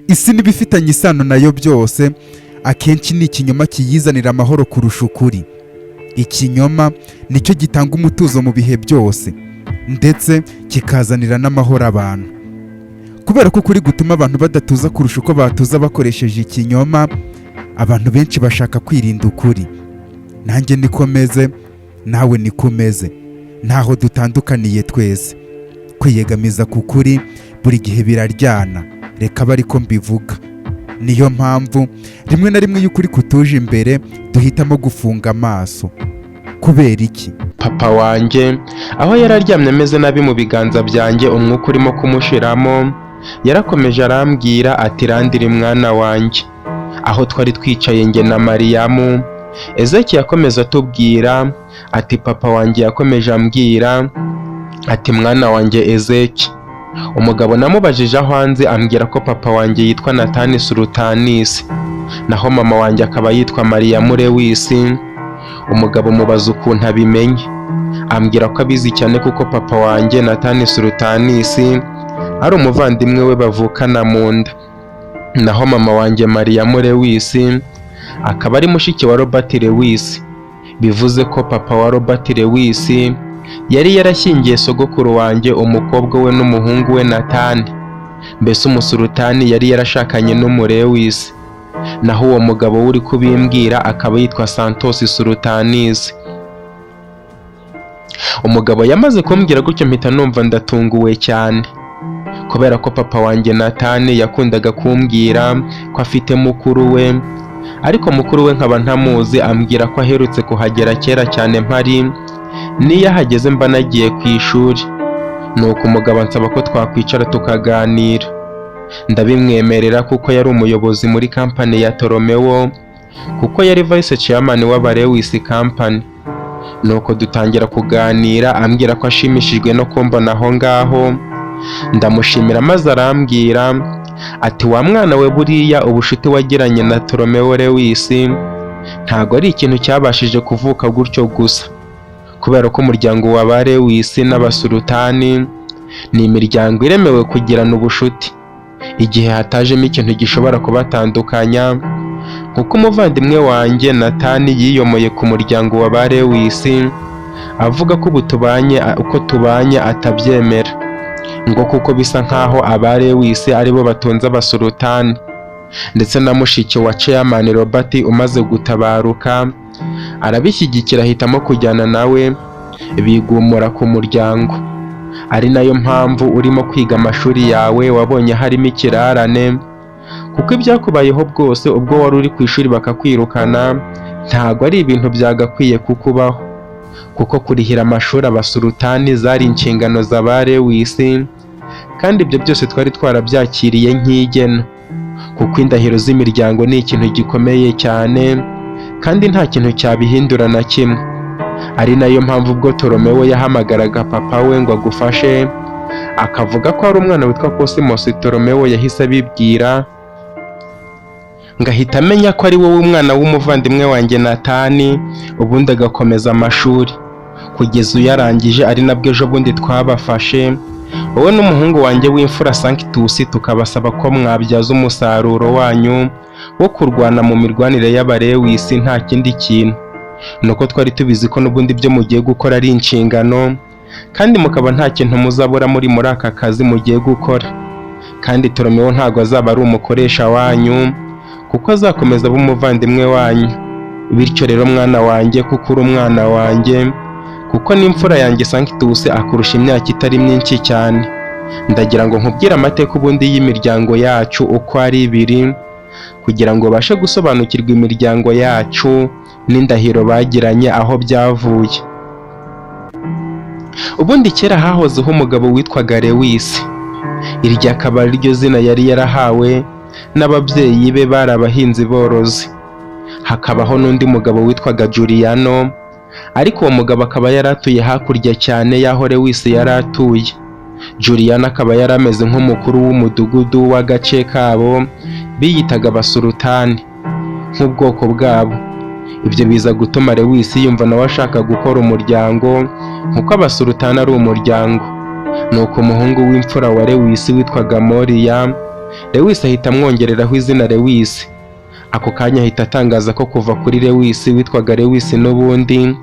Isi n'ibifitanye isano nayo byose, akenshi ni ikinyoma kiyizanira amahoro kurusha ukuri. Ikinyoma nicyo gitanga umutuzo mu bihe byose, ndetse kikazanira n'amahoro abantu, kubera ko ukuri gutuma abantu badatuza kurusha uko batuza bakoresheje ikinyoma. Abantu benshi bashaka kwirinda ukuri. Nanjye niko meze, nawe niko umeze, ntaho dutandukaniye twese. Kwiyegamiza ku kuri buri gihe biraryana, reka abe ariko mbivuga. Niyo mpamvu rimwe na rimwe iyo ukuri kutuje imbere duhitamo gufunga amaso. Kubera iki? Papa wanjye aho yari aryamye ameze nabi mu biganza byanjye, umwuka urimo kumushiramo, yarakomeje arambwira ati: "Randiri, mwana wanjye." Aho twari twicaye njye na Mariyamu, Ezeki yakomeza atubwira ati: "Papa wanjye yakomeje ambwira ati: 'Mwana wanjye Ezeki.' Umugabo namubajije aho anzi, ambwira ko papa wanjye yitwa Natani Surutanisi, naho mama wanjye akaba yitwa Mariyamu Lewisi. Umugabo mubaza ukuntu abimenye, ambwira ko abizi cyane kuko papa wanjye Natani Surutanisi ari umuvandimwe we bavukana mu nda, naho mama wanjye Mariyamu Lewisi akaba ari mushiki wa Robert Lewis. Bivuze ko papa wa Robert Lewis yari yarashyingiye sogokuru wanjye umukobwa we n'umuhungu we Natani. Mbese umusulutani yari yarashakanye n'umurewisi. Naho uwo mugabo uri kubimbwira akaba yitwa Santos Sultanisi." Umugabo yamaze kumbwira gutyo, mpita numva ndatunguwe cyane, kubera ko papa wanjye Natani yakundaga kumbwira ko afite mukuru we, ariko mukuru we nkaba ntamuzi. Ambwira ko aherutse kuhagera kera cyane mpari, n'iyo ahageze mba nagiye ku ishuri. Nuko umugabo ansaba ko twakwicara tukaganira, ndabimwemerera kuko yari umuyobozi muri kampani ya Toromewo, kuko yari vice chairman w'Abarewis Company. Nuko dutangira kuganira, ambwira ko ashimishijwe no kumbona aho ngaho, ndamushimira, maze arambwira ati: "Wa mwana we, buriya ubushuti wagiranye na Toromewo Lewis ntago ari ikintu cyabashije kuvuka gutyo gusa, kubera ko umuryango wa ba Lewis n'abasulutani ni imiryango iremewe kugirana ubushuti igihe hatajemo ikintu gishobora kubatandukanya, kuko umuvandimwe wanjye Natani yiyomoye ku muryango wa ba Lewis, avuga ko ubu tubanye uko tubanye atabyemera, ngo kuko bisa nkaho aba Lewis aribo batunze abasulutani. Ndetse na mushiki wa chairman Robert umaze gutabaruka arabishyigikira, ahitamo kujyana nawe bigumura ku muryango. Ari nayo mpamvu urimo kwiga amashuri yawe wabonye harimo ikirarane, kuko ibyakubayeho bwose ubwo wari uri ku ishuri bakakwirukana ntago ari ibintu byagakwiye kukubaho, kuko kurihira amashuri abasulutani zari inshingano za ba Lewis, kandi ibyo byose twari twarabyakiriye nk'igeno, kuko indahiro z'imiryango ni ikintu gikomeye cyane kandi nta kintu cyabihindura na kimwe. Ari nayo mpamvu ubwo Toromewo yahamagaraga papa we ngo agufashe, akavuga ko hari umwana witwa Cosmos Toromewo, yahise abibwira ngahita amenya ko ari wowe umwana w'umuvandimwe wanjye Natani, ubundi agakomeza amashuri kugeza uyarangije, ari nabwo ejo bundi twabafashe wowe n'umuhungu wanjye w'imfura Sanctus, tukabasaba ko mwabyaza umusaruro wanyu wo kurwana mu mirwanire y'abarewisi. Nta kindi kintu, nuko twari tubizi ko n'ubundi ibyo mugiye gukora ari inshingano, kandi mukaba nta kintu muzabura muri aka kazi mugiye gukora. Kandi Toromewo ntabwo azaba ari umukoresha wanyu, kuko azakomeza aba umuvandimwe wanyu. Bityo rero mwana wanjye, kuko uri umwana wanjye, kuko n'imfura yanjye Sanctus akurusha imyaka itari myinshi cyane, ndagira ngo nkubwire amateka ubundi y'imiryango yacu uko ari ibiri, kugira ngo ubashe gusobanukirwa imiryango yacu n'indahiro bagiranye aho byavuye. Ubundi kera hahozeho umugabo witwaga Lewis. Iryo akaba ari ryo zina yari yarahawe n'ababyeyi be, bari abahinzi borozi. Hakabaho n'undi mugabo witwaga Juliano, ariko uwo mugabo akaba yari atuye hakurya cyane y'aho Lewis yari atuye. Juliano akaba yari ameze nk'umukuru w'umudugudu w'agace kabo biyitaga abasulutani nk'ubwoko bwabo. Ibyo biza gutuma Lewis yumva nawe ashaka gukora umuryango nk'uko abasulutani ari umuryango. Nuko umuhungu w'imfura wa Lewis witwaga Moriya. Lewis ahita amwongereraho izina Lewis. Ako kanya ahita atangaza ko kuva kuri Lewis witwaga Lewis n'ubundi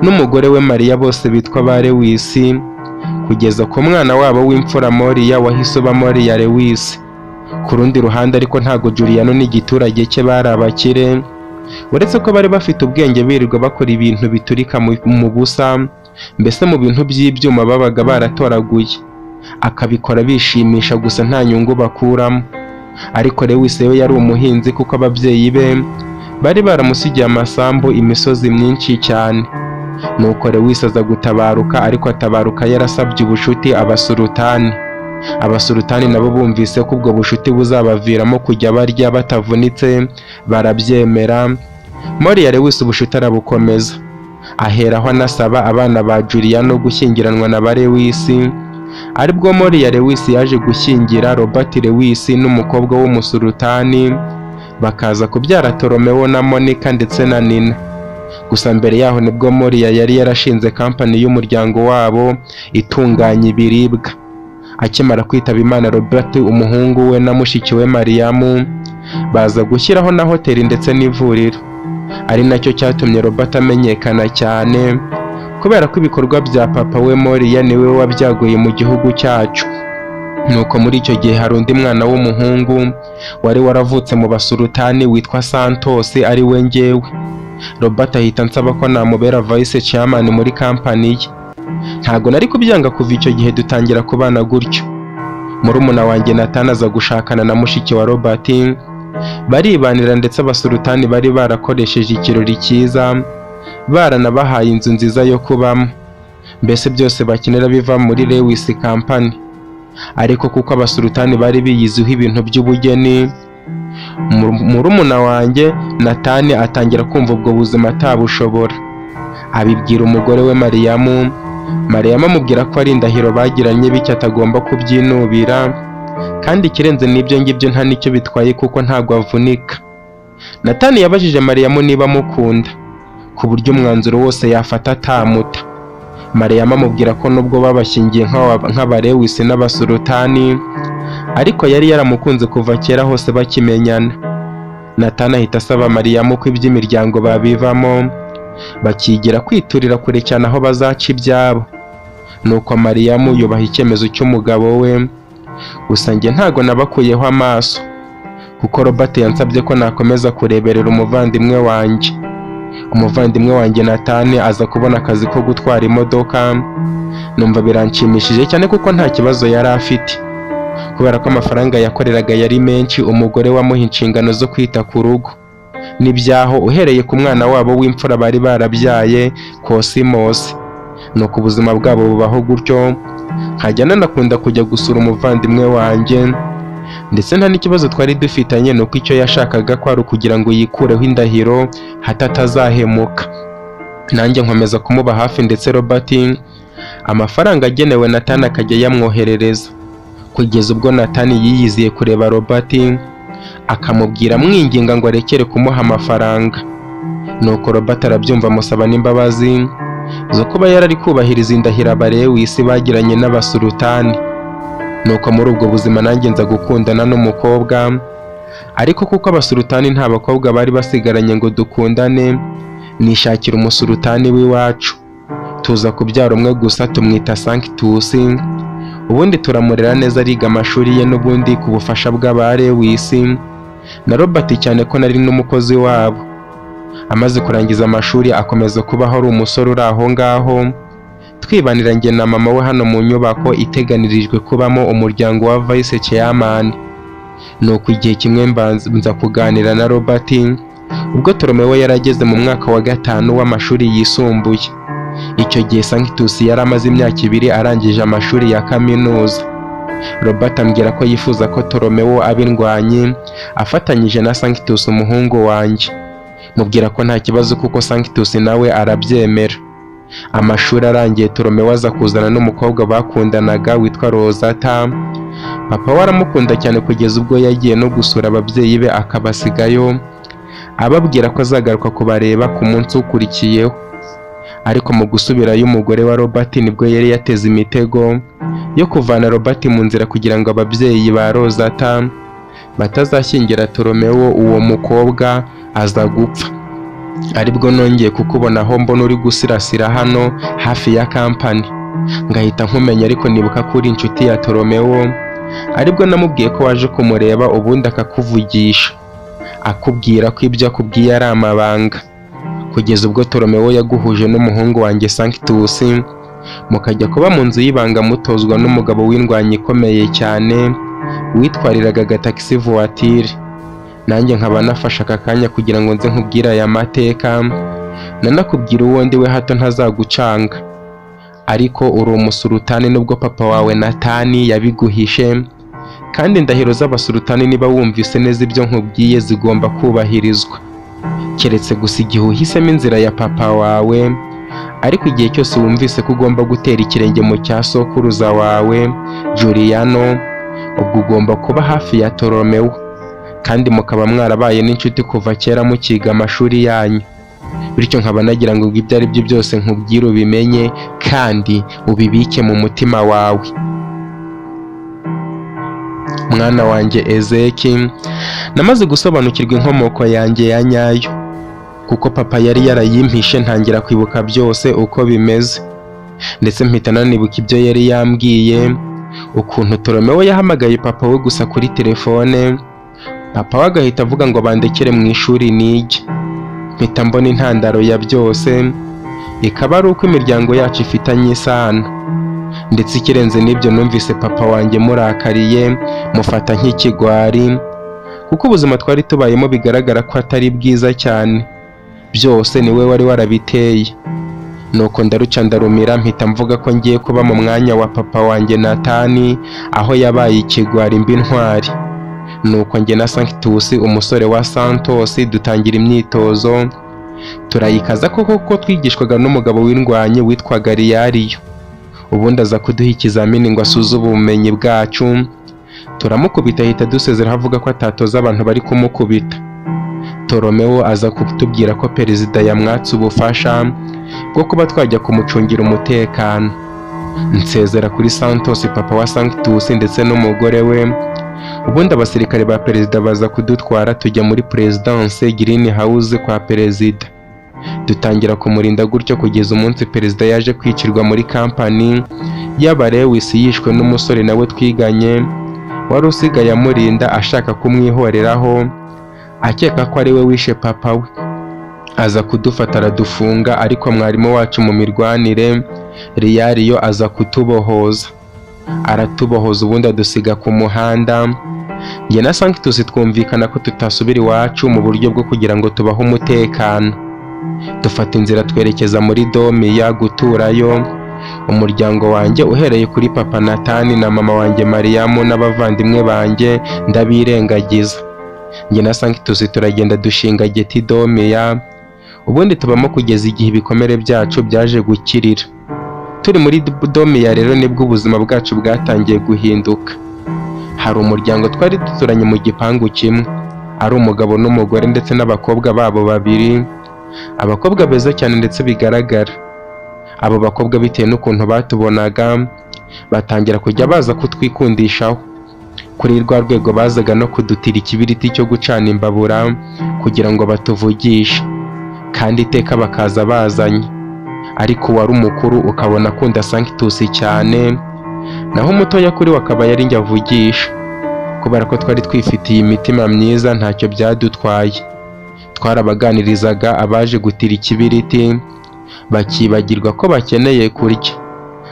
n'umugore we Mariya bose bitwa ba Lewis, kugeza ku mwana wabo w'imfura Moriya wahise uba Moriya Lewis. Ku rundi ruhande ariko, ntago Juliano n'igiturage cye bari abakire, uretse ko bari bafite ubwenge, birirwa bakora ibintu biturika mu busa, mbese mu bintu by'ibyuma babaga baratoraguye, akabikora bishimisha gusa, nta nyungu bakuramo. Ariko Lewis we yari umuhinzi, kuko ababyeyi be bari baramusigiye amasambu, imisozi myinshi cyane. Nuko Lewis aza gutabaruka, ariko atabaruka yarasabye ubushuti abasulutani. Abasulutani nabo bumvise ko ubwo bushuti buzabaviramo kujya barya batavunitse, barabyemera. Moriya Lewis ubushuti arabukomeza, aheraho anasaba abana ba Juliano gushyingiranwa na ba Lewis, aribwo Moriya Lewis yaje gushyingira Robert Lewis n'umukobwa w'umusulutani, bakaza kubyara Toromeo na Monica ndetse na Nina. Gusa mbere yaho nibwo Moriya yari yarashinze kampani y'umuryango wabo itunganya ibiribwa. Akimara kwitaba Imana, Robert umuhungu we na mushiki we Mariyamu baza gushyiraho na hoteli ndetse n'ivuriro, ari nacyo cyatumye Robert amenyekana cyane, kubera ko ibikorwa bya papa we Moriya niwe wabyaguye mu gihugu cyacu. Nuko muri icyo gihe hari undi mwana w'umuhungu wari waravutse mu basulutani witwa Santos, ari we njyewe. Robert ahita ansaba ko namubera vice chairman muri kampani ye. Ntago nari kubyanga. Kuva icyo gihe dutangira kubana gutyo. Murumuna wanjye Nathan aza gushakana na mushiki wa Robert, baribanira, ndetse abasulutani bari barakoresheje ikirori cyiza, baranabahaye inzu nziza yo kubamo, mbese byose bakenera biva muri Lewis Company. Ariko kuko abasulutani bari biyiziho ibintu by'ubugeni, murumuna wanjye Nathan atangira kumva ubwo buzima atabushobora, abibwira umugore we Mariyamu. Mariyamu amubwira ko ari indahiro bagiranye, bityo atagomba kubyinubira, kandi ikirenze n'ibyo ngibyo nta n'icyo bitwaye kuko ntabwo avunika. Natani yabajije Mariyamu niba amukunda ku buryo umwanzuro wose yafata atamuta. Mariyamu amubwira ko nubwo babashyingiye nk'abarewisi n'abasulutani, ariko yari yaramukunze kuva kera hose bakimenyana. Natani ahita asaba Mariyamu ko iby'imiryango babivamo, bakigira kwiturira kure cyane aho bazaca ibyabo. Nuko Mariyamu yubaha icyemezo cy'umugabo we. Gusa njye ntago nabakuyeho amaso, kuko Robert yansabye ko nakomeza kureberera umuvandimwe wanjye. Umuvandimwe wanjye Natani aza kubona akazi ko gutwara imodoka, numva biranshimishije cyane kuko nta kibazo yari afite, kubera ko amafaranga yakoreraga yari menshi. Umugore we amuha inshingano zo kwita ku rugo n'ibyaho, uhereye ku mwana wabo w'imfura bari barabyaye, Kosimos. Nuko ubuzima bwabo bubaho gutyo, nkajya nanakunda kujya gusura umuvandimwe wanjye, ndetse nta n'ikibazo twari dufitanye. Nuko icyo yashakaga kwari ukugira ngo yikureho indahiro hato atazahemuka, nanjye nkomeza kumuba hafi, ndetse Robert amafaranga agenewe Nathan akajya yamwoherereza, kugeza ubwo Nathan yiyiziye kureba Robert, akamubwira amwinginga ngo arekere kumuha amafaranga. Nuko Robert arabyumva, amusaba n'imbabazi zo kuba yarari kubahiriza indahiro abarewisi bagiranye n'abasulutani. Nuko muri ubwo buzima nanjye nza gukundana n'umukobwa, ariko kuko abasulutani nta bakobwa bari basigaranye ngo dukundane, nishakira umusulutani w'iwacu, tuza kubyara umwe gusa, tumwita Sanctus. Ubundi turamurera neza, ariga amashuri ye n'ubundi ku bufasha bw'abarewisi na Robert, cyane ko nari n'umukozi wabo. Amaze kurangiza amashuri akomeza kubaho ari umusore uri aho ngaho, twibanira njye na mama we hano mu nyubako iteganirijwe kubamo umuryango wa vice chairman. Nuko igihe kimwe nza kuganira na Robert ubwo Toromeo yari ageze mu mwaka wa gatanu w'amashuri yisumbuye. Icyo gihe Sanctus yari amaze imyaka 2 arangije amashuri ya kaminuza. Robert ambwira ko yifuza ko Toromeo aba indwanyi afatanyije na Sanctus umuhungu wanjye. Mubwira ko nta kibazo kuko Sanctus nawe arabyemera. Amashuri arangiye, Toromeo aza kuzana n'umukobwa bakundanaga witwa Rosata. Papa we aramukunda cyane, kugeza ubwo yagiye no gusura ababyeyi be akabasigayo, ababwira ko azagaruka kubareba ku munsi ukurikiyeho. Ariko mu gusubirayo, umugore wa Robert nibwo yari yateze imitego yo kuvana Robert mu nzira kugira ngo ababyeyi ba Rosata Batazashyingira Toromewo uwo mukobwa aza gupfa. Aribwo nongeye kukubona aho mbona uri gusirasira hano hafi ya kampani, ngahita nkumenya, ariko nibuka ko uri inshuti ya Toromewo. Aribwo namubwiye ko waje kumureba, ubundi akakuvugisha akubwira ko ibyo akubwiye ari amabanga, kugeza ubwo Toromewo yaguhuje n'umuhungu wanjye Sanctus, mukajya kuba mu nzu y'ibanga mutozwa n'umugabo w'indwanyi ikomeye cyane witwariraga agataxi voiture. Nanjye nkaba nafashe aka kanya kugira ngo nze nkubwire aya mateka, nanakubwira uwo ndi we, hato ntazagucanga. Ariko uri umusulutani nubwo papa wawe Natani yabiguhishe, kandi indahiro z'abasulutani, niba wumvise neza ibyo nkubwiye, zigomba kubahirizwa, keretse gusa igihe uhisemo inzira ya papa wawe. Ariko igihe cyose wumvise ko ugomba gutera ikirenge mu cya sokuruza wawe Juliano, ubwo ugomba kuba hafi ya Toromewo, kandi mukaba mwarabaye n'inshuti kuva kera mukiga amashuri yanyu. Bityo nkaba nagira ngo ibyo ari byo byose nkubwire ubimenye kandi ubibike mu mutima wawe. Mwana wanjye Ezeki, namaze gusobanukirwa inkomoko yanjye ya nyayo, kuko papa yari yarayimpishe. Ntangira kwibuka byose uko bimeze, ndetse mpita nanibuka ibyo yari yambwiye, ukuntu Toromewo yahamagaye papa we gusa kuri telefone, papa we agahita avuga ngo bandekere mu ishuri nige. Mpita mbona intandaro ya byose ikaba ari uko imiryango yacu ifitanye isano. Ndetse ikirenze n'ibyo, numvise papa wanjye murakariye, mufata nk'ikigwari, kuko ubuzima twari tubayemo bigaragara ko atari bwiza cyane. Byose ni we wari warabiteye. Nuko ndaruca ndarumira, mpita mvuga ko ngiye kuba mu mwanya wa papa wanjye Natani, aho yabaye ikigwari mba intwari. Nuko njye na Sanctus, umusore wa Santos, dutangira imyitozo, turayikaza koko, kuko twigishwaga n'umugabo w'indwanyi witwaga Riyariyo. Ubundi aza kuduha ikizamini ngo asuzume ubumenyi bwacu, turamukubita, ahita dusezeraho avuga ko atatoza abantu bari kumukubita. Toromewo aza kutubwira ko perezida yamwatse ubufasha bwo kuba twajya kumucungira umutekano. Nsezera kuri Santos, papa wa Sanctus, ndetse n'umugore we. Ubundi abasirikare ba perezida baza kudutwara, tujya muri perezidanse Green House kwa perezida, dutangira kumurinda gutyo kugeza umunsi perezida yaje kwicirwa muri kampani y'Abarewisi, yishwe n'umusore nawe twiganye wari usigaye amurinda, ashaka kumwihoreraho akeka ko ari we wishe papa we. Aza kudufata aradufunga, ariko mwarimu wacu mu mirwanire Riyariyo aza kutubohoza, aratubohoza, ubundi adusiga ku muhanda. Njye na Sanctus twumvikana ko tutasubira iwacu mu buryo bwo kugira ngo tubahe umutekano. Dufata inzira twerekeza muri Domiya guturayo. Umuryango wanjye, uhereye kuri papa Natani na mama wanjye Mariyamu n'abavandimwe banjye, ndabirengagiza. Njye na Sanctus turagenda dushinga geti Domiya, ubundi tubamo kugeza igihe ibikomere byacu byaje gukirira. Turi muri Domiya rero nibwo ubuzima bwacu bwatangiye guhinduka. Hari umuryango twari duturanye mu gipangu kimwe, ari umugabo n'umugore ndetse n'abakobwa babo babiri, abakobwa beza cyane. Ndetse bigaragara abo bakobwa, bitewe n'ukuntu batubonaga, batangira kujya baza kutwikundishaho kuri rwa rwego bazaga no kudutira ikibiriti cyo gucana imbabura kugira ngo batuvugishe, kandi iteka bakaza bazanye. Ariko uwari umukuru ukabona akunda Sanctus cyane, naho umutoya kuri we akaba yari njye avugisha. Kubera ko twari twifitiye imitima myiza, ntacyo byadutwaye, twarabaganirizaga abaje gutira ikibiriti bakibagirwa ko bakeneye kurya.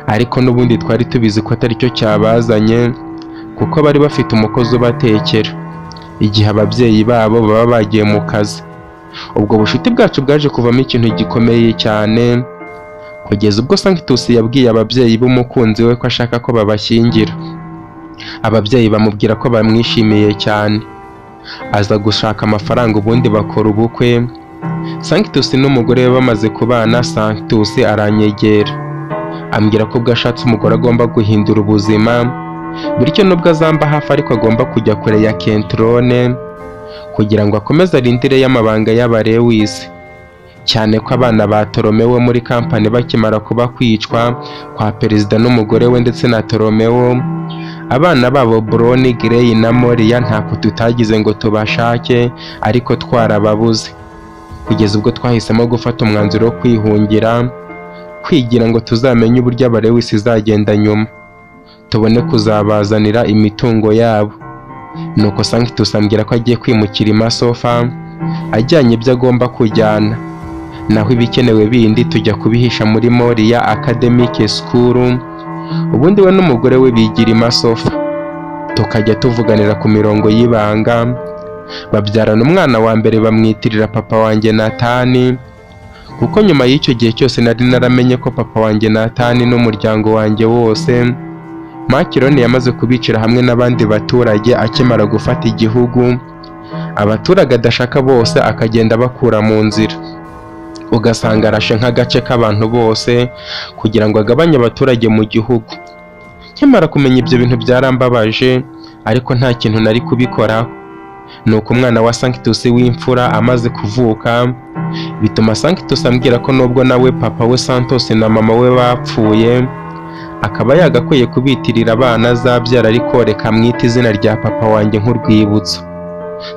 Ariko n'ubundi twari tubizi ko atari cyo cyabazanye, kuko bari bafite umukozi ubatekera igihe ababyeyi babo baba bagiye mu kazi. Ubwo bucuti bwacu bwaje kuvamo ikintu gikomeye cyane, kugeza ubwo Sanctus yabwiye ababyeyi b'umukunzi we ko ashaka ko babashyingira. Ababyeyi bamubwira ko bamwishimiye cyane. Aza gushaka amafaranga, ubundi bakora ubukwe. Sanctus n'umugore we bamaze kubana, Sanctus aranyegera ambwira ko ubwo ashatse umugore agomba guhindura ubuzima, bityo nubwo azamba hafi ariko agomba kujya kure ya Kentrone kugira ngo akomeze arindire y'amabanga y'Abarewisi, cyane ko abana ba Toromewo muri kampani bakimara kuba kwicwa kwa perezida n'umugore we ndetse na Toromewo, Abana babo Broni, Grey na Moria ntako tutagize ngo tubashake, ariko twarababuze, kugeza ubwo twahisemo gufata umwanzuro wo kwihungira, kwigira ngo tuzamenye uburyo Abalewisi izagenda nyuma, tubone kuzabazanira imitungo yabo. Nuko Sanctus ambwira ko agiye kwimukira i Masofa ajyanye ibyo agomba kujyana, naho ibikenewe bindi tujya kubihisha muri Moria Academic School. Ubundi we n'umugore we bigira i Masofa, tukajya tuvuganira ku mirongo y'ibanga. Babyarana umwana wa mbere, bamwitirira papa wanjye Natani, kuko nyuma y'icyo gihe cyose nari naramenye ko papa wanjye Natani n'umuryango wanjye wose Makironi yamaze kubicira hamwe n'abandi baturage akimara gufata igihugu. Abaturage adashaka bose akagenda abakura mu nzira, ugasanga arashe nk'agace k'abantu bose kugira ngo agabanye abaturage mu gihugu. Nkimara kumenya ibyo bintu byarambabaje, ariko nta kintu nari kubikoraho. Nuko umwana wa Sanctus w'imfura amaze kuvuka, bituma Sanctus ambwira ko nubwo nawe papa we Santos na mama we bapfuye, akaba yagakwiye kubitirira abana azabyara, ariko reka amwite izina rya papa wanjye nk'urwibutso.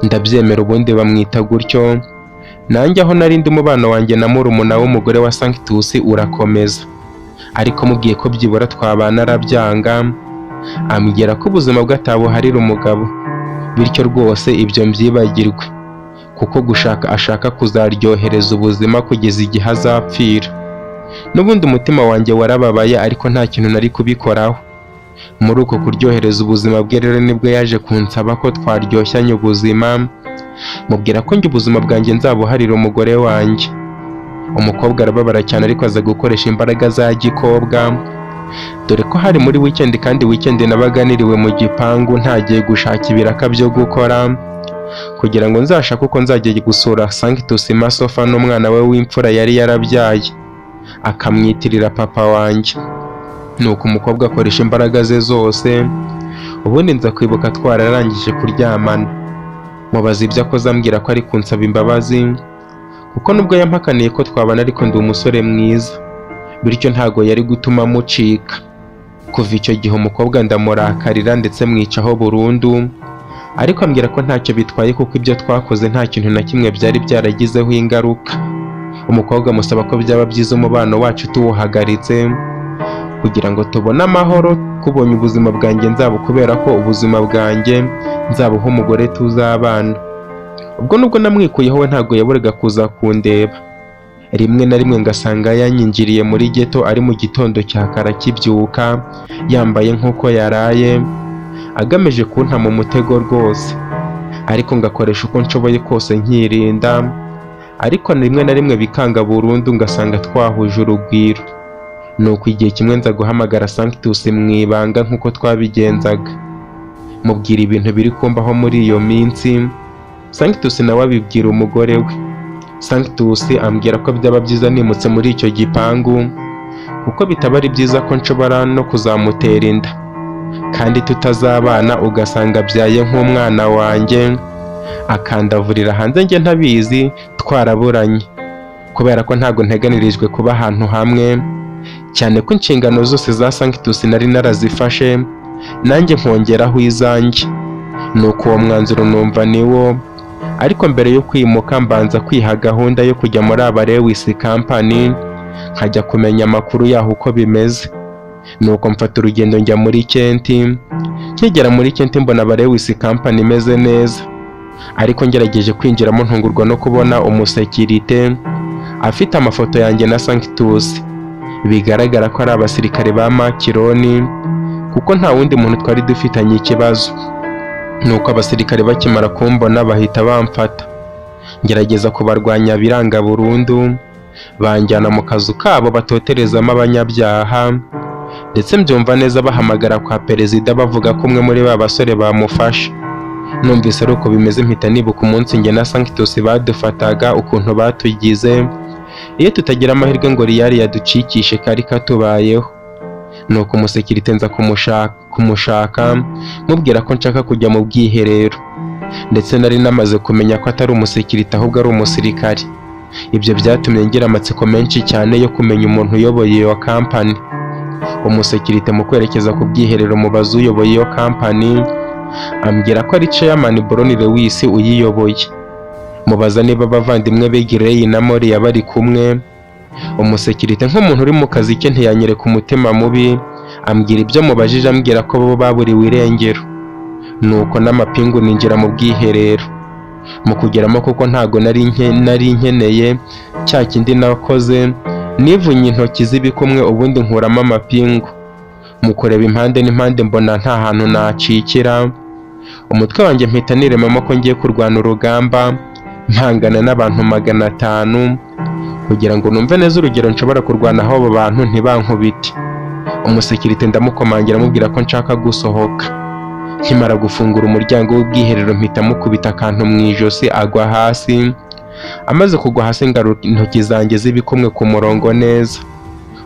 Ndabyemera, ubundi bamwita gutyo. Nanjye aho nari ndi, umubano wanjye na murumuna w'umugore wa Sanctus urakomeza, ariko mubwiye ko byibura twabana arabyanga, ambwira ko ubuzima bwe atabuharira umugabo, bityo rwose ibyo mbyibagirwe, kuko gushaka ashaka kuzaryohereza ubuzima kugeza igihe azapfira. N'ubundi umutima wanjye warababaye, ariko nta kintu nari kubikoraho. Muri uko kuryohereza ubuzima bwe rero nibwo yaje kunsaba ko twaryoshanya ubuzima, mubwira ko njye ubuzima bwanjye nzabuharira umugore wanjye. Umukobwa arababara cyane, ariko aza gukoresha imbaraga za gikobwa, dore ko hari muri weekend, kandi weekend nabaga niriwe mu gipangu ntagiye gushaka ibiraka byo gukora, kugira ngo nzashake uko nzajya gusura Sanctus Masofa n'umwana we w'imfura yari yarabyaye, akamwitirira papa wanjye. Nuko umukobwa akoresha imbaraga ze zose, ubundi nza kwibuka twararangije kuryamana, mubaza ibyo akoze, ambwira ko ari kunsaba imbabazi, kuko nubwo yampakaniye ko twabana ariko ndi umusore mwiza, bityo ntago yari gutuma mucika. Kuva icyo gihe umukobwa ndamurakarira, ndetse mwicaho burundu, ariko ambwira ko ntacyo bitwaye kuko ibyo twakoze nta kintu na kimwe byari byaragizeho ingaruka. Umukobwa amusaba ko byaba byiza umubano wacu tuwuhagaritse kugira ngo tubone amahoro, kubonye ubuzima bwanjye nzaba, kubera ko ubuzima bwanjye nzabuha umugore tuzabana. Ubwo nubwo namwikuyeho, we ntabwo yaburaga kuza kundeba, rimwe na rimwe ngasanga yanyinjiriye muri ghetto ari mu gitondo cya kare akibyuka, yambaye nk'uko yaraye, agamije kunta mu mutego rwose, ariko ngakoresha uko nshoboye kose nkirinda, ariko rimwe na rimwe bikanga burundu, ngasanga twahuje urugwiro. Nuko igihe kimwe nza guhamagara Sanctus mu ibanga nk'uko twabigenzaga, mubwira ibintu biri kumbaho muri iyo minsi. Sanctus nawe abibwira umugore we. Sanctus ambwira ko byaba byiza nimutse muri icyo gipangu, kuko bitaba ari byiza ko nshobora no kuzamutera inda kandi tutazabana, ugasanga abyaye nk'umwana wanjye akandavurira hanze njye ntabizi twaraburanye, kubera ko ntabwo nteganirijwe kuba ahantu hamwe, cyane ko inshingano zose za Sanctus nari narazifashe, nanjye nkongeraho izanjye. Nuko uwo mwanzuro numva niwo, ariko mbere yo kwimuka mbanza kwiha gahunda yo kujya muri aba Lewis Company, nkajya kumenya amakuru yaho uko bimeze. Nuko mfata urugendo njya muri Kent. Nkigera muri Kent mbona aba Lewis Company imeze neza, ariko ngerageje kwinjiramo ntungurwa no kubona umusekirite afite amafoto yanjye na Sanctus, bigaragara ko ari abasirikare ba Makironi, kuko nta wundi muntu twari dufitanye ikibazo. Nuko abasirikare bakimara kumbona bahita bamfata, ngerageza kubarwanya biranga burundu, banjyana mu kazu kabo batoterezamo abanyabyaha, ndetse mbyumva neza bahamagara kwa perezida bavuga ko umwe muri ba basore bamufashe. Numvise ari uko bimeze mpita nibuka umunsi njye na Sanctus badufataga, ukuntu batugize, iyo tutagira amahirwe ngo Riyari yaducikishe kari katubayeho. Nuko umusekirite nza kumushaka mubwira ko nshaka kujya mu bwiherero, ndetse nari namaze kumenya ko atari umusekirite ahubwo ari umusirikari. Ibyo byatumye ngira amatsiko menshi cyane yo kumenya umuntu uyoboye iyo kampani. Umusekirite mu kwerekeza ku bwiherero mubaza uyoboye iyo kampani, ambwira ko ari chairman Bron Lewis uyiyoboye. Mubaza niba abavandimwe be Grey na Moria bari kumwe. Umusekirite nk'umuntu uri mu kazi ke ntiyanyereka umutima mubi, ambwira ibyo mubajije, ambwira ko bo baburiwe irengero. Nuko n'amapingu ninjira mu bwiherero. Mu kugeramo, kuko ntago nari nkeneye cya kindi nakoze, nivunye intoki z'ibikumwe ubundi nkuramo amapingu. Mu kureba impande n'impande mbona nta hantu nacikira. Umutwe wanjye mpita niremamo ko ngiye kurwana urugamba mpangana n'abantu 500, kugira ngo numve neza urugero nshobora kurwanaho abo bantu ntibankubite. Umusekirite ndamukomangira, amubwira ko nshaka gusohoka. Nkimara gufungura umuryango w'ubwiherero mpita mukubita akantu mu ijosi, agwa hasi. Amaze kugwa hasi ngarura intoki zanjye z'ibikumwe ku murongo neza,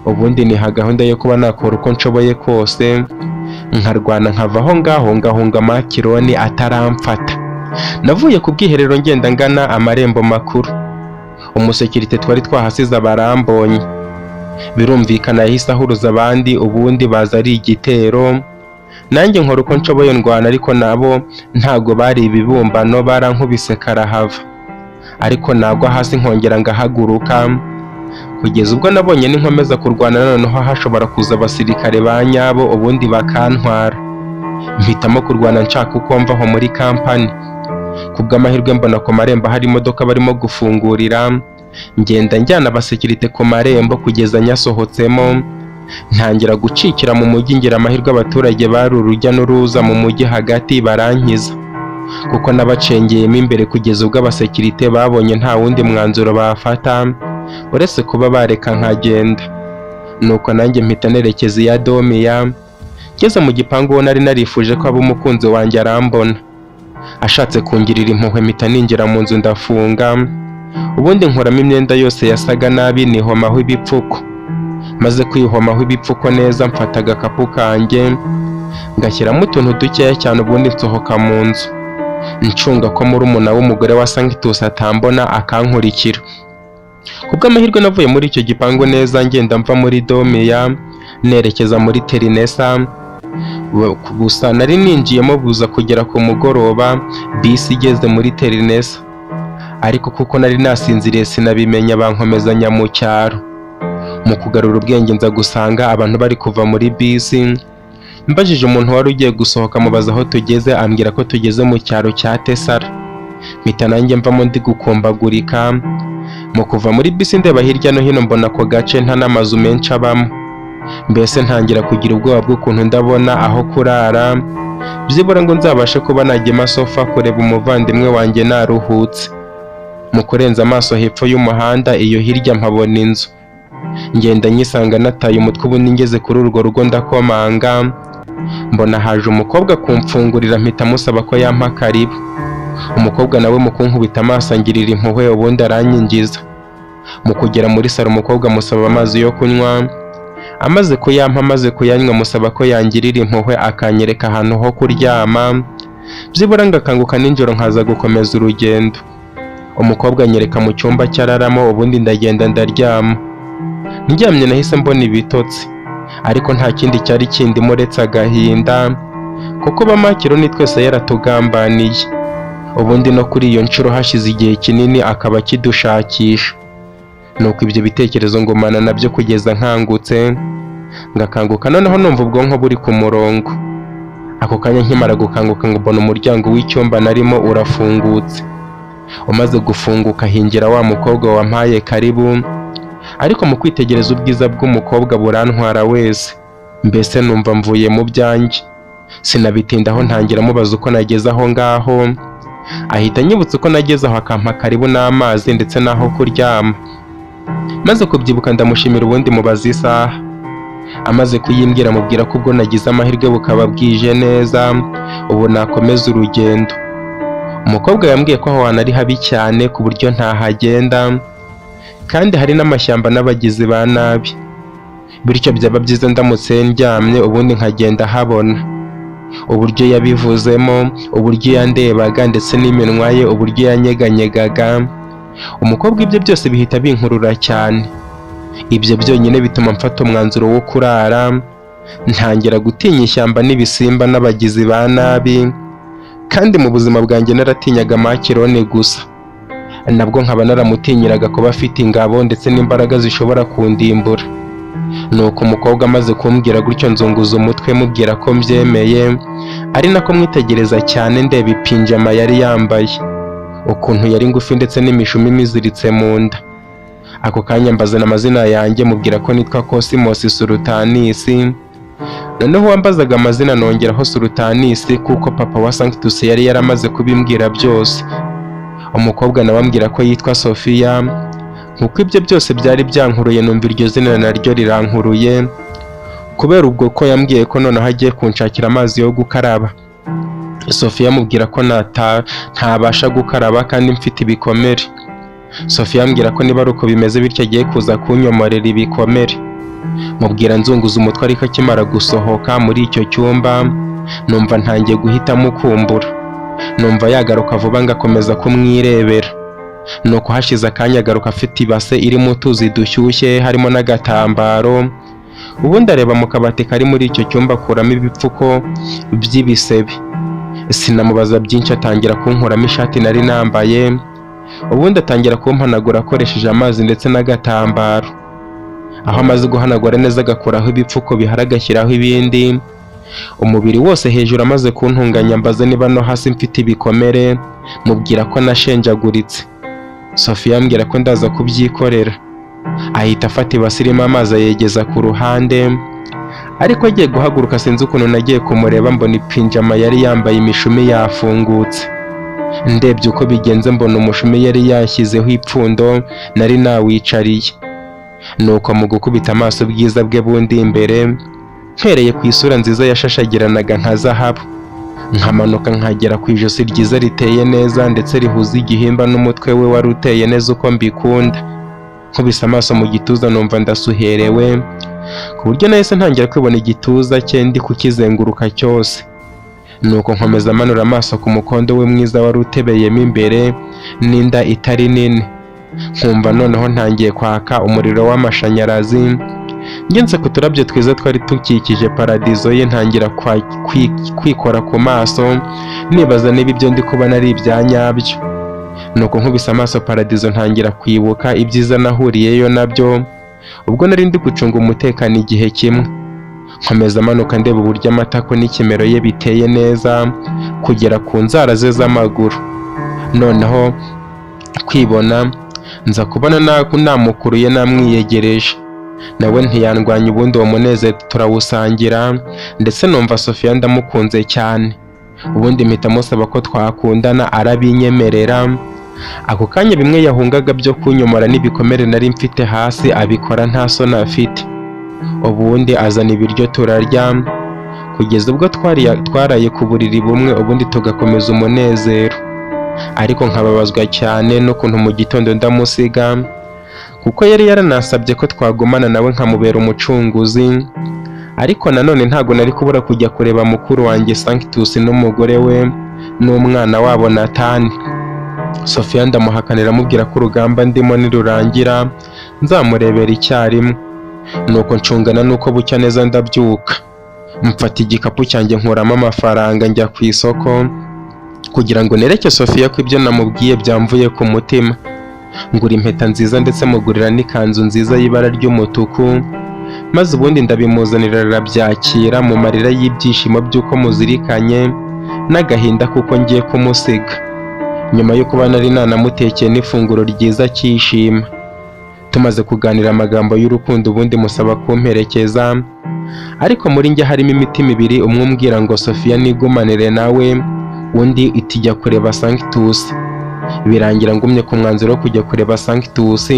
ubundi niha gahunda yo kuba nakora uko nshoboye kose nkarwana nkava aho ngaho, ngahunga Makironi ataramfata. Navuye ku bwiherero ngenda ngana amarembo makuru. Umusekirite twari twahasize abarambonye, birumvikana yahise ahuruza abandi, ubundi baza ari igitero. Nanjye nkora uko nshoboye ndwana, ariko nabo ntago bari ibibumbano, barankubise karahava, ariko nagwa hasi nkongera ngahaguruka, kugeza ubwo nabonye ninkomeza kurwana noneho hashobora kuza abasirikare ba nyabo ubundi bakantwara. Mpitamo kurwana nshaka uko mva aho muri kampani. Kubw'amahirwe mbona ku marembo hari imodoka barimo gufungurira, ngenda njyana abasekirite ku marembo kugeza nyasohotsemo, ntangira gucikira mu mujyi. Ngira amahirwe abaturage bari urujya n'uruza mu mujyi hagati barankiza, kuko nabacengeyemo imbere kugeza ubwo abasekirite babonye nta wundi mwanzuro bafata uretse kuba bareka nkagenda. Nuko nanjye mpita nerekeza iya Domiya. Ngeze mu gipangu uwo nari narifuje ko aba umukunzi wanjye arambona, ashatse kungirira impuhwe mpita ninjira mu nzu ndafunga, ubundi nkuramo imyenda yose yasaga nabi nihomaho ibipfuko. Maze kwihomaho ibipfuko neza mfata agakapu kanjye ngashyiramo utuntu dukeya cyane, ubundi nsohoka mu nzu ncunga ko murumuna w'umugore wa Sanctus atambona akankurikira. Kubw'amahirwe navuye muri icyo gipangu neza, ngenda mva muri Domiya nerekeza muri Terinesa. Gusa nari ninjiyemo buza kugera ku mugoroba bisi igeze muri Terinesa, ariko kuko nari nasinziriye sinabimenya, bankomezanya mu cyaro. Mu kugarura ubwenge nza gusanga abantu bari kuva muri bisi. Mbajije umuntu wari ugiye gusohoka mubaza aho tugeze, ambwira ko tugeze mu cyaro cya Tesara. Mpita nanjye mvamo ndi gukumbagurika. Mu kuva muri bisi ndeba hirya no hino mbona ako gace nta n'amazu menshi abamo, mbese ntangira kugira ubwoba bw'ukuntu ndabona aho kurara, byibura ngo nzabashe kuba najya masofa kureba umuvandimwe wanjye naruhutse. Mu kurenza amaso hepfo y'umuhanda iyo hirya mpabona inzu, ngenda nyisanga nataye umutwe. Ubundi ngeze kuri urwo rugo ndakomanga, mbona haje umukobwa kumfungurira, mpita musaba ko yampa karibu. Umukobwa nawe mu kunkubita amaso angirira impuhwe, ubundi aranyinjiza. Mu kugera muri salo umukobwa amusaba amazi yo kunywa, amaze kuyampa amaze kuyanywa musaba ko yangirira impuhwe akanyereka ahantu ho kuryama, byibura ngakanguka nijoro nkaza gukomeza urugendo. Umukobwa anyereka mu cyumba cyararamo, ubundi ndagenda ndaryama. Ndyamye nahise mbona ibitotsi, ariko nta kindi cyari kindimo uretse agahinda, kuko Bamakironi twese yaratugambaniye, ubundi no kuri iyo nshuro hashize igihe kinini akaba akidushakisha. Nuko ibyo bitekerezo ngumana nabyo kugeza nkangutse, ngakanguka noneho numva ubwonko buri ku murongo. Ako kanya nkimara gukanguka ngo mbona umuryango w'icyumba narimo urafungutse. Umaze gufunguka hinjira wa mukobwa wampaye karibu, ariko mu kwitegereza ubwiza bw'umukobwa burantwara wese, mbese numva mvuye mu byanjye. Sinabitindaho ntangira mubaza uko nageze aho ngaho, ahita anyibutsa uko nageze aho akampa karibu n'amazi ndetse n'aho kuryama. Maze kubyibuka ndamushimira, ubundi mubaza isaha. Amaze kuyimbwira mubwira ko ubwo nagize amahirwe bukaba bwije neza, ubu nakomeza urugendo. Umukobwa yambwiye ko aho hantu ari habi cyane ku buryo ntahagenda, kandi hari n'amashyamba n'abagizi ba nabi, bityo byaba byiza ndamutse ndyamye ubundi nkagenda habona. Uburyo yabivuzemo, uburyo yandebaga ndetse n'iminwa ye, uburyo yanyeganyegaga, umukobwa ibyo byose bihita binkurura cyane. Ibyo byonyine bituma mfata umwanzuro wo kurara. Ntangira gutinya ishyamba n'ibisimba n'abagizi ba nabi, kandi mu buzima bwanjye naratinyaga Makirone gusa, nabwo nkaba naramutinyiraga kuba afite ingabo ndetse n'imbaraga zishobora kundimbura. Nuko umukobwa amaze kumbwira gutyo, nzunguza umutwe mubwira ko mbyemeye, ari nako mwitegereza cyane ndeba ipinjama yari yambaye, ukuntu yari ngufi ndetse n'imishumi imiziritse mu nda. Ako kanya mbazana amazina yanjye, mubwira ko nitwa Cosmos Sultanisi. Noneho uwambazaga amazina nongeraho Sultanisi, kuko papa wa Sanctus yari yaramaze kubimbwira byose. Umukobwa nawe ambwira ko yitwa Sofia. Nkuko ibyo byose byari byankuruye, numva iryo zina naryo rirankuruye, kubera ubwo ko yambwiye ko noneho agiye kunshakira amazi yo gukaraba. Sofia amubwira ko ntabasha gukaraba kandi mfite ibikomere. Sofia ambwira ko niba ari uko bimeze bityo, agiye kuza kunyomorera ibikomere. Mubwira nzunguza umutwe, ariko akimara gusohoka muri icyo cyumba numva ntangiye guhita mukumbura, numva yagaruka vuba ngakomeza kumwirebera. Nuko hashize akanya agaruka afite ibase irimo utuzi dushyushye, harimo n'agatambaro. Ubundi areba mu kabati kari muri icyo cyumba, akuramo ibipfuko by'ibisebe. Sinamubaza byinshi, atangira kunkuramo ishati nari nambaye, ubundi atangira kumpanagura akoresheje amazi ndetse n'agatambaro. Aho amaze guhanagura neza, agakuraho ibipfuko bihari, agashyiraho ibindi, umubiri wose hejuru. Amaze kuntunganya, mbaza niba no hasi mfite ibikomere, mubwira ko nashenjaguritse. Sofia ambwira ko ndaza kubyikorera. Ahita afata ibasi irimo amazi ayegeza ku ruhande, ariko agiye guhaguruka, sinzi ukuntu nagiye kumureba mbona ipinjama yari yambaye imishumi yafungutse. Ndebye uko bigenze, mbona umushumi yari yashyizeho ipfundo nari nawicariye. Nuko mu gukubita amaso ubwiza bwe bundi imbere, mpereye ku isura nziza yashashagiranaga nka zahabu, nkamanuka nkagera ku ijosi ryiza riteye neza ndetse rihuza igihimba n'umutwe we wari uteye neza uko mbikunda, nkubise amaso mu gituza numva ndasuherewe, ku buryo nahise ntangira kwibona igituza cye ndi kukizenguruka cyose. Nuko nkomeza manura amaso ku mukondo we mwiza wari utebeyemo imbere n'inda itari nini, nkumva noneho ntangiye kwaka umuriro w'amashanyarazi. Ngenze ku turabyo twiza twari dukikije paradizo ye, ntangira kwikora ku maso nibaza niba ibyo ndi kubona ari ibya nyabyo. Nuko nkubise amaso paradizo, ntangira kwibuka ibyiza nahuriyeyo nabyo ubwo nari ndi gucunga umutekano igihe kimwe. Nkomeza amanuka ndeba uburyo amatako n'ikimero ye biteye neza kugera ku nzara ze z'amaguru. Noneho kwibona nza kubona namukuruye, namwiyegereje, nawe ntiyandwanya. Ubundi uwo munezero turawusangira, ndetse numva Sofia ndamukunze cyane. Ubundi mpita musaba ko twakundana, arabinyemerera ako kanya. Bimwe yahungaga byo kunyomora n'ibikomere nari mfite hasi, abikora nta soni afite. Ubundi azana ibiryo turarya, kugeza ubwo twaraye ku buriri bumwe, ubundi tugakomeza umunezero. Ariko nkababazwa cyane n'ukuntu mu gitondo ndamusiga, kuko yari yaranasabye ko twagumana nawe nkamubera umucunguzi. Ariko nanone ntabwo nari kubura kujya kureba mukuru wanjye Sanctus n'umugore we n'umwana wabo Nathan. Sofia ndamuhakanira, amubwira ko urugamba ndimo nirurangira nzamurebera icyarimwe. Nuko ncungana nuko bucya neza, ndabyuka, mfata igikapu cyanjye, nkuramo amafaranga, njya ku isoko kugira ngo nereke Sofia ko ibyo namubwiye byamvuye ku mutima. Ngura impeta nziza ndetse mugurira n'ikanzu nziza y'ibara ry'umutuku, maze ubundi ndabimuzanira, arabyakira mu marira y'ibyishimo by'uko muzirikanye n'agahinda kuko ngiye kumusiga, nyuma yo kuba nari nanamutekeye n'ifunguro ryiza akishima. Tumaze kuganira amagambo y'urukundo, ubundi musaba kumperekeza, ariko muri njye harimo imitima ibiri: umwe umbwira ngo Sofia nigumanire nawe, undi iti jya kureba Sanctus. Birangira ngumye ku mwanzuro wo kujya kureba Sanctus,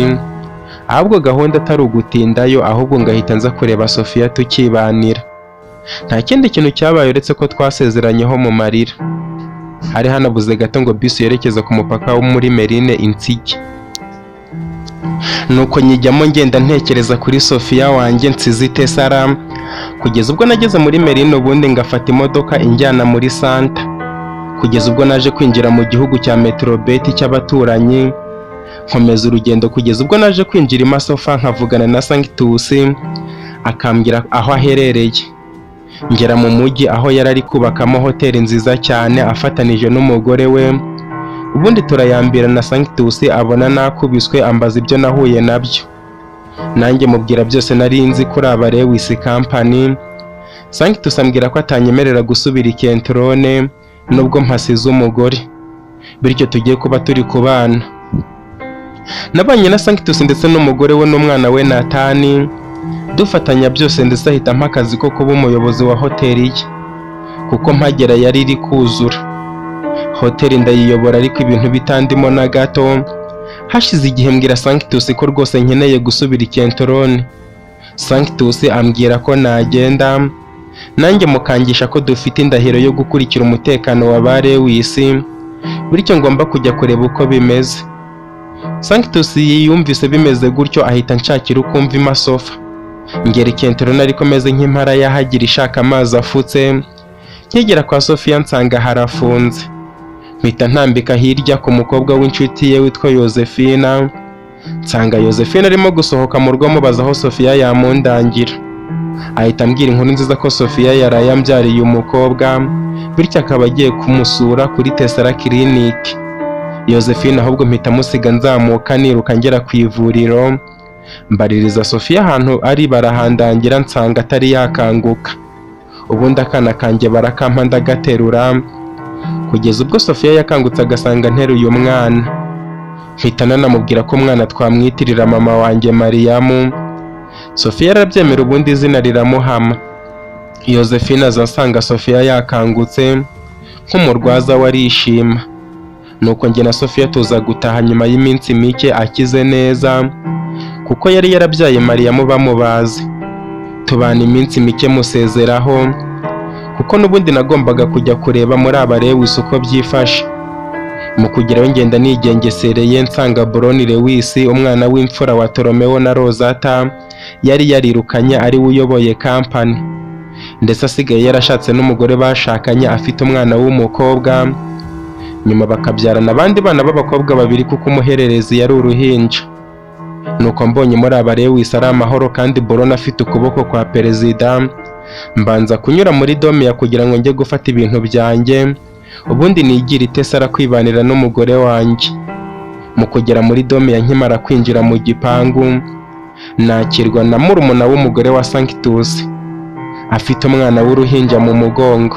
ahubwo gahunda atari ugutindayo, ahubwo ngahita nza kureba Sofia tukibanira. Nta kindi kintu cyabaye uretse ko twasezeranyeho mu marira. Hari hanabuze gato ngo bisi yerekeza ku mupaka wo muri Merine insige, nuko nyijyamo ngenda ntekereza kuri Sofia wanjye nsize itesara, kugeza ubwo nageze muri Merine, ubundi ngafata imodoka injyana muri Santa, kugeza ubwo naje kwinjira mu gihugu cya Metrobet cy'abaturanyi. Nkomeza urugendo kugeza ubwo naje kwinjira i Masofa, nkavugana na Sanctus akambwira aho aherereye. Ngera mu mujyi aho yari ari kubakamo hoteli nziza cyane afatanije n'umugore we, ubundi turayambira na Sanctus abona nakubiswe ambaza ibyo nahuye nabyo. Nanjye mubwira byose nari nzi kuri aba Lewis Company. Sanctus ambwira ko atanyemerera gusubira i Kentrone nubwo mpasize umugore, bityo tugiye kuba turi kubana. Nabanye na Sanctus ndetse n'umugore we n'umwana we Natani, dufatanya byose, ndetse ahita ampa akazi ko kuba umuyobozi wa hoteli ye, kuko mpagera yari iri kuzura. Hoteli ndayiyobora ariko ibintu bitandimo na gato. Hashize igihe mbwira Sanctus ko rwose nkeneye gusubira i Kentrone. Sanctus ambwira ko nagenda, nanjye mukangisha ko dufite indahiro yo gukurikira umutekano wa ba Lewis, bityo ngomba kujya kureba uko bimeze. Sanctus yiyumvise bimeze gutyo ahita anshakira uko mva imasofa. Ngera i Kentrone ariko meze nk'impara yahagira ishaka amazi afutse. Nkigera kwa Sofia nsanga harafunze. Mpita ntambika hirya ku mukobwa w'inshuti ye witwa Yosefina. Nsanga Yosefina arimo gusohoka mu rugo, mubaza aho Sofia yamundangira. Ahita ambwira inkuru nziza ko Sofia yaraye ambyariye umukobwa, bityo akaba agiye kumusura kuri Tesara Clinic. Yosefina ahubwo mpita musiga nzamuka niruka ngera ku ivuriro, mbaririza Sofia ahantu ari barahandangira, nsanga atari yakanguka. Ubundi akana kanjye barakampa ndagaterura, kugeza ubwo Sofia yakangutse agasanga nteruye umwana. Mpita nanamubwira ko umwana twamwitirira mama wanjye Mariyamu. Sofia arabyemera, ubundi izina riramuhama. Yosefina aza asanga Sofia yakangutse, nk'umurwaza we arishima. Nuko njye na Sofia tuza gutaha nyuma y'iminsi mike akize neza, kuko yari yarabyaye Mariyamu bamubaze. Tubana iminsi mike musezeraho, kuko n'ubundi nagombaga kujya kureba muri aba Lewis uko byifashe. Mu kugerayo ngenda nigengesereye, nsanga Boroni Lewis, umwana w'imfura wa Toromeo na Rosata, yari yarirukanye ari we uyoboye kampani, ndetse asigaye yarashatse n'umugore bashakanye afite umwana w'umukobwa, nyuma bakabyarana abandi bana b'abakobwa babiri kuko umuhererezi yari uruhinja. Nuko mbonye muri aba Lewis ari amahoro kandi Boroni afite ukuboko kwa perezida, mbanza kunyura muri Domiya kugira ngo njye gufata ibintu byanjye, ubundi nigire itesara kwibanira n'umugore wanjye. Mu kugera muri Domiya nkimara kwinjira mu gipangu, nakirwa na murumuna w'umugore wa Sanctus, afite umwana w'uruhinja mu mugongo.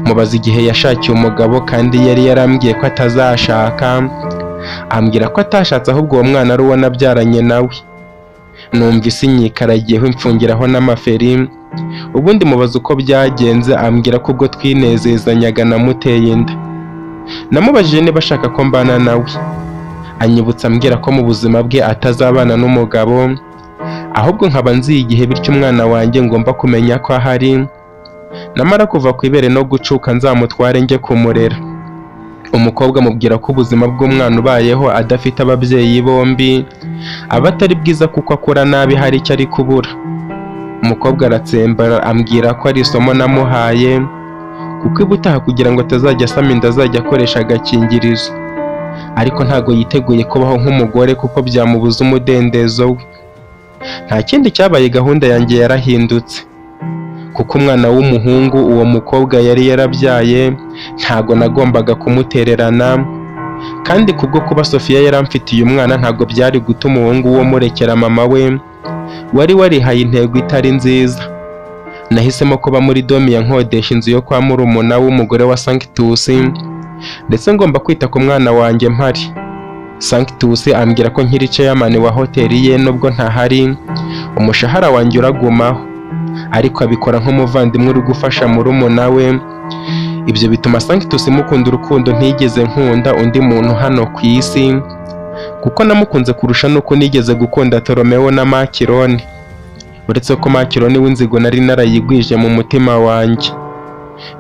Mubaza igihe yashakiye umugabo kandi yari yarambwiye ko atazashaka, ambwira ko atashatse ahubwo uwo mwana ari uwo nabyaranye nawe. Numva isi nyikaragiyeho imfungiraho n'amaferi, ubundi mubaza uko byagenze ambwira ko ubwo twinezezanyaga namuteye inda. Namubajije niba ashaka ko mbana nawe, anyibutsa ambwira ko mu buzima bwe atazabana n'umugabo, ahubwo nkaba nzi igihe, bityo umwana wanjye ngomba kumenya ko ahari, namara kuva ku ibere no gucuka nzamutware njye kumurera. Umukobwa amubwira ko ubuzima bw'umwana ubayeho adafite ababyeyi bombi aba atari bwiza, kuko akura nabi hari icyo ari kubura. Umukobwa aratsemba ambwira ko ari isomo namuhaye, kuko ubutaha kugira ngo atazajya asama inda azajya akoresha agakingirizo, ariko ntago yiteguye kubaho nk'umugore kuko byamubuza umudendezo we. Nta kindi cyabaye, gahunda yanjye yarahindutse, kuko umwana w'umuhungu uwo mukobwa yari yarabyaye ntago nagombaga kumutererana, kandi kubwo kuba Sofia yaramfitiye umwana ntago byari gutuma uwo nguwo murekera mama we wari warihaye intego itari nziza. Nahisemo kuba muri Domiya nkodesha inzu yo kwa murumuna w'umugore wa Sanctus, ndetse ngomba kwita ku mwana wanjye mpari. Sanctus ambwira ko nkiri chairman wa hoteli ye nubwo ntahari, umushahara wanjye uragumaho, ariko abikora nk'umuvandimwe uri gufasha murumuna we. Ibyo bituma Sanctus mukunda urukundo ntigeze nkunda undi muntu hano ku isi, kuko namukunze kurusha nuko nigeze gukunda Toromeo na Makironi, uretse ko Makironi w'inzigo nari narayigwije mu mutima wanjye,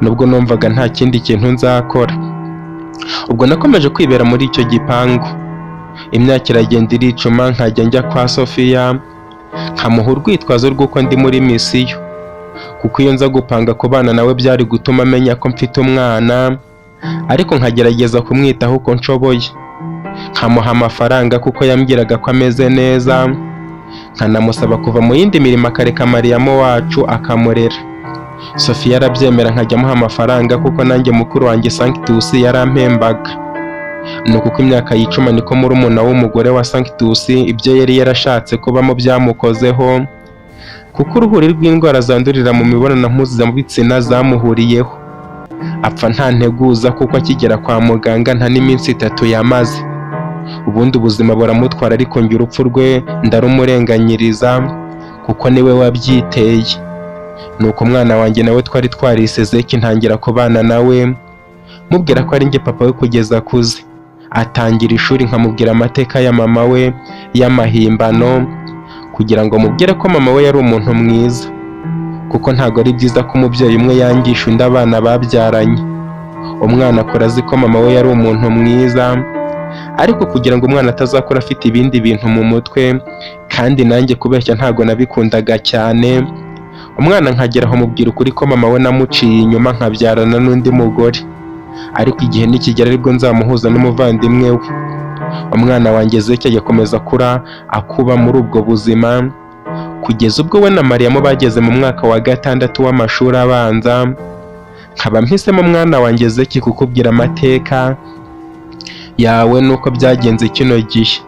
nubwo numvaga nta kindi kintu nzakora. Ubwo nakomeje kwibera muri icyo gipangu, imyaka iragenda iricuma, nkajya njya kwa Sofia nkamuha urwitwazo rw'uko ndi muri misiyo, kuko iyo nza gupanga kubana nawe byari gutuma amenya ko mfite umwana, ariko nkagerageza kumwitaho uko nshoboye, nkamuha amafaranga kuko yambwiraga ko ameze neza, nkanamusaba kuva mu yindi mirimo akareka Mariyamu wacu akamurera. Sofiya arabyemera, nkajya amuha amafaranga kuko nanjye mukuru wanjye Sanctus yarampembaga. Nuko uko imyaka yicuma, niko murumuna w'umugore wa Sanctus ibyo yari yarashatse kubamo byamukozeho, kuko uruhuri rw'indwara zandurira mu mibonano mpuzabitsina zamuhuriyeho, apfa nta nteguza, kuko akigera kwa muganga nta n'iminsi 3 yamaze, ubundi ubuzima buramutwara. Ariko njye urupfu rwe ndarumurenganyiriza kuko niwe wabyiteye. Nuko umwana wanjye nawe twari twarise Zeki, ntangira kubana nawe, mubwira ko ari njye papa we kugeza akuze atangira ishuri, nkamubwira amateka ya mama we y'amahimbano kugira ngo mubwire ko mama we yari umuntu mwiza, kuko ntabwo ari byiza ko umubyeyi umwe yangisha undi abana babyaranye. Umwana akura azi ko mama we yari umuntu mwiza, ariko kugira ngo umwana atazakura afite ibindi bintu mu mutwe. Kandi nanjye kubeshya ntabwo nabikundaga cyane. Umwana nkagera aho mubwira ukuri ko mama we namuciye inyuma nkabyarana n'undi mugore, ariko igihe nikigera aribwo nzamuhuza n'umuvandimwe we. Umwana wanjye Zeki agakomeza akura akuba muri ubwo buzima, kugeza ubwo we na Mariyamu bageze mu mwaka wa 6 w'amashuri abanza. Nkaba mpisemo mwana wanjye Zeki kukubwira amateka yawe n'uko byagenze kino gihe,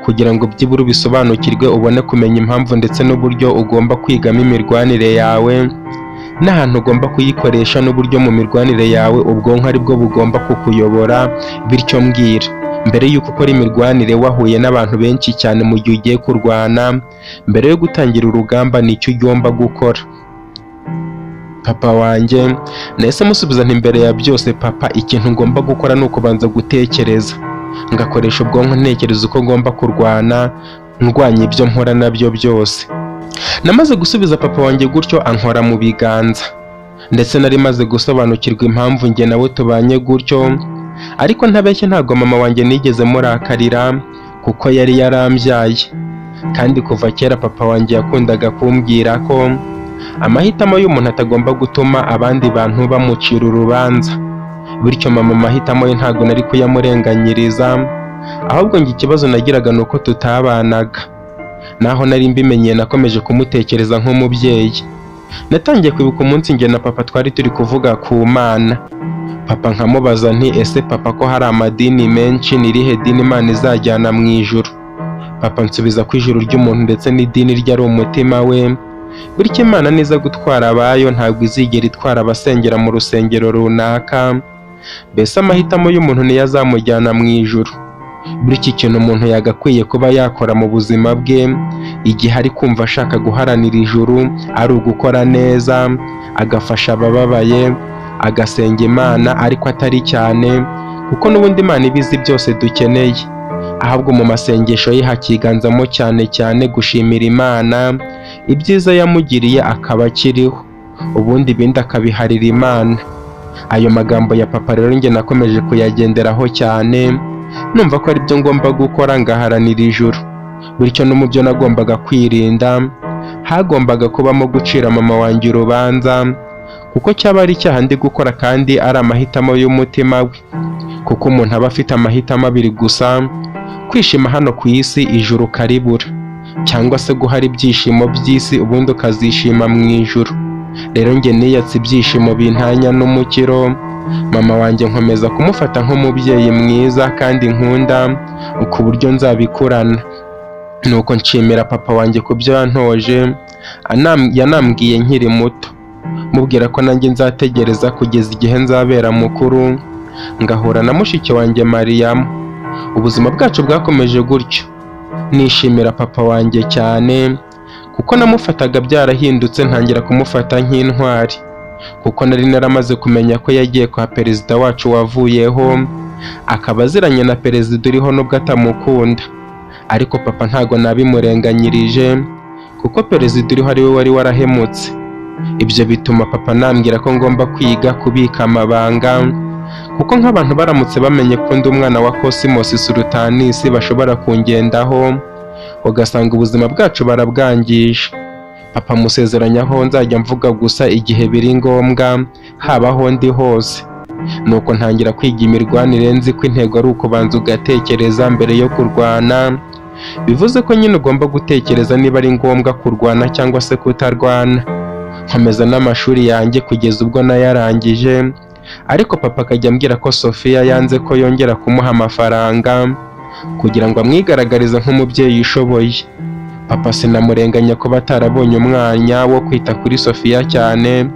kugira ngo byibura ubisobanukirwe, ubone kumenya impamvu ndetse n'uburyo ugomba kwigamo imirwanire yawe, n'ahantu ugomba kuyikoresha, n'uburyo mu mirwanire yawe ubwonko aribwo bugomba kukuyobora. Bityo mbwira, mbere y'uko ukora imirwanire wahuye n'abantu benshi cyane, mu gihe ugiye kurwana, mbere yo gutangira urugamba, nicyo ugomba gukora? Papa wanjye, nahise musubiza nti: "Mbere ya byose papa, ikintu ngomba gukora ni ukubanza gutekereza, ngakoresha ubwonko, ntekereza uko ngomba kurwana, ndwanya ibyo mpora nabyo byose." Namaze gusubiza papa wanjye gutyo, ankora mu biganza. Ndetse nari maze gusobanukirwa impamvu njye nawe tubanye gutyo. Ariko ntabeshye, ntabwo mama wanjye nigeze murakarira kuko yari yarambyaye. Kandi kuva kera papa wanjye yakundaga kumbwira ko amahitamo y'umuntu atagomba gutuma abandi bantu bamucira urubanza. Bityo mama amahitamo ye ntabwo nari kuyamurenganyiriza. Ahubwo njye ikibazo nagiraga ni uko tutabanaga. Naho nari mbimenyeye, nakomeje kumutekereza nk'umubyeyi. Natangiye kwibuka umunsi njye na papa twari turi kuvuga ku Mana. Papa nkamubaza nti: "Ese papa, ko hari amadini menshi, ni irihe dini Imana izajyana mu ijuru?" Papa nsubiza ko ijuru ry'umuntu ndetse n'idini rye ari umutima we. Bityo Imana niza gutwara abayo, ntabwo izigera itwara abasengera mu rusengero runaka. Mbese amahitamo y'umuntu niyo azamujyana mu ijuru. Bityo ikintu umuntu yagakwiye kuba yakora mu buzima bwe igihe ari kumva ashaka guharanira ijuru ari ugukora neza, agafasha abababaye, agasenga Imana, ariko atari cyane, kuko n'ubundi Imana iba izi byose dukeneye. Ahubwo mu masengesho ye hakiganzamo cyane cyane gushimira Imana ibyiza yamugiriye akaba akiriho, ubundi ibindi akabiharira Imana. Ayo magambo ya papa rero njye nakomeje kuyagenderaho cyane, numva ko aribyo ngomba gukora ngaharanira ijuru. Bityo no mu byo nagombaga kwirinda hagombaga kubamo gucira mama wanjye urubanza, kuko cyaba ari icyaha ndi gukora kandi ari amahitamo y'umutima we. Kuko umuntu aba afite amahitamo abiri gusa: kwishima hano ku isi ijuru ukaribura, cyangwa se guhara ibyishimo by'isi ubundi ukazishima mu ijuru. Rero njye niyatse ibyishimo bintanya n'umukiro. Mama wanjye nkomeza kumufata nk'umubyeyi mwiza kandi nkunda ku buryo nzabikurana. Nuko nshimira papa wanjye ku byo yantoje, yanambwiye nkiri muto, mubwira ko nanjye nzategereza kugeza igihe nzabera mukuru ngahura na mushiki wanjye Mariyamu. Ubuzima bwacu bwakomeje gutyo, nishimira papa wanjye cyane, kuko namufataga byarahindutse, ntangira kumufata nk'intwari, kuko nari naramaze kumenya ko yagiye kwa perezida wacu wavuyeho, akaba aziranye na perezida uriho nubwo atamukunda. Ariko papa ntago nabimurenganyirije, kuko perezida uriho ari we wari warahemutse. Ibyo bituma papa nambwira ko ngomba kwiga kubika amabanga, kuko nk'abantu baramutse bamenye ko ndi umwana wa Cosmos Sultanis bashobora kungendaho, ugasanga ubuzima bwacu barabwangije. Papa musezeranya aho nzajya mvuga gusa igihe biri ngombwa, haba aho ndi hose. Nuko ntangira kwiga imirwanire, nzi ko intego ari ukubanza ugatekereza mbere yo kurwana. Bivuze ko nyine ugomba gutekereza niba ari ngombwa kurwana cyangwa se kutarwana. Nkomeza n'amashuri yanjye kugeza ubwo nayarangije, ariko papa akajya ambwira ko Sofia yanze ko yongera kumuha amafaranga kugira ngo amwigaragarize nk'umubyeyi ushoboye. Papa sinamurenganya kuba atarabonye umwanya wo kwita kuri Sofia cyane,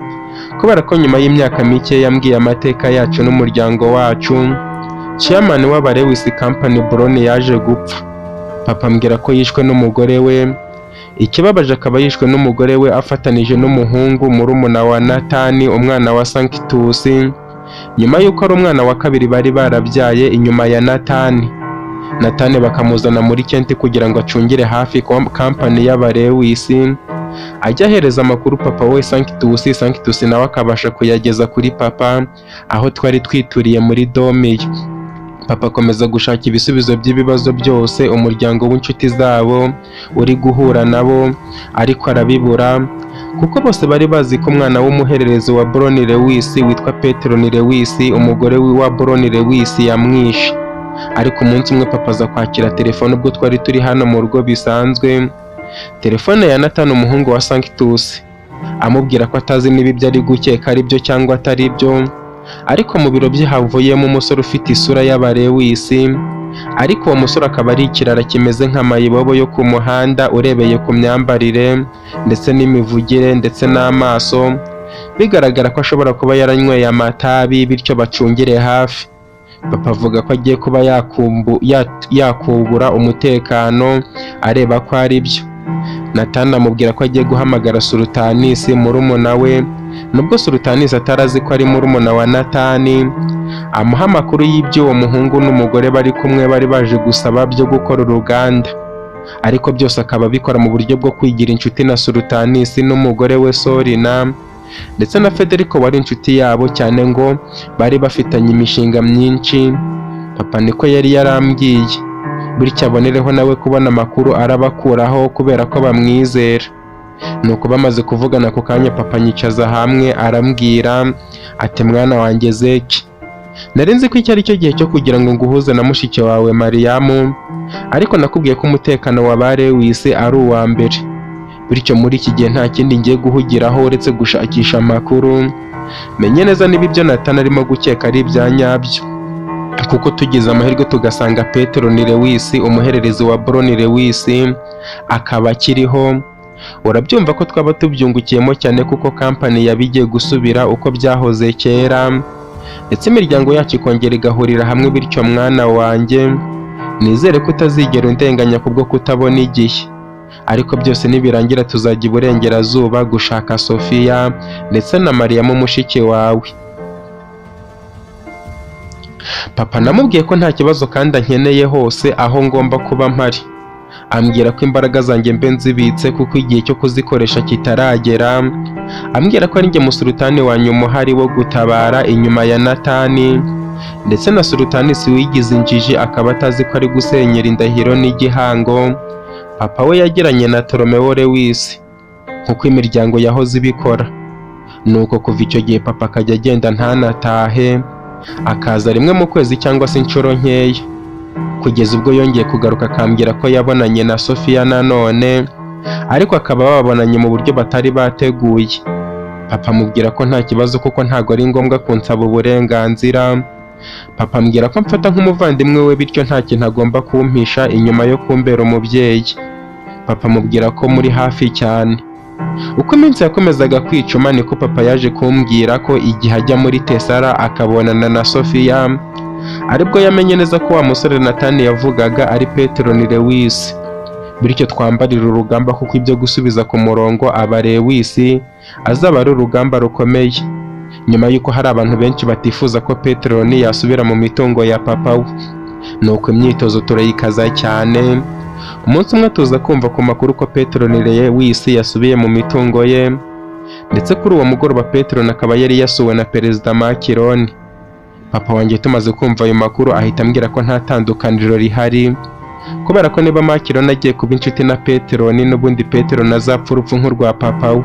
kubera ko nyuma y'imyaka mike yambwiye amateka yacu n'umuryango wacu. Chairman w'aba Lewis Company Brown yaje gupfa. Papa ambwira ko yishwe n'umugore we. Ikibabaje akaba yishwe n'umugore we afatanije n'umuhungu murumuna wa Natani, umwana wa Sanctus, nyuma y'uko ari umwana wa kabiri bari barabyaye inyuma ya Natani. Natani bakamuzana muri Kent kugira ngo acungire hafi kampani y'aba Lewis, ajya ahereza amakuru papa we Sanctus, Sanctus nawe akabasha kuyageza kuri papa aho twari twituriye muri dorm ye. Papa akomeza gushaka ibisubizo by'ibibazo byose umuryango w'inshuti zabo uri guhura nabo, ariko arabibura, kuko bose bari bazi ko umwana w'umuhererezi wa Brown Lewis witwa Petron Lewis, umugore wa Brown Lewis yamwishe. Ariko umunsi umwe papa aza kwakira telefone ubwo twari turi hano mu rugo bisanzwe, telefone ya Nathan umuhungu wa Sanctus, amubwira ko atazi niba ibyo ari gukeka ari byo cyangwa atari byo, ariko mu biro bye havuyemo umusore ufite isura y'abarewisi, ariko uwo musore akaba ari ikirara kimeze nka mayibobo yo ku muhanda, urebeye ku myambarire ndetse n'imivugire ndetse n'amaso, bigaragara ko ashobora kuba yaranyweye amatabi, bityo bacungire hafi. Papa avuga ko agiye kuba yakubura umutekano areba ko ari byo. Nathan amubwira ko agiye guhamagara Sultanisi murumuna we, nubwo Sultanisi atarazi ko ari murumuna wa Natani, amuha amakuru y'ibyo uwo muhungu n'umugore bari kumwe bari baje gusaba byo gukora uruganda, ariko byose akaba abikora mu buryo bwo kwigira inshuti na Sultanisi n'umugore we Sorina ndetse na Federico wari inshuti yabo cyane, ngo bari bafitanye imishinga myinshi. Papa niko yari yarambwiye, bityo abonereho nawe kubona amakuru arabakuraho kubera ko bamwizera. Nuko bamaze kuvugana ako kanya, papa anyicaza hamwe arambwira ati: "Mwana wanjye Zeki, nari nzi ko iki ari cyo gihe cyo kugira ngo nguhuze na mushiki wawe Mariyamu, ariko nakubwiye ko umutekano wa ba Lewis ari uwa mbere, bityo muri iki gihe nta kindi ngiye guhugiraho uretse gushakisha amakuru menye neza niba ibyo Nathan arimo gukeka ari ibya nyabyo, kuko tugize amahirwe tugasanga Petero ni Lewis, umuhererezi wa Brown Lewis, akaba akiriho, urabyumva ko twaba tubyungukiyemo cyane, kuko kampani yaba igiye gusubira uko byahoze kera, ndetse imiryango yacu ikongera igahurira hamwe. Bityo mwana wanjye, nizere ko utazigera undenganya kubwo kutabona igihe, ariko byose nibirangira tuzajya iburengerazuba gushaka Sofia ndetse na Mariyamu mushiki wawe." Papa namubwiye ko nta kibazo kandi ankeneye hose aho ngomba kuba mpari, ambwira ko imbaraga zanjye mbe nzibitse kuko igihe cyo kuzikoresha kitaragera, ambwira ko ari njye musulutani wa nyuma uhari wo gutabara inyuma ya Natani ndetse na Sultanisi wigize injiji akaba atazi ko ari gusenyera indahiro n'igihango papa we yagiranye na Ptolomeo Lewis nk'uko imiryango yahoze ibikora. Nuko kuva icyo gihe papa akajya agenda ntanatahe, akaza rimwe mu kwezi cyangwa se inshuro nkeya, kugeza ubwo yongeye kugaruka akambwira ko yabonanye na Sofia nanone, ariko akaba babonanye mu buryo batari bateguye. Papa amubwira ko nta kibazo kuko ntago ari ngombwa kunsaba uburenganzira. Papa ambwira ko amfata nk'umuvandimwe we, bityo nta kintu agomba kumpisha inyuma yo kumbera umubyeyi. Papa amubwira ko muri hafi cyane. Uko iminsi yakomezaga kwicuma niko papa yaje kumbwira ko igihe ajya muri Tesara akabonana na Sofia, aribwo yamenye neza ko wa musore Natani yavugaga ari Petero ni Lewis, bityo twambarira urugamba kuko ibyo gusubiza ku murongo aba Lewis azaba ari urugamba rukomeye, nyuma y'uko hari abantu benshi batifuza ko Peteroni yasubira mu mitungo ya papa we. Nuko imyitozo turayikaza cyane. Umunsi umwe tuza kumva ku makuru ko Peteroni Lewis yasubiye mu mitungo ye, ndetse kuri uwo mugoroba Peteroni akaba yari yasuwe na Perezida Makironi. Papa wanjye tumaze kumva ayo makuru ahita ambwira ko nta tandukaniro rihari, kubera ko niba Makironi agiye kuba inshuti na Peteroni, n'ubundi Peteroni azapfa urupfu nk'urwa papa we.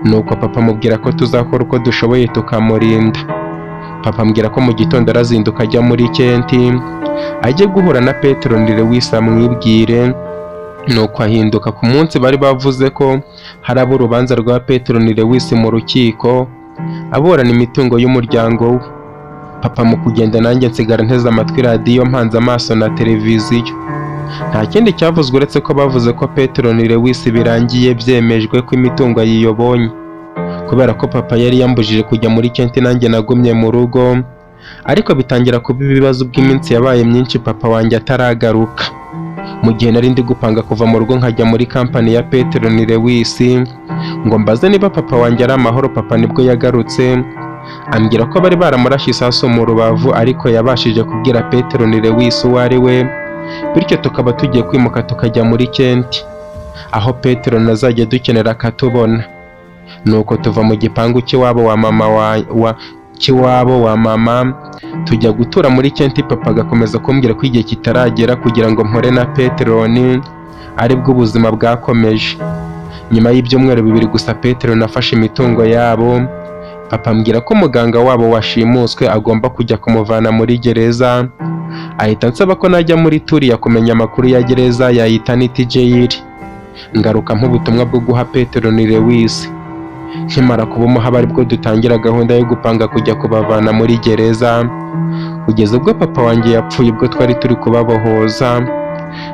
Nuko papa amubwira ko tuzakora uko dushoboye tukamurinda. Papa ambwira ko mu gitondo arazinduka ajya muri Kenti, ajye guhura na Peteroni Lewis amwibwire. Nuko ahinduka ku munsi bari bavuze ko haraba urubanza rwa Petero ni Lewis mu rukiko aburana imitungo y'umuryango we. Papa mu kugenda nanjye nsigara nteze amatwi radiyo, mpanze amaso na televiziyo. Nta kindi cyavuzwe uretse ko bavuze ko Petero ni Lewis birangiye byemejwe ko imitungo yiyobonye. Kubera ko papa yari yambujije kujya muri Kent, nanjye nagumye mu rugo, ariko bitangira kuba ibibazo bw'iminsi yabaye myinshi papa wanjye ataragaruka. Mu gihe nari ndi gupanga kuva mu rugo nkajya muri kampani ya Petero ni Lewis ngo mbaze niba papa wanjye ari amahoro, papa nibwo yagarutse ambwira ko bari baramurashe isasu mu rubavu, ariko yabashije kubwira Petero ni Lewis uwo ari we, bityo tukaba tugiye kwimuka tukajya muri Kent aho Petero nazajya dukenera akatubona. Nuko tuva mu gipangu cy'iwabo wa mama wa cy'iwabo wa mama tujya gutura muri Kent. Papa agakomeza kumbwira ko igihe kitaragera kugira ngo mpore na Peteroni, aribwo ubuzima bwakomeje. Nyuma y'ibyumweru 2 gusa Petero nafashe imitungo yabo. Papa ambwira ko muganga wabo washimuswe agomba kujya kumuvana muri gereza, ahita ansaba ko najya muri turiya kumenya amakuru ya gereza ya Eternity Jail. Ngaruka nk'ubutumwa bwo guha Petero ni Lewis. Nkimara kubumuha aribwo dutangira gahunda yo gupanga kujya kubavana muri gereza, kugeza ubwo papa wanjye yapfuye ubwo twari turi kubabohoza,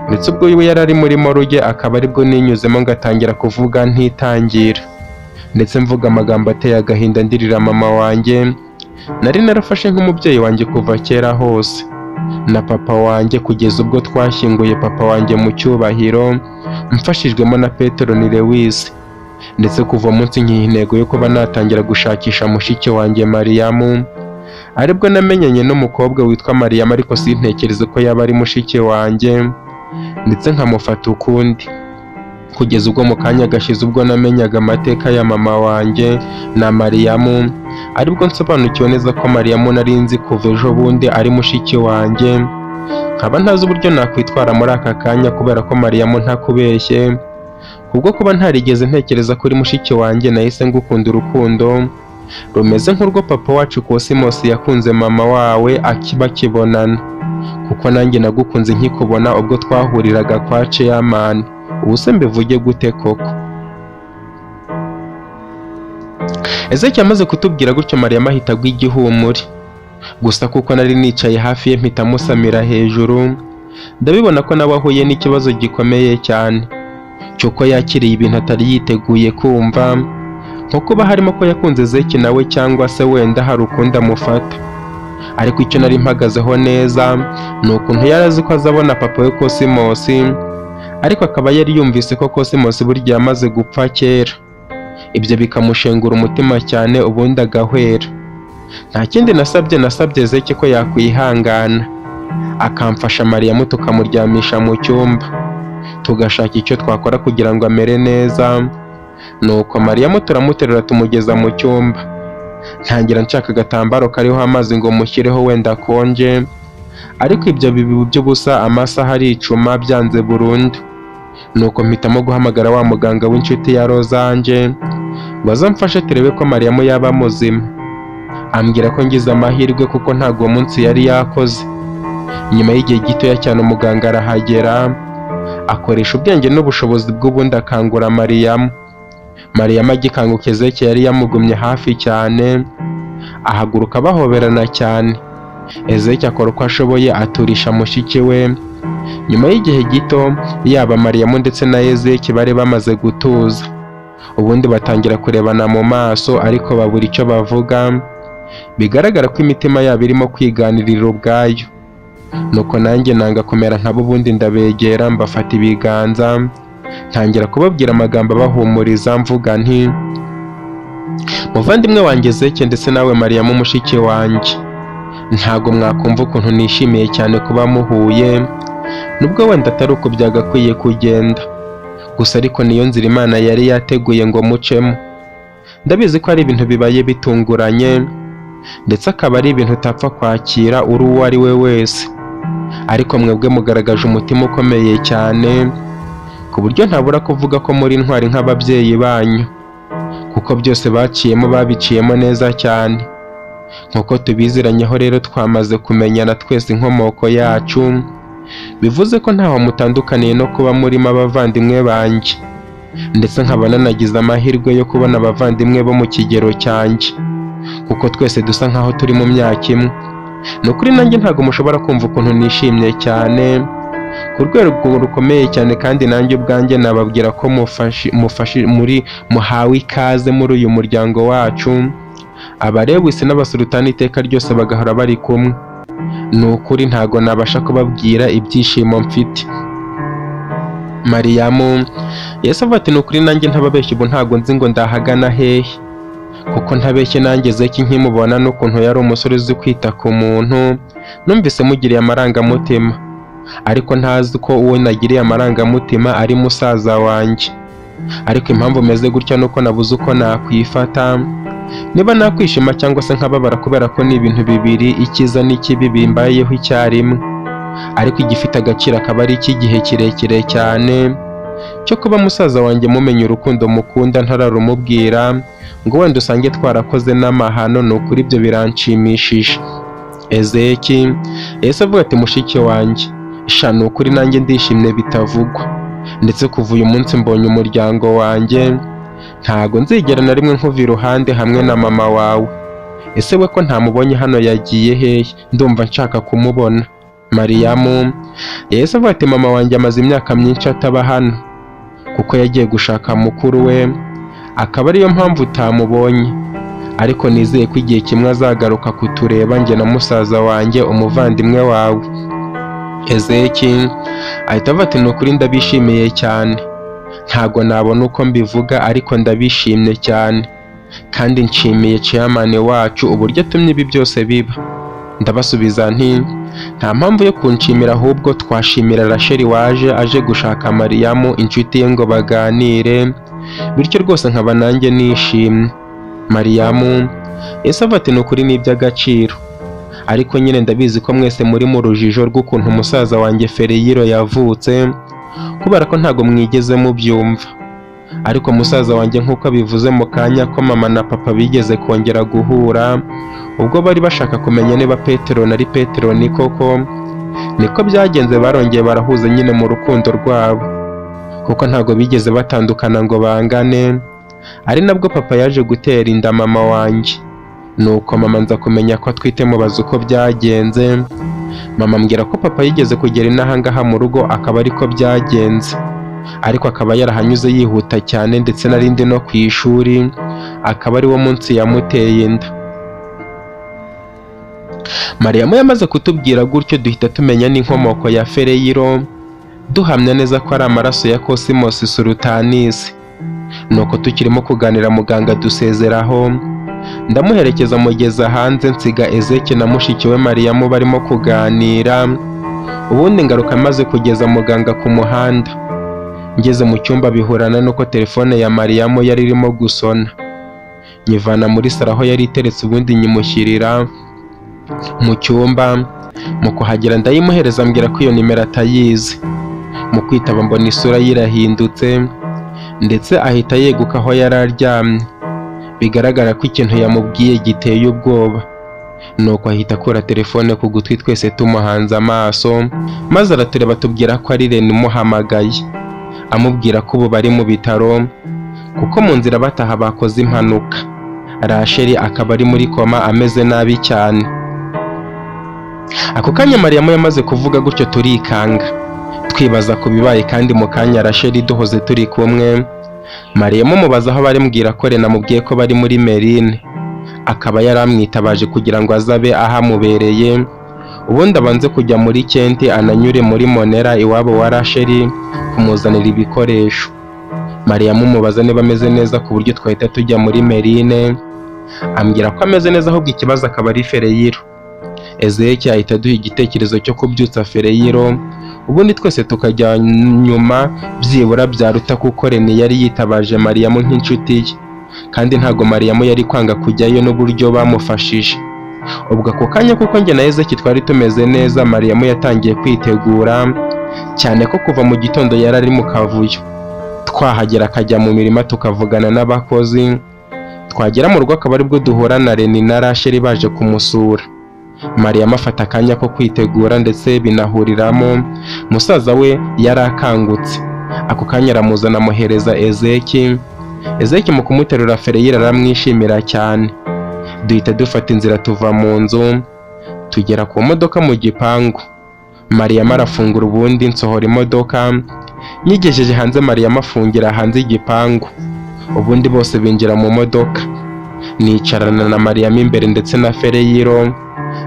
ndetse ubwo we yari ari muri moruge akaba aribwo ninyuzemo ngatangira kuvuga ntitangira, ndetse mvuga amagambo ateye agahinda ndirira mama wanjye nari narafashe nk'umubyeyi wanjye kuva kera hose na papa wanjye, kugeza ubwo twashyinguye papa wanjye mu cyubahiro mfashijwemo na Petero ni Lewis. Ndetse kuva munsi nkiha intego yo kuba natangira gushakisha mushiki wanjye Mariyamu, aribwo namenyanye n'umukobwa witwa Mariyamu, ariko sintekereze ko yaba ari mushiki wanjye, ndetse nkamufata ukundi, kugeza ubwo mu kanya gashize ubwo namenyaga amateka ya mama wanjye na Mariyamu, aribwo nsobanukiwe neza ko Mariyamu nari nzi kuva ejo bundi ari mushiki wanjye, nkaba ntazi uburyo nakwitwara muri aka kanya kubera ko Mariyamu ntakubeshye, kubwo kuba ntarigeze ntekereza kuri mushiki wanjye nahise ngukunda urukundo rumeze nk'urwo papa wacu Cosmos yakunze mama wawe akibakibonana, kuko nanjye nagukunze nkikubona ubwo twahuriraga kwa chairman. Ubu se mbivuge gute koko? Ezekiel amaze kutubwira gutyo Mariyamu ahita agwa igihumure, gusa kuko nari nicaye hafi ye mpita musamira hejuru, ndabibona ko nawe ahuye n'ikibazo gikomeye cyane cy'uko yakiriye ibintu atari yiteguye kumva, nko kuba harimo ko yakunze Zeki nawe cyangwa se wenda hari ukundi amufata. Ariko icyo nari mpagazeho neza ni ukuntu yari azi ko azabona papa we Cosmos, ariko akaba yari yumvise ko Cosmos burya yamaze gupfa kera, ibyo bikamushengura umutima cyane ubundi agahwera. Nta kindi nasabye Zeki ko yakwihangana akamfasha Mariyamu tukamuryamisha mu cyumba, tugashaka icyo twakora kugira ngo amere neza. Nuko Mariyamu turamuterura tumugeza mu cyumba, ntangira nshaka agatambaro kariho amazi ngo mushyireho wenda akonje, ariko ibyo bibi by'ubusa, amasaha aricuma byanze burundu. Nuko mpitamo guhamagara wa muganga w'inshuti ya Rozange ngo azamfashe turebe ko Mariyamu yaba muzima. Ambwira ko ngize amahirwe kuko ntago uwo munsi yari yakoze. Nyuma y'igihe gitoya cyane umuganga arahagera, akoresha ubwenge n'ubushobozi bw'ubundi akangura Mariyamu. Mariyamu agikanguka Ezekiel yari yamugumye hafi cyane, ahaguruka bahoberana cyane. Ezekiel akora uko ashoboye aturisha mushiki we. Nyuma y'igihe gito yaba Mariyamu ndetse na Ezekiel bari bamaze gutuza, ubundi batangira kurebana mu maso ariko babura icyo bavuga, bigaragara ko imitima yabo irimo kwiganirira ubwayo. Nuko nanjye nanga kumera nkabo, ubundi ndabegera mbafata ibiganza ntangira kubabwira amagambo abahumuriza mvuga nti: muvandimwe wanjye Ezekiel ndetse nawe Mariyamu mushiki wanjye, ntago mwakumva ukuntu nishimiye cyane kuba muhuye, nubwo wenda atari uko byagakwiye kugenda, gusa ariko niyo nzira Imana yari yateguye ngo mucemo. Ndabizi ko ari ibintu bibaye bitunguranye, ndetse akaba ari ibintu utapfa kwakira uri uwo ari we wese, ariko mwebwe mugaragaje umutima ukomeye cyane ku buryo ntabura kuvuga ko muri intwari nk'ababyeyi banyu, kuko byose baciyemo babiciyemo neza cyane. Nk'uko tubiziranyeho rero twamaze kumenyana twese inkomoko yacu, Bivuze ko ntaho mutandukaniye no kuba murimo abavandimwe banjye, ndetse nkaba nanagize amahirwe yo kubona abavandimwe bo mu kigero cyanjye, kuko twese dusa nkaho turi mu myaka imwe. Ni ukuri nanjye ntabwo mushobora kumva ukuntu nishimye cyane ku rwego rukomeye cyane, kandi nanjye ubwanjye nababwira ko mufashe muri muhawe ikaze muri uyu muryango wacu. Abarewisi n'Abasultani iteka ryose bagahora bari kumwe. Ni ukuri ntago nabasha kubabwira ibyishimo mfite. Mariyamu yahise avuga ati: "Ni ukuri nanjye ntababeshya, ubu ntago nzi ngo ndahagana hehe, kuko ntabeshye nanjye Zeki nkimubona n'ukuntu yari umusore uzi kwita ku muntu, numvise mugiriye amarangamutima, ariko ntazi ko uwo nagiriye amarangamutima ari musaza wanjye. Ariko impamvu meze gutya nuko nabuze uko nakwifata, niba nakwishima cyangwa se nkababara, kubera ko ni ibintu bibiri, icyiza n'ikibi, bimbayeho icyarimwe, ariko igifite agaciro akaba ari icy'igihe kirekire cyane cyo kuba musaza wanjye mumenya urukundo mukunda ntararumubwira, ngo wenda usange twarakoze n'amahano. Ni ukuri ibyo biranshimishije." Ezeki yahise avuga ati: "Mushiki wanjye sha, ni ukuri nanjye ndishimye bitavugwa, ndetse kuva uyu munsi mbonye umuryango wanjye, ntago nzigera na rimwe nkuva iruhande hamwe na mama wawe. Ese we ko ntamubonye hano yagiye hehe? Ndumva nshaka kumubona." Mariyamu yahise avuga ati: "Mama wanjye amaze imyaka myinshi ataba hano, kuko yagiye gushaka mukuru we, akaba ariyo mpamvu utamubonye, ariko nizeye ko igihe kimwe azagaruka kutureba njye na musaza wanjye, umuvandimwe wawe." Ezeki ahita avuga ati: "Ni ukuri ndabishimiye cyane, ntago nabona uko mbivuga, ariko ndabishimye cyane, kandi nshimiye chairman wacu uburyo atumye ibi byose biba." Ndabasubiza nti: "Nta mpamvu yo kunshimira, ahubwo twashimira Rachel waje aje gushaka Mariyamu inshuti ye ngo baganire, bityo rwose nkaba nanjye nishimye." Mariyamu yahise avuga ati: "Ni ukuri ni iby'agaciro, ariko nyine ndabizi ko mwese muri mu rujijo rw'ukuntu musaza wanjye Fereyiro yavutse, kubera ko ntabwo mwigeze mubyumva. Ariko musaza wanjye, nk'uko abivuze mu kanya ko mama na papa bigeze kongera guhura ubwo bari bashaka kumenya niba Petero nari Petero, ni koko niko byagenze, barongeye barahuza nyine mu rukundo rwabo, kuko ntabwo bigeze batandukana ngo bangane. Ari nabwo papa yaje gutera inda mama wanjye. Nuko mama nza kumenya ko atwite, mubaza uko byagenze, mama ambwira ko papa yigeze kugera inaha ngaha mu rugo, akaba ariko byagenze, ariko akaba yarahanyuze yihuta cyane, ndetse narindi no ku ishuri, akaba ari wo munsi yamuteye inda." Mariyamu yamaze kutubwira gutyo, duhita tumenya n'inkomoko ya Fereyiro, duhamya neza ko ari amaraso ya Cosmos Sultanis. Nuko tukirimo kuganira, muganga dusezeraho, ndamuherekeza mugeza hanze, nsiga Ezeke na mushiki we Mariyamu barimo kuganira, ubundi ngaruka maze kugeza muganga ku muhanda. Ngeze mu cyumba bihurana nuko telefone ya Mariyamu yari irimo gusona, nyivana muri saro aho yari iteretse, ubundi nyimushyirira mu cyumba. Mu kuhagera ndayimuhereza, ambwira ko iyo nimero atayizi. Mu kwitaba mbona isura ye irahindutse, ndetse ahita yeguka aho yari aryamye, bigaragara ko ikintu yamubwiye giteye ubwoba. Nuko ahita akura telefone ku gutwi, twese tumuhanze amaso, maze aratureba, tubwira ko ari Rene umuhamagaye, amubwira ko ubu bari mu bitaro, kuko mu nzira bataha bakoze impanuka, Rasheli akaba ari muri koma ameze nabi cyane. Ako kanya Mariyamu yamaze kuvuga gutyo turikanga, twibaza ku bibaye, kandi mu kanya Rasheli duhoze turi kumwe. Mariyamu mubaza aho bari, mbwira ko Rena amubwiye ko bari muri Merine, akaba yari amwitabaje kugira ngo azabe ahamubereye, ubundi abanze kujya muri Kenti, ananyure muri Monera iwabo wa Rasheli kumuzanira ibikoresho. Mariyamu mubaza niba ameze neza ku buryo twahita tujya muri Merine, ambwira ko ameze neza, ahubwo ikibazo akaba ari Fereyiro. Ezeki ahita aduha igitekerezo cyo kubyutsa Fereyiro, ubundi twese tukajya nyuma, byibura byaruta, kuko Rene yari yitabaje Mariyamu nk'inshuti ye, kandi ntabwo Mariyamu yari kwanga kujyayo n'uburyo bamufashije. Ubwo ako kanya, kuko njye na Ezeki twari tumeze neza, Mariyamu yatangiye kwitegura cyane, ko kuva mu gitondo yari ari mu kavuyo. Twahagera akajya mu mirima, tukavugana n'abakozi, twagera mu rugo akaba aribwo duhura na Reni na Rasheli baje kumusura. Mariyamu afata akanya ko kwitegura, ndetse binahuriramo musaza we yari akangutse. Ako kanya aramuzana, amuhereza Ezeki. Ezeki mu kumuterura, Fereyira aramwishimira cyane. Duhita dufata inzira, tuva mu nzu, tugera ku modoka mu gipangu. Mariyamu arafungura, ubundi nsohora imodoka nyigejeje hanze. Mariyamu afungira hanze igipangu, ubundi bose binjira mu modoka. Nicarana na Mariyamu imbere ndetse na Fereyiro,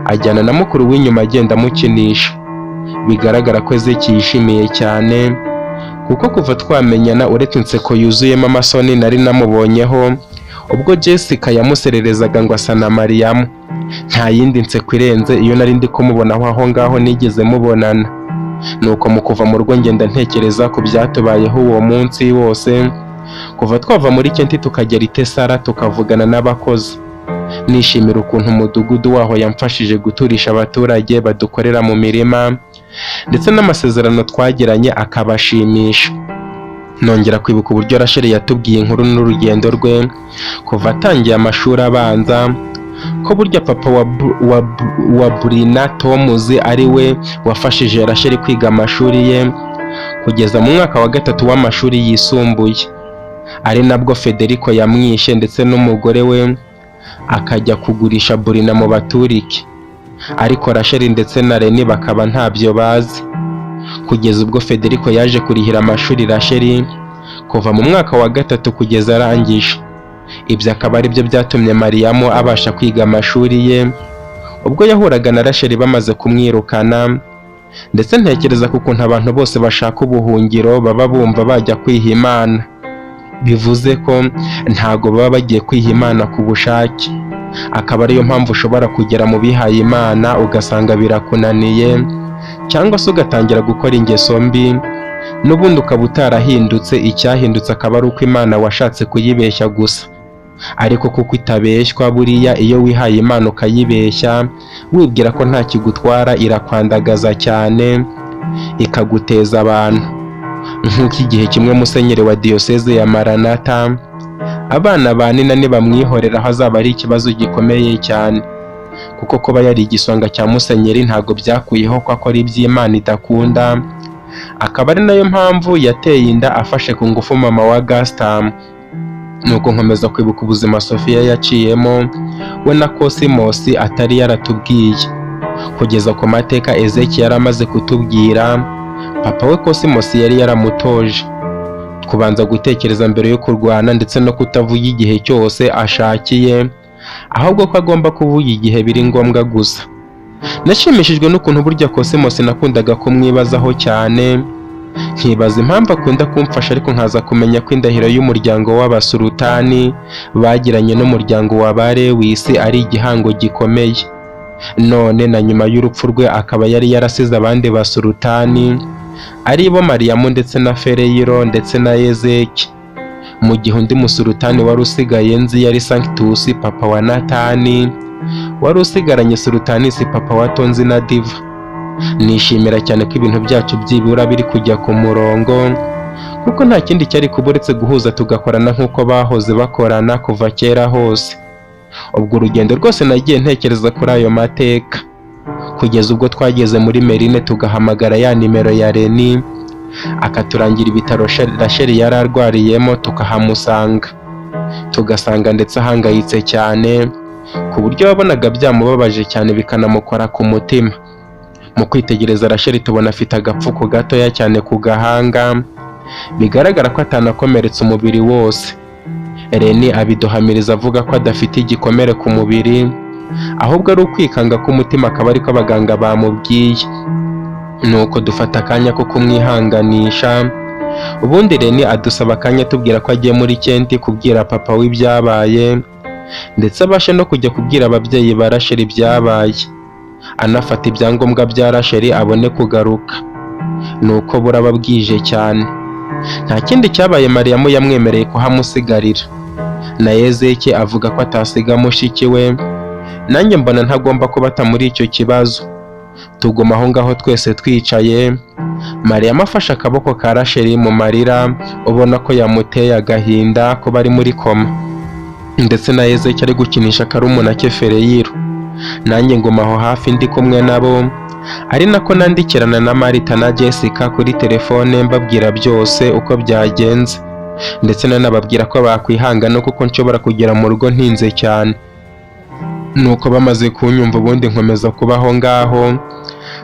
ajyana na mukuru w'inyuma, agenda amukinisha. Bigaragara ko Ezeki yishimiye cyane, kuko kuva twamenyana, uretse inseko yuzuyemo amasoni nari namubonyeho ubwo Jessica yamusererezaga ngo asa na Mariyamu, nta yindi nseko irenze iyo nari ndi kumubonaho aho ngaho nigeze mubonana. Nuko mu kuva mu rugo, ngenda ntekereza ku byatubayeho uwo munsi wose, kuva twava muri Kenti tukagera i Tesara, tukavugana n'abakozi, nishimira ukuntu umudugudu waho yamfashije guturisha abaturage badukorera mu mirima, ndetse n'amasezerano twagiranye akabashimisha. Nongera kwibuka uburyo Rachel yatubwiye inkuru n'urugendo rwe kuva atangiye amashuri abanza, ko burya papa wa Burina Tomuzi ari we wafashije Rachel kwiga amashuri ye kugeza mu mwaka wa gatatu w'amashuri yisumbuye, ari nabwo Federico yamwishe ndetse n'umugore we akajya kugurisha Burina mu Baturike, ariko Rachel ndetse na Reni bakaba ntabyo bazi, kugeza ubwo Federico yaje kurihira amashuri Rachel kuva mu mwaka wa gatatu kugeza arangije. Ibyo akaba ari byo byatumye Mariyamu abasha kwiga amashuri ye ubwo yahuraga na Rachel bamaze kumwirukana. Ndetse ntekereza ku kuntu abantu bose bashaka ubuhungiro baba bumva bajya kwiha Imana, bivuze ko ntago baba bagiye kwiha Imana ku bushake, akaba ariyo mpamvu ushobora kugera mu bihaye Imana ugasanga birakunaniye, cyangwa se ugatangira gukora ingeso mbi n'ubundi ukaba utarahindutse. Icyahindutse akaba ari uko Imana washatse kuyibeshya gusa, ariko kuko itabeshywa, buriya iyo wihaye Imana ukayibeshya wibwira ko nta kigutwara, irakwandagaza cyane, ikaguteza abantu, nk'uko igihe kimwe musenyeri wa diyoseze ya Maranata, abana ba Nina nibamwihoreraho azaba ari ikibazo gikomeye cyane, kuko kuba yari igisonga cya musenyeri ntabwo byakuyeho ko akora iby'Imana idakunda, akaba ari nayo mpamvu yateye inda afashe ku ngufu mama wa Gastam. Nuko nkomeza kwibuka ubuzima Sofia yaciyemo we na Cosmos atari yaratubwiye, kugeza ku mateka Ezekiel yari amaze kutubwira. Papa we Cosmos yari yaramutoje kubanza gutekereza mbere yo kurwana, ndetse no kutavuga igihe cyose ashakiye, ahubwo ko agomba kuvuga igihe biri ngombwa gusa. Nashimishijwe n'ukuntu burya Cosmos nakundaga kumwibazaho cyane, nkibaza impamvu akunda kumfasha, ariko nkaza kumenya ko indahiro y'umuryango w'abasultani bagiranye n'umuryango wa ba Lewis ari igihango gikomeye, none na nyuma y'urupfu rwe akaba yari yarasize abandi basultani, ari bo Mariyamu ndetse na Fereyiro ndetse na Ezeki, mu gihe undi musultani wari usigaye nzi yari Sanctus, papa wa Natani, wari usigaranye Sultanisi, papa wa Tonzi na Diva. Nishimira cyane ko ibintu byacu byibura biri kujya ku murongo, kuko nta kindi cyari kuba uretse guhuza tugakorana nk'uko bahoze bakorana kuva kera hose. Ubwo urugendo rwose nagiye ntekereza kuri ayo mateka, kugeza ubwo twageze muri Merine, tugahamagara ya nimero ya Reni, akaturangira ibitaro Rachel yari arwariyemo, tukahamusanga, tugasanga ndetse ahangayitse cyane, ku buryo wabonaga byamubabaje cyane bikanamukora ku mutima. Mu kwitegereza Rachel, tubona afite agapfuko gatoya cyane ku gahanga, bigaragara ko atanakomeretse umubiri wose. Reni abiduhamiriza avuga ko adafite igikomere ku mubiri, ahubwo ari ukwikanga k'umutima, akaba ariko abaganga bamubwiye. Nuko dufata akanya ko kumwihanganisha, ubundi Reni adusaba akanya, atubwira ko agiye muri Kenti kubwira papa w'ibyabaye, ndetse abashe no kujya kubwira ababyeyi ba Rachel ibyabaye, anafata ibyangombwa bya Rachel abone kugaruka. Nuko buraba bwije cyane, nta kindi cyabaye. Mariyamu yamwemereye kuhamusigarira, na Ezeke avuga ko atasiga mushiki we. Nanjye mbona ntagomba kubata muri icyo kibazo. Tuguma aho ngaho twese twicaye, Mariyamu afashe akaboko ka Rachel mu marira, ubona ko yamuteye agahinda kuba ari muri koma, ndetse na Ezeke ari gukinisha karumuna ke Fereyiro. Nanjye nguma aho hafi ndi kumwe nabo, ari nako nandikirana na Marita na Jessica kuri telefone, mbabwira byose uko byagenze, ndetse nanababwira ko bakwihangana kuko nshobora kugera mu rugo ntinze cyane. Nuko bamaze kunyumva, ubundi nkomeza kubaho ngaho.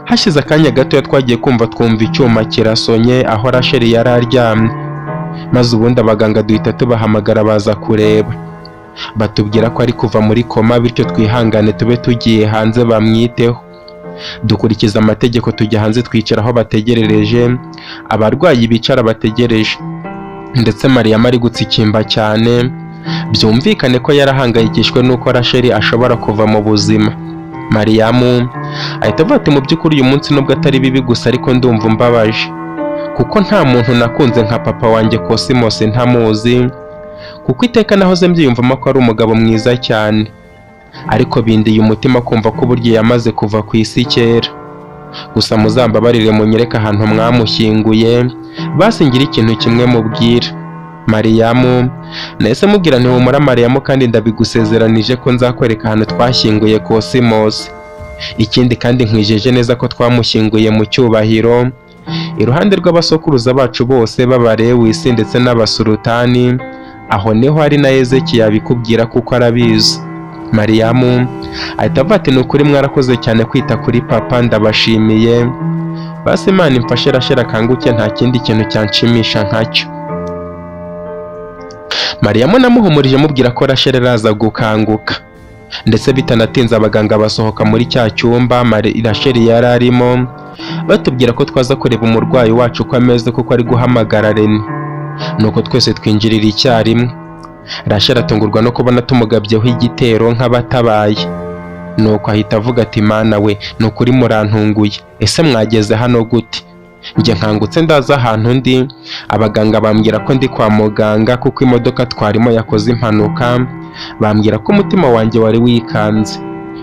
Hashize akanya gato twagiye kumva twumva icyuma kirasonye aho Rachel yari aryamye, maze ubundi abaganga duhita tubahamagara, baza kureba, batubwira ko ari kuva muri koma, bityo twihangane tube tugiye hanze bamwiteho. Dukurikiza amategeko, tujya hanze, twicara aho bategerereje abarwayi, bicara bategereje. Ndetse Mariam ari gutsikimba cyane, byumvikane ko yarahangayikishwe n'uko Rachel ashobora kuva mu buzima. Mariyamu ahita avuga ati: "Mu by'ukuri uyu munsi nubwo atari bibi gusa, ariko ndumva umbabaje, kuko nta muntu nakunze nka papa wanjye Cosmos ntamuzi, kuko iteka nahoze mbyiyumvamo ko ari umugabo mwiza cyane, ariko bindiye umutima kumva ko uburyo yamaze kuva ku isi kera. Gusa muzambabarire munyereke ahantu mwamushyinguye, basi ngire ikintu kimwe mubwira." Mariyamu nahise mubwira nti: "Humura Mariyamu, kandi ndabigusezeranije ko nzakwereka ahantu twashyinguye Cosmos. Ikindi kandi nkwijeje neza ko twamushyinguye mu cyubahiro, iruhande rw'abasokuruza bacu bose b'Abarewisi ndetse n'Abasulutani. Aho niho hari na Ezeki yabikubwira kuko arabizi." Mariyamu ahita avuga ati: "Ni ukuri mwarakoze cyane kwita kuri papa, ndabashimiye. Basi Imana imfashe Rachel akanguke, nta kindi kintu cyanshimisha nkacyo." Mariyamu namuhumurije mubwira ko Rachel araza gukanguka, ndetse bitanatinze abaganga basohoka muri cya cyumba Rachel yari arimo, batubwira ko twaza kureba umurwayi wacu uko ameze kuko ari guhamagara Rene. Nuko twese twinjirira icyarimwe. Rachel atungurwa no kubona tumugabyeho igitero nk'abatabaye, nuko ahita avuga ati: "Mana we, ni ukuri murantunguye. Ese mwageze hano gute? Njye nkangutse ndaza ahantu ndi, abaganga bambwira ko ndi kwa muganga kuko imodoka twarimo yakoze impanuka, bambwira ko umutima wanjye wari wikanze.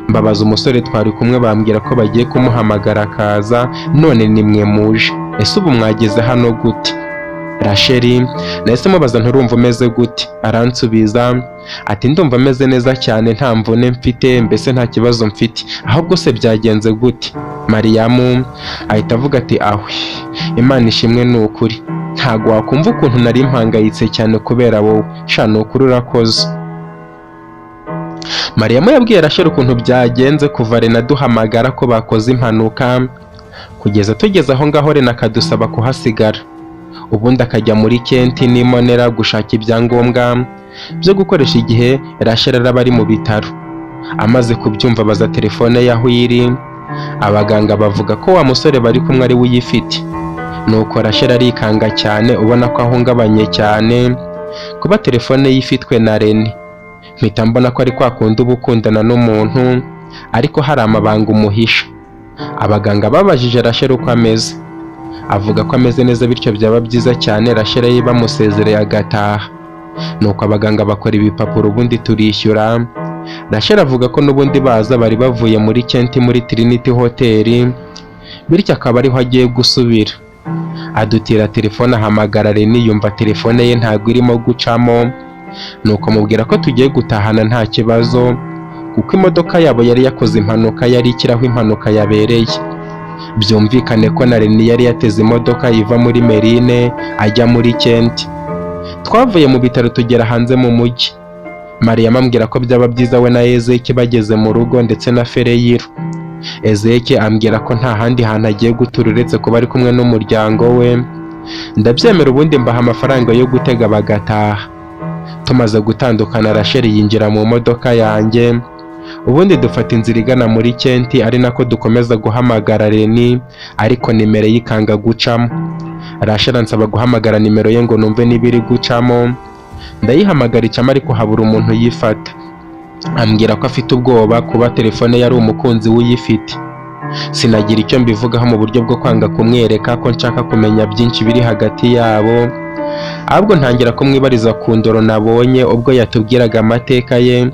Mbabaza umusore twari kumwe, bambwira ko bagiye kumuhamagara akaza, none nimwe muje. Ese ubu mwageze hano gute?" Rachel nahise mubaza nturumva umeze gute? Aransubiza ati: "Ndumva ameze neza cyane, nta mvune mfite, mbese nta kibazo mfite. Ahubwo se byagenze gute?" Mariyamu ahita avuga ati: "Ahwe, Imana ishimwe, ni ukuri ntabwo wakumva ukuntu nari mpangayitse cyane kubera wowe. Sha, ni ukuri urakoze." Mariyamu yabwiye Rachel ukuntu byagenze kuva Rena aduhamagara ko bakoze impanuka kugeza tugeze aho ngaho, Rena akadusaba kuhasigara, ubundi akajya muri Kenti n'imonera gushaka ibyangombwa byo gukoresha igihe Rachel araba ari mu bitaro. Amaze kubyumva abaza telefone y'aho iri, abaganga bavuga ko wa musore bari kumwe ari we uyifite. Nuko Rachel arikanga cyane, ubona ko ahungabanye cyane kuba telefone ye ifitwe na Rene. Mpita mbona ko ari kwa kundi uba ukundana n'umuntu ariko hari amabanga umuhisha. Abaganga babajije Rachel uko ameze, avuga ko ameze neza, bityo byaba byiza cyane Rachel ye bamusezereye agataha. Nuko abaganga bakora ibipapuro, ubundi turishyura. Rachel avuga ko n'ubundi baza bari bavuye muri Kenti muri Trinity Hotel, bityo akaba ariho agiye gusubira. Adutira telefone, ahamagara Rene, yumva telefone ye ntabwo irimo gucamo. Nuko mubwira ko tugiye gutahana nta kibazo, kuko imodoka yabo yari yakoze impanuka yari ikiri aho impanuka yabereye. Byumvikane ko na Rene yari yateze imodoka iva muri Merine ajya muri Kenti. Twavuye mu bitaro tugera hanze mu mujyi, Mariya ambwira ko byaba byiza we na Ezeki bageze mu rugo ndetse na Fereyiro. Ezeki ambwira ko nta handi hantu agiye gutura uretse kuba ari kumwe n'umuryango we. Ndabyemera, ubundi mbaha amafaranga yo gutega bagataha. Tumaze gutandukana, Rachel yinjira mu modoka yanjye, ubundi dufata inzira igana muri Kenti, ari nako dukomeza guhamagara Reni, ariko nimero ye ikanga gucamo. Rachel ansaba guhamagara nimero ye ngo numve niba iri gucamo. Ndayihamagara icamo, ariko habura umuntu uyifata. Ambwira ko afite ubwoba kuba telefone ye ari umukunzi we uyifite. Sinagira icyo mbivugaho mu buryo bwo kwanga kumwereka ko nshaka kumenya byinshi biri hagati yabo, ahubwo ntangira kumwibariza ku ndoro nabonye ubwo yatubwiraga amateka ye,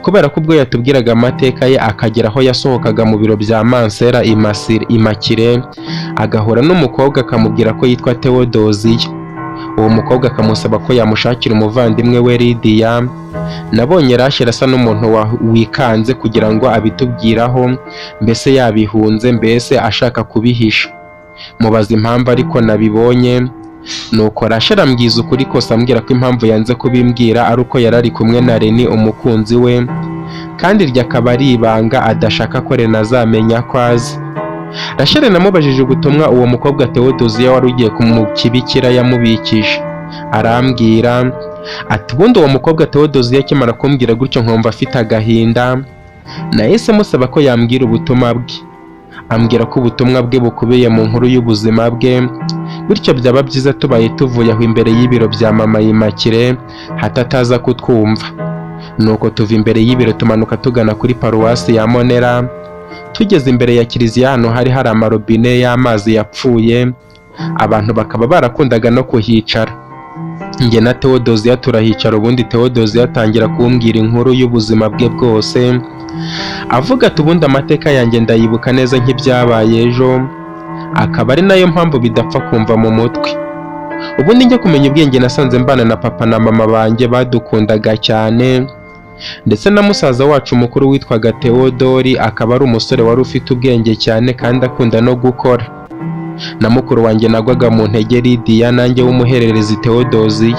kubera ko ubwo yatubwiraga amateka ye akagera aho yasohokaga mu biro bya Mansera Imakire agahura n'umukobwa akamubwira ko yitwa Theodosia. Uwo mukobwa akamusaba ko yamushakira umuvandimwe we Lidiya. Nabonye Rachel asa n'umuntu wikanze kugira ngo abitubwiraho, mbese yabihunze, mbese ashaka kubihisha. Mubaza impamvu ariko nabibonye, nuko Rachel ambwiza ukuri kose, ambwira ko impamvu yanze kubimbwira ari uko yari ari kumwe na Reni umukunzi we, kandi iryo akaba ari ibanga adashaka ko Reni azamenya ko azi. Rachel namubajije ubutumwa uwo mukobwa Theodosia wari ugiye mu kibikira yamubikije, arambwira ati ubundi uwo mukobwa Theodosia akimara kumbwira gutyo nkumva afite agahinda, nahise musaba ko yambwira ubutumwa bwe. Ambwira ko ubutumwa bwe bukubiye mu nkuru y'ubuzima bwe, bityo byaba byiza tubaye tuvuye aho imbere y'ibiro bya mama Immaculée hato ataza kutwumva. Nuko tuva imbere y'ibiro tumanuka tugana kuri paruwasi ya Monera. Tugeze imbere ya kiliziya, hano hari hari amarobine y'amazi yapfuye, abantu bakaba barakundaga no kuhicara. Njye na Theodosia turahicara, ubundi Theodosia atangira kumbwira inkuru y'ubuzima bwe bwose, avuga ati ubundi amateka yanjye ndayibuka neza nk'ibyabaye ejo, akaba ari nayo mpamvu bidapfa kumva mu mutwe. Ubundi njya kumenya ubwenge nasanze mbana na papa na mama banjye badukundaga cyane, ndetse na musaza wacu mukuru witwaga Theodori, akaba ari umusore wari ufite ubwenge cyane kandi akunda no gukora, na mukuru wanjye nagwaga mu ntege Lidiya, nanjye w'umuhererezi Theodosia.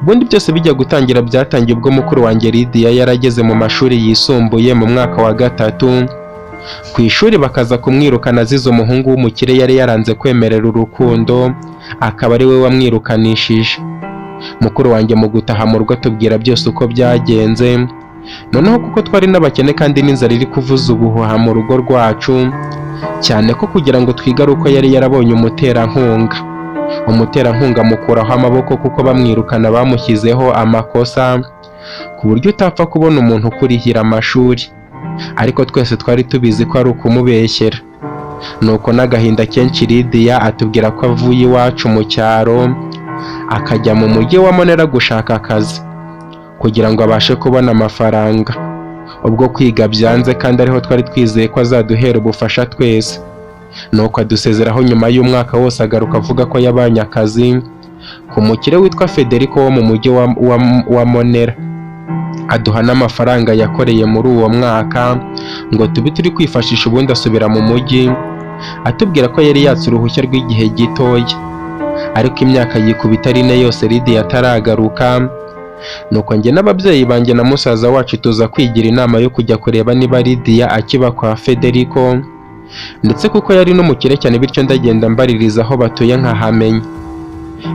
Ubundi byose bijya gutangira byatangiye ubwo mukuru wanjye Lidiya yarageze mu mashuri yisumbuye mu mwaka wa 3, ku ishuri bakaza kumwirukana azize umuhungu w'umukire yari yaranze kwemerera urukundo, akaba ari we wamwirukanishije. Mukuru wanjye mu gutaha mu rugo atubwira byose uko byagenze. Noneho kuko twari n'abakene kandi n'inzara iri kuvuza ubuhuha mu rugo rwacu, cyane ko kugira ngo twige ari uko yari yarabonye umuterankunga. Umuterankunga amukuraho amaboko kuko bamwirukana bamushyizeho amakosa, ku buryo utapfa kubona umuntu ukurihira amashuri, ariko twese twari tubizi ko ari ukumubeshyera. Nuko n'agahinda kenshi Lidiya atubwira ko avuye iwacu mu cyaro akajya mu mujyi wa Monera gushaka akazi kugira ngo abashe kubona amafaranga, ubwo kwiga byanze kandi ariho twari twizeye ko azaduhera ubufasha twese. Nuko adusezeraho nyuma y'umwaka wose agaruka avuga ko yabanye akazi ku mukire witwa Federico wo mu mujyi wa Monera, aduha n'amafaranga yakoreye muri uwo mwaka ngo tube turi kwifashisha. Ubundi asubira mu mujyi atubwira ko yari yatse uruhushya rw'igihe gitoya, ariko imyaka yikubita ari 4 yose Lidiya ataragaruka. Nuko njye n'ababyeyi banjye na musaza wacu tuza kwigira inama yo kujya kureba niba Lidiya akiba kwa Federico, ndetse kuko yari n'umukire cyane, bityo ndagenda mbaririza aho batuye nkahamenya.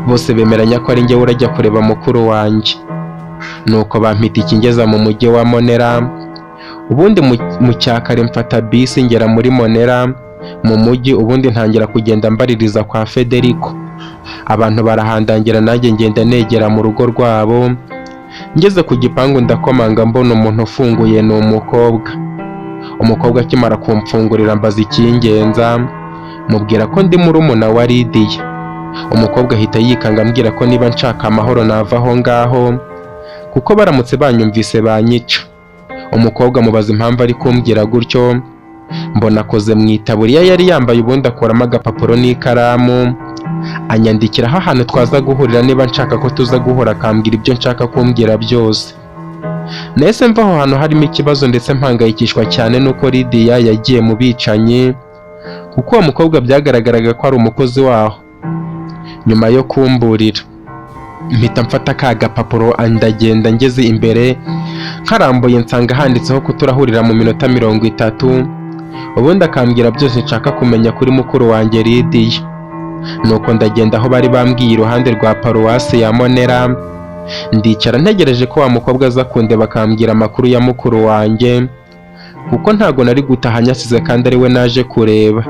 Bose bemeranya ko ari njye urajya kureba mukuru wanjye. Nuko bampita ikingeza mu mujyi wa Monera. Ubundi mu cyakare mfata bisi ngera muri Monera mu mujyi, ubundi ntangira kugenda mbaririza kwa Federico. Abantu barahandangira, nanjye ngenda negera mu rugo rwabo. Ngeze ku gipangu ndakomanga, mbona umuntu ufunguye ni umukobwa. Umukobwa akimara kumfungurira mbaza ikingenza, mubwira ko ndi murumuna wa Lidiya. Umukobwa ahita yikanga ambwira ko niba nshaka amahoro nava aho ngaho, kuko baramutse banyumvise banyica. Umukobwa amubaza impamvu ari kumbwira gutyo, mbona akoze mu itaburiya yari yambaye, ubundi akuramo agapapuro n'ikaramu anyandikiraho ahantu twaza guhurira niba nshaka ko tuza guhura, akambwira ibyo nshaka kumbwira byose. Nahise mva aho hantu harimo ikibazo, ndetse mpangayikishwa cyane n'uko Lidiya yagiye mu bicanyi, kuko uwo mukobwa byagaragaraga ko ari umukozi waho. Nyuma yo kumburira mpita mfata ka gapapuro ndagenda, ngeze imbere nkarambuye nsanga handitseho ko turahurira mu minota 30, ubundi akambwira byose nshaka kumenya kuri mukuru wanjye Lidiya. Nuko ndagenda aho bari bambwiye iruhande rwa paruwasi ya Monera, ndicara ntegereje ko wa mukobwa aza kundeba akambwira amakuru ya mukuru wanjye, kuko ntago nari gutaha nyasize kandi ari we naje kureba.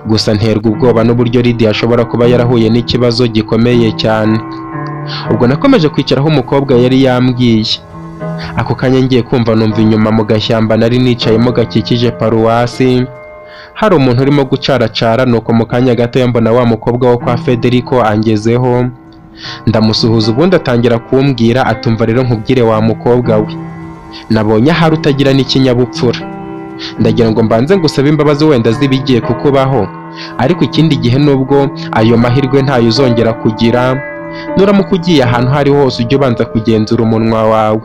Gusa nterwa ubwoba n'uburyo Lidiya ashobora kuba yarahuye n'ikibazo gikomeye cyane. Ubwo nakomeje kwicara aho umukobwa yari yambwiye. Ako kanya ngiye kumva numva inyuma mu gashyamba nari nicayemo gakikije paruwasi hari umuntu urimo gucaracara. Nuko mu kanya gato mbona wa mukobwa wo kwa Federico angezeho, ndamusuhuza, ubundi atangira kumbwira atumva rero nkubwire wa mukobwa we, nabonye ahari utagira n'ikinyabupfura, ndagira ngo mbanze ngusabe imbabazi wenda z'ibigiye kukubaho, ariko ikindi gihe nubwo ayo mahirwe ntayo uzongera kugira. Nuramuka ugiye ahantu aho ariho hose, ujye ubanza kugenzura umunwa wawe,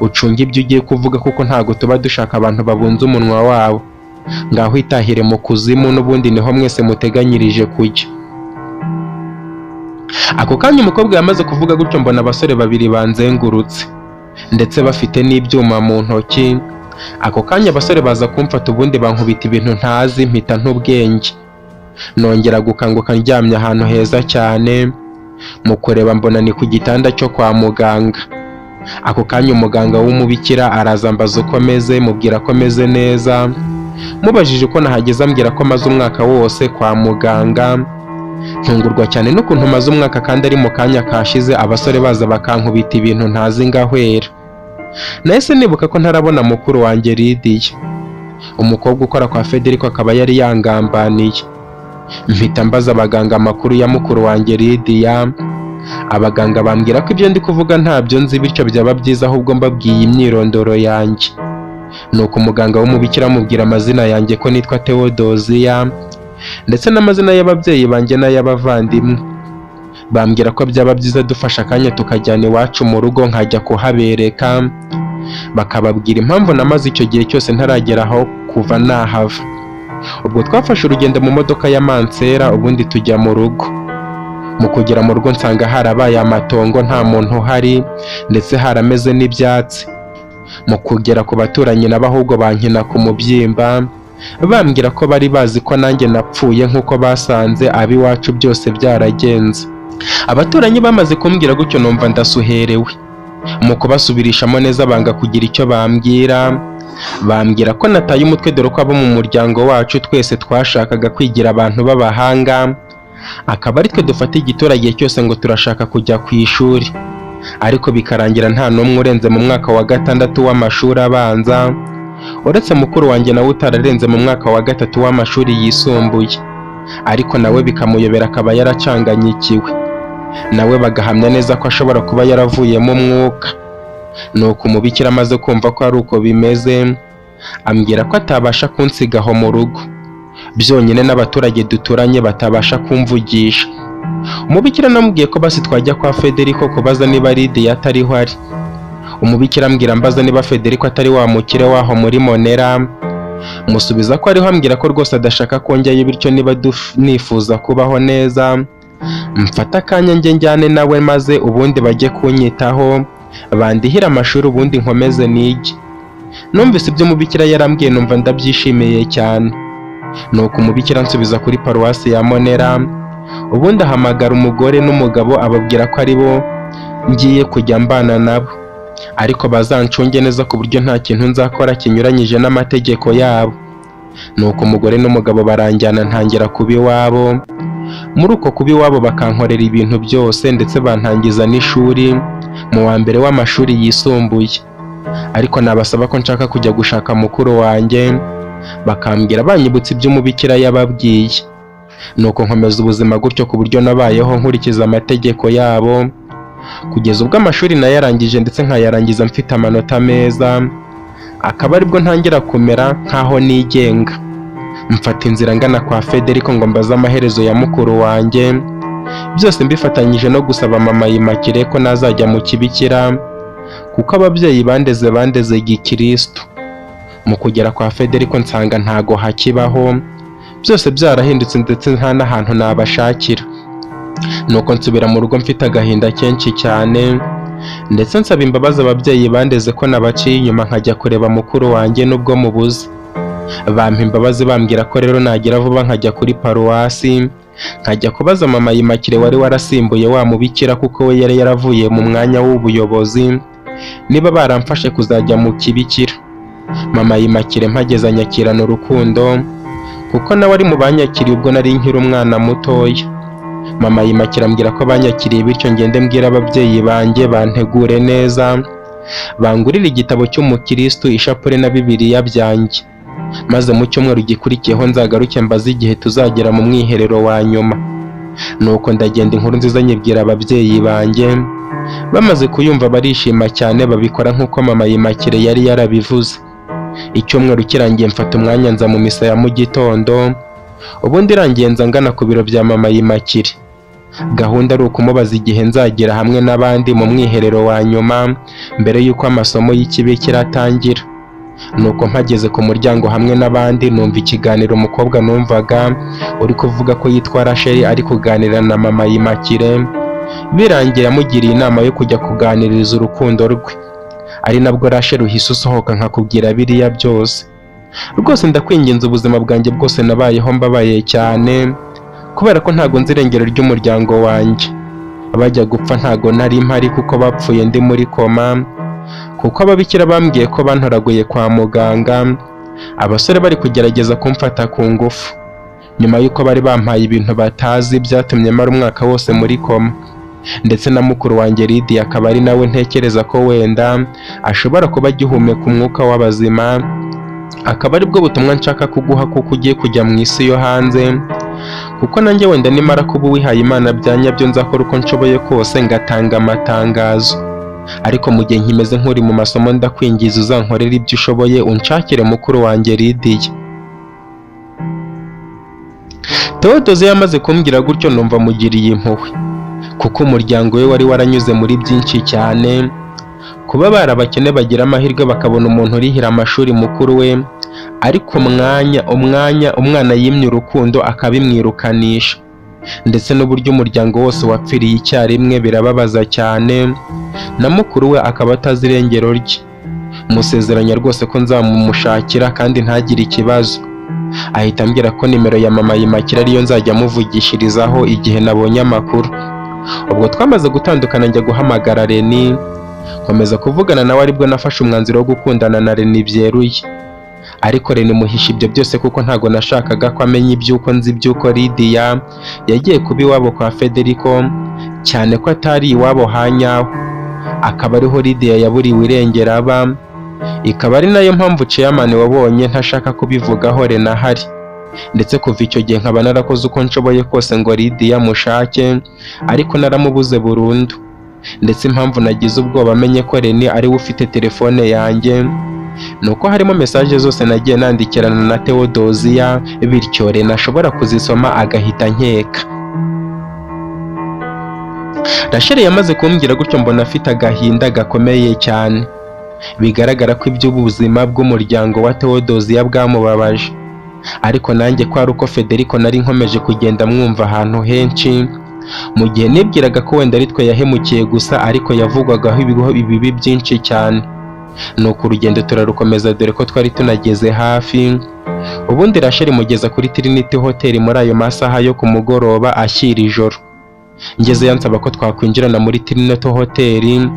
ucunge ibyo ugiye kuvuga, kuko ntabwo tuba dushaka abantu babunze umunwa wabo. Ngaho itahire mu kuzimu, n'ubundi niho mwese muteganyirije kujya." Ako kanya umukobwa yamaze kuvuga gutyo, mbona abasore babiri banzengurutse ndetse bafite n'ibyuma mu ntoki. Ako kanya abasore baza kumfata, ubundi bankubita ibintu ntazi, mpita ntubwenge. Nongera gukanguka ndyamye ahantu heza cyane. Mu kureba mbona ni ku gitanda cyo kwa muganga. Ako kanya umuganga w'umubikira araza, ambaza uko meze, mubwira ko meze neza. Mubajije uko nahageze, ambwira ko maze umwaka wose kwa muganga. Ntungurwa cyane n'ukuntu maze umwaka kandi ari mu kanya kashize abasore baza bakankubita ibintu ntazi ngahwera. Nahise nibuka ko ntarabona mukuru wanjye Lidiya, umukobwa ukora kwa Federico akaba yari yangambaniye. Mpita mbaza abaganga amakuru ya mukuru wanjye Lidiya. Abaganga bambwira ko ibyo ndi kuvuga ntabyo nzi, bityo byaba byiza ahubwo mbabwiye imyirondoro yanjye. Nuko umuganga w'umubikira amubwira amazina yanjye, ko nitwa Theodosia, ndetse n'amazina y'ababyeyi banjye n'ay'abavandimwe. Bambwira ko byaba byiza dufashe akanya tukajyana iwacu mu rugo, nkajya kuhabereka, bakababwira impamvu namaze icyo gihe cyose ntaragera aho kuva nahava. Ubwo twafashe urugendo mu modoka ya mansera, ubundi tujya mu rugo. Mu kugera mu rugo nsanga harabaye amatongo, nta muntu uhari, ndetse harameze n'ibyatsi. Mu kugera ku baturanyi nabo ahubwo bankina ku mubyimba, bambwira ko bari bazi ko nanjye napfuye nk'uko basanze ab'iwacu byose byaragenze. Abaturanyi bamaze kumbwira gutyo numva ndasuherewe. Mu kubasubirishamo neza banga kugira icyo bambwira, bambwira ko nataye umutwe, dore ko abo mu muryango wacu twese twashakaga kwigira abantu b'abahanga, akaba ari twe dufata igiturage cyose ngo turashaka kujya ku ishuri, ariko bikarangira nta n'umwe urenze mu mwaka wa gatandatu w'amashuri abanza, uretse mukuru wanjye nawe utararenze mu mwaka wa gatatu w'amashuri yisumbuye, ariko nawe bikamuyobera akaba yaracanganyikiwe, nawe bagahamya neza ko ashobora kuba yaravuyemo umwuka. Nuko umubikira amaze kumva ko ari uko bimeze, ambwira ko atabasha kunsiga aho mu rugo byonyine, n'abaturage duturanye batabasha kumvugisha. Umubikira namubwiye ko basi twajya kwa Federico kubaza niba Lidiya atariho ari. Umubikira ambwira ambaza niba Federico atari wa mukire waho muri Monera. Musubiza ko ariho, ambwira ko rwose adashaka ko njyayo, bityo niba nifuza kubaho neza mfate akanya njye njyane nawe, maze ubundi bajye kunyitaho, bandihire amashuri, ubundi nkomeze nige. Numvise ibyo umubikira yarambwiye numva ndabyishimiye cyane. Nuko umubikira ansubiza kuri paruwasi ya Monera, ubundi ahamagara umugore n'umugabo, ababwira ko ari bo ngiye kujya mbana nabo, ariko bazancunge neza ku buryo nta kintu nzakora kinyuranyije n'amategeko yabo. Nuko umugore n'umugabo baranjyana, ntangira kuba iwabo. Muri uko kuba iwabo bakankorera ibintu byose, ndetse bantangiza n'ishuri mu wa mbere w'amashuri yisumbuye. Ariko nabasaba ko nshaka kujya gushaka mukuru wanjye, bakambwira banyibutsa ibyo umubikira yababwiye. Nuko nkomeza ubuzima gutyo, ku buryo nabayeho nkurikiza amategeko yabo kugeza ubwo amashuri nayarangije, ndetse nkayarangiza mfite amanota meza, akaba aribwo ntangira kumera nkaho nigenga. Mfata inzira ngana kwa Federico ngo mbaze amaherezo ya mukuru wanjye, byose mbifatanyije no gusaba mama Immaculée ko nazajya mu kibikira, kuko ababyeyi bandeze bandeze gikristo. Mu kugera kwa Federico nsanga ntago hakibaho, byose byarahindutse, ndetse nta n'ahantu nabashakira. Nuko nsubira mu rugo mfite agahinda kenshi cyane, ndetse nsaba imbabazi ababyeyi bandeze ko nabaciye inyuma nkajya kureba mukuru wanjye nubwo mubuze. Bampa imbabazi, bambwira ko rero nagira vuba nkajya kuri paruwasi, nkajya kubaza mama Immaculée wari warasimbuye wa mubikira, kuko we yari yaravuye mu mwanya w'ubuyobozi, niba baramfashe kuzajya mu kibikira. Mama Immaculée mpageze anyakirana urukundo, kuko nawe ari mu banyakiriye ubwo nari nkiri umwana mutoya. Mama Immaculée ambwira ko banyakiriye, bityo ngende mbwira ababyeyi banjye bantegure neza, bangurire igitabo cy'umukristu, ishapure na Bibiliya byanjye, maze mu cyumweru gikurikiyeho nzagaruke mbaze igihe tuzagera mu mwiherero wa nyuma. Nuko ndagenda, inkuru nziza nyibwira ababyeyi banjye. Bamaze kuyumva barishima cyane, babikora nk'uko mama Immaculée yari yarabivuze. Icyumweru kirangiye mfata umwanya nza mu misa ya mu gitondo, ubundi irangiye nza ngana ku biro bya mama Immaculée. Gahunda ari ukumubaza igihe nzagera hamwe n'abandi mu mwiherero wa nyuma mbere y'uko amasomo y'ikibikira atangira. Nuko mpageze ku muryango hamwe n'abandi, numva ikiganiro umukobwa numvaga uri kuvuga ko yitwa Rachel ari kuganira na mama Immaculée, birangira amugiriye inama yo kujya kuganiriza urukundo rwe. Ari nabwo Rachel uhise usohoka nkakubwira biriya byose. Rwose ndakwinginze, ubuzima bwanjye bwose nabayeho mbabaye cyane kubera ko ntago nzi irengero ry'umuryango wanjye. Bajya gupfa ntago nari mpari kuko bapfuye ndi muri koma, kuko ababikira bambwiye ko bantoraguye kwa muganga, abasore bari kugerageza kumfata ku ngufu. Nyuma y'uko bari bampaye ibintu batazi byatumye mara umwaka wose muri koma. Ndetse na mukuru wanjye Lydia akaba ari nawe ntekereza ko wenda ashobora kuba agihumeka umwuka w'abazima, akaba aribwo butumwa nshaka kuguha kuko ugiye kujya mu isi yo hanze, kuko nanjye wenda nimara kuba uwihaye Imana bya nyabyo nzakora uko nshoboye kose ngatanga amatangazo. Ariko mu gihe nkimeze nk'uri mu masomo, ndakwingiza uzankorere ibyo ushoboye unshakire mukuru wanjye Lydia. Theodosia yamaze kumbwira gutyo numva mugiriye impuhwe, kuko umuryango we wari waranyuze muri byinshi cyane. Kuba bari abakene bagira amahirwe bakabona umuntu urihira amashuri mukuru we, ariko umwanya umwana yimye urukundo akabimwirukanisha, ndetse n'uburyo umuryango wose wapfiriye icyarimwe birababaza cyane, na mukuru we akaba atazi irengero rye. Musezeranya rwose ko nzamumushakira kandi ntagire ikibazo. Ahita ambwira ko nimero ya mama Immaculée ariyo nzajya amuvugishirizaho igihe nabonye amakuru. Ubwo twamaze gutandukana njya guhamagara Reni, nkomeza kuvugana nawe, aribwo nafashe umwanzuro wo gukundana na Reni byeruye. Ariko Reni muhisha ibyo byose kuko ntago nashakaga ko amenya iby'uko nzi iby'uko Lydia yagiye kuba iwabo kwa Federico, cyane ko atari iwabo ha nyaho, akaba ariho Lydia yaburiwe irengero aba, ikaba ari nayo mpamvu chairman wabonye ntashaka kubivugaho Reni ahari. Ndetse kuva icyo gihe nkaba narakoze uko nshoboye kose ngo Lydia mushake, ariko naramubuze burundu. Ndetse impamvu nagize ubwoba amenye ko Reni ariwe ufite telefone yanjye, ni uko harimo message zose nagiye nandikirana na Theodosia, bityo Reni ashobora kuzisoma agahita ankeka. Rachel yamaze kumbwira gutyo mbona afite agahinda gakomeye cyane, bigaragara ko iby'ubuzima bw'umuryango wa Theodosia bwamubabaje. Ariko nanjye ko ari uko Federico nari nkomeje kugenda mwumva ahantu henshi, mu gihe nibwiraga ko wenda ari twe yahemukiye gusa, ariko yavugwagaho ibibi byinshi cyane. Nuko urugendo turarukomeza, dore ko twari tunageze hafi. Ubundi Rachel mugeza kuri Trinity Hotel muri ayo masaha yo ku mugoroba ashyira ijoro. Ngeze yansaba ko twakwinjirana muri Trinity Hotel,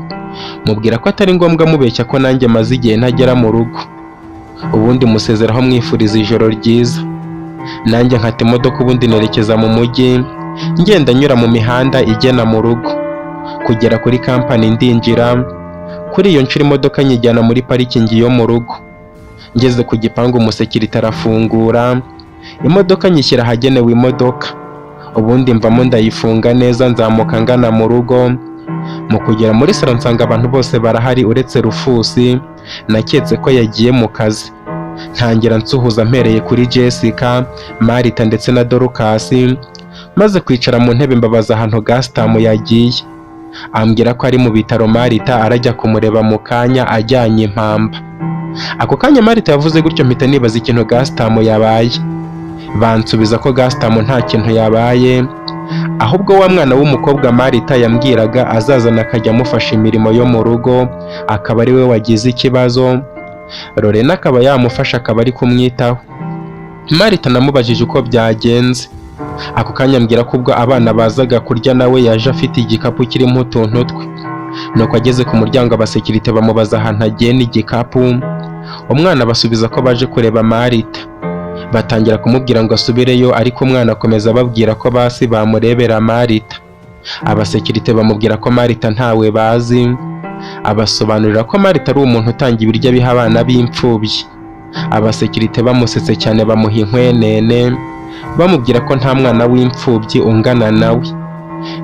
mubwira ko atari ngombwa, mubeshya ko nanjye maze igihe ntagera mu rugo. Ubundi musezeraho mwifuriza ijoro ryiza, nanjye nkata imodoka, ubundi nerekeza mu mujyi, ngenda nyura mu mihanda igena mu rugo kugera kuri kampani. Ndinjira kuri iyo nshuro imodoka nyijyana muri parikingi yo mu rugo. Ngeze ku gipangu umusekirite arafungura, imodoka nyishyira ahagenewe imodoka, ubundi mvamo ndayifunga neza, nzamuka ngana mu rugo. Mu kugera muri salo nsanga abantu bose barahari uretse Rufusi, naketse ko yagiye mu kazi. Ntangira nsuhuza mpereye kuri Jessica, Marita ndetse na Dorcas. Maze kwicara mu ntebe mbabaza ahantu Gasitamu yagiye, ambwira ko ari mu bitaro, Marita arajya kumureba mu kanya ajyanye impamba. Ako kanya Marita yavuze gutyo mpita nibaza ikintu Gasitamu yabaye. Bansubiza ko Gasitamu nta kintu yabaye, ahubwo wa mwana w'umukobwa Marita yambwiraga azazana akajya amufasha imirimo yo mu rugo akaba ari we wagize ikibazo, Lorena akaba yamufasha akaba ari kumwitaho. Marita namubajije uko byagenze, ako kanya ambwira ko ubwo abana bazaga kurya nawe yaje afite igikapu kirimo utuntu twe. Nuko ageze ku muryango abasekirite bamubaza ahantu agiye n'igikapu, umwana abasubiza ko baje kureba Marita. Batangira kumubwira ngo asubireyo, ariko umwana akomeza ababwira ko basi bamurebera Marita. Abasekirite bamubwira ko Marita ntawe bazi, abasobanurira ko Marita ari umuntu utanga ibiryo abiha abana b'imfubyi. Abasekirite bamusetse cyane bamuha inkwenene, bamubwira ko nta mwana w'imfubyi ungana nawe,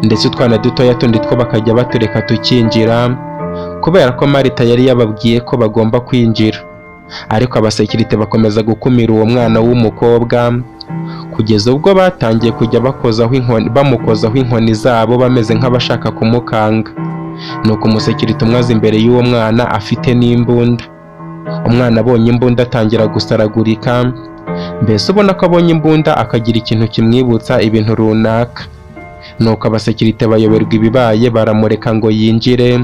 ndetse utwana dutoya tundi two bakajya batureka tukinjira, kubera ko Marita yari yababwiye ko bagomba kwinjira. Ariko abasekirite bakomeza gukumira uwo mwana w'umukobwa, kugeza ubwo batangiye kujya bakozaho inkoni, bamukozaho inkoni zabo bameze nk'abashaka kumukanga. Nuko umusekirite umwe aza imbere y'uwo mwana afite n'imbunda. Umwana abonye imbunda atangira gusaragurika, mbese ubona ko abonye imbunda akagira ikintu kimwibutsa ibintu runaka. Nuko abasekirite bayoberwa ibibaye, baramureka ngo yinjire,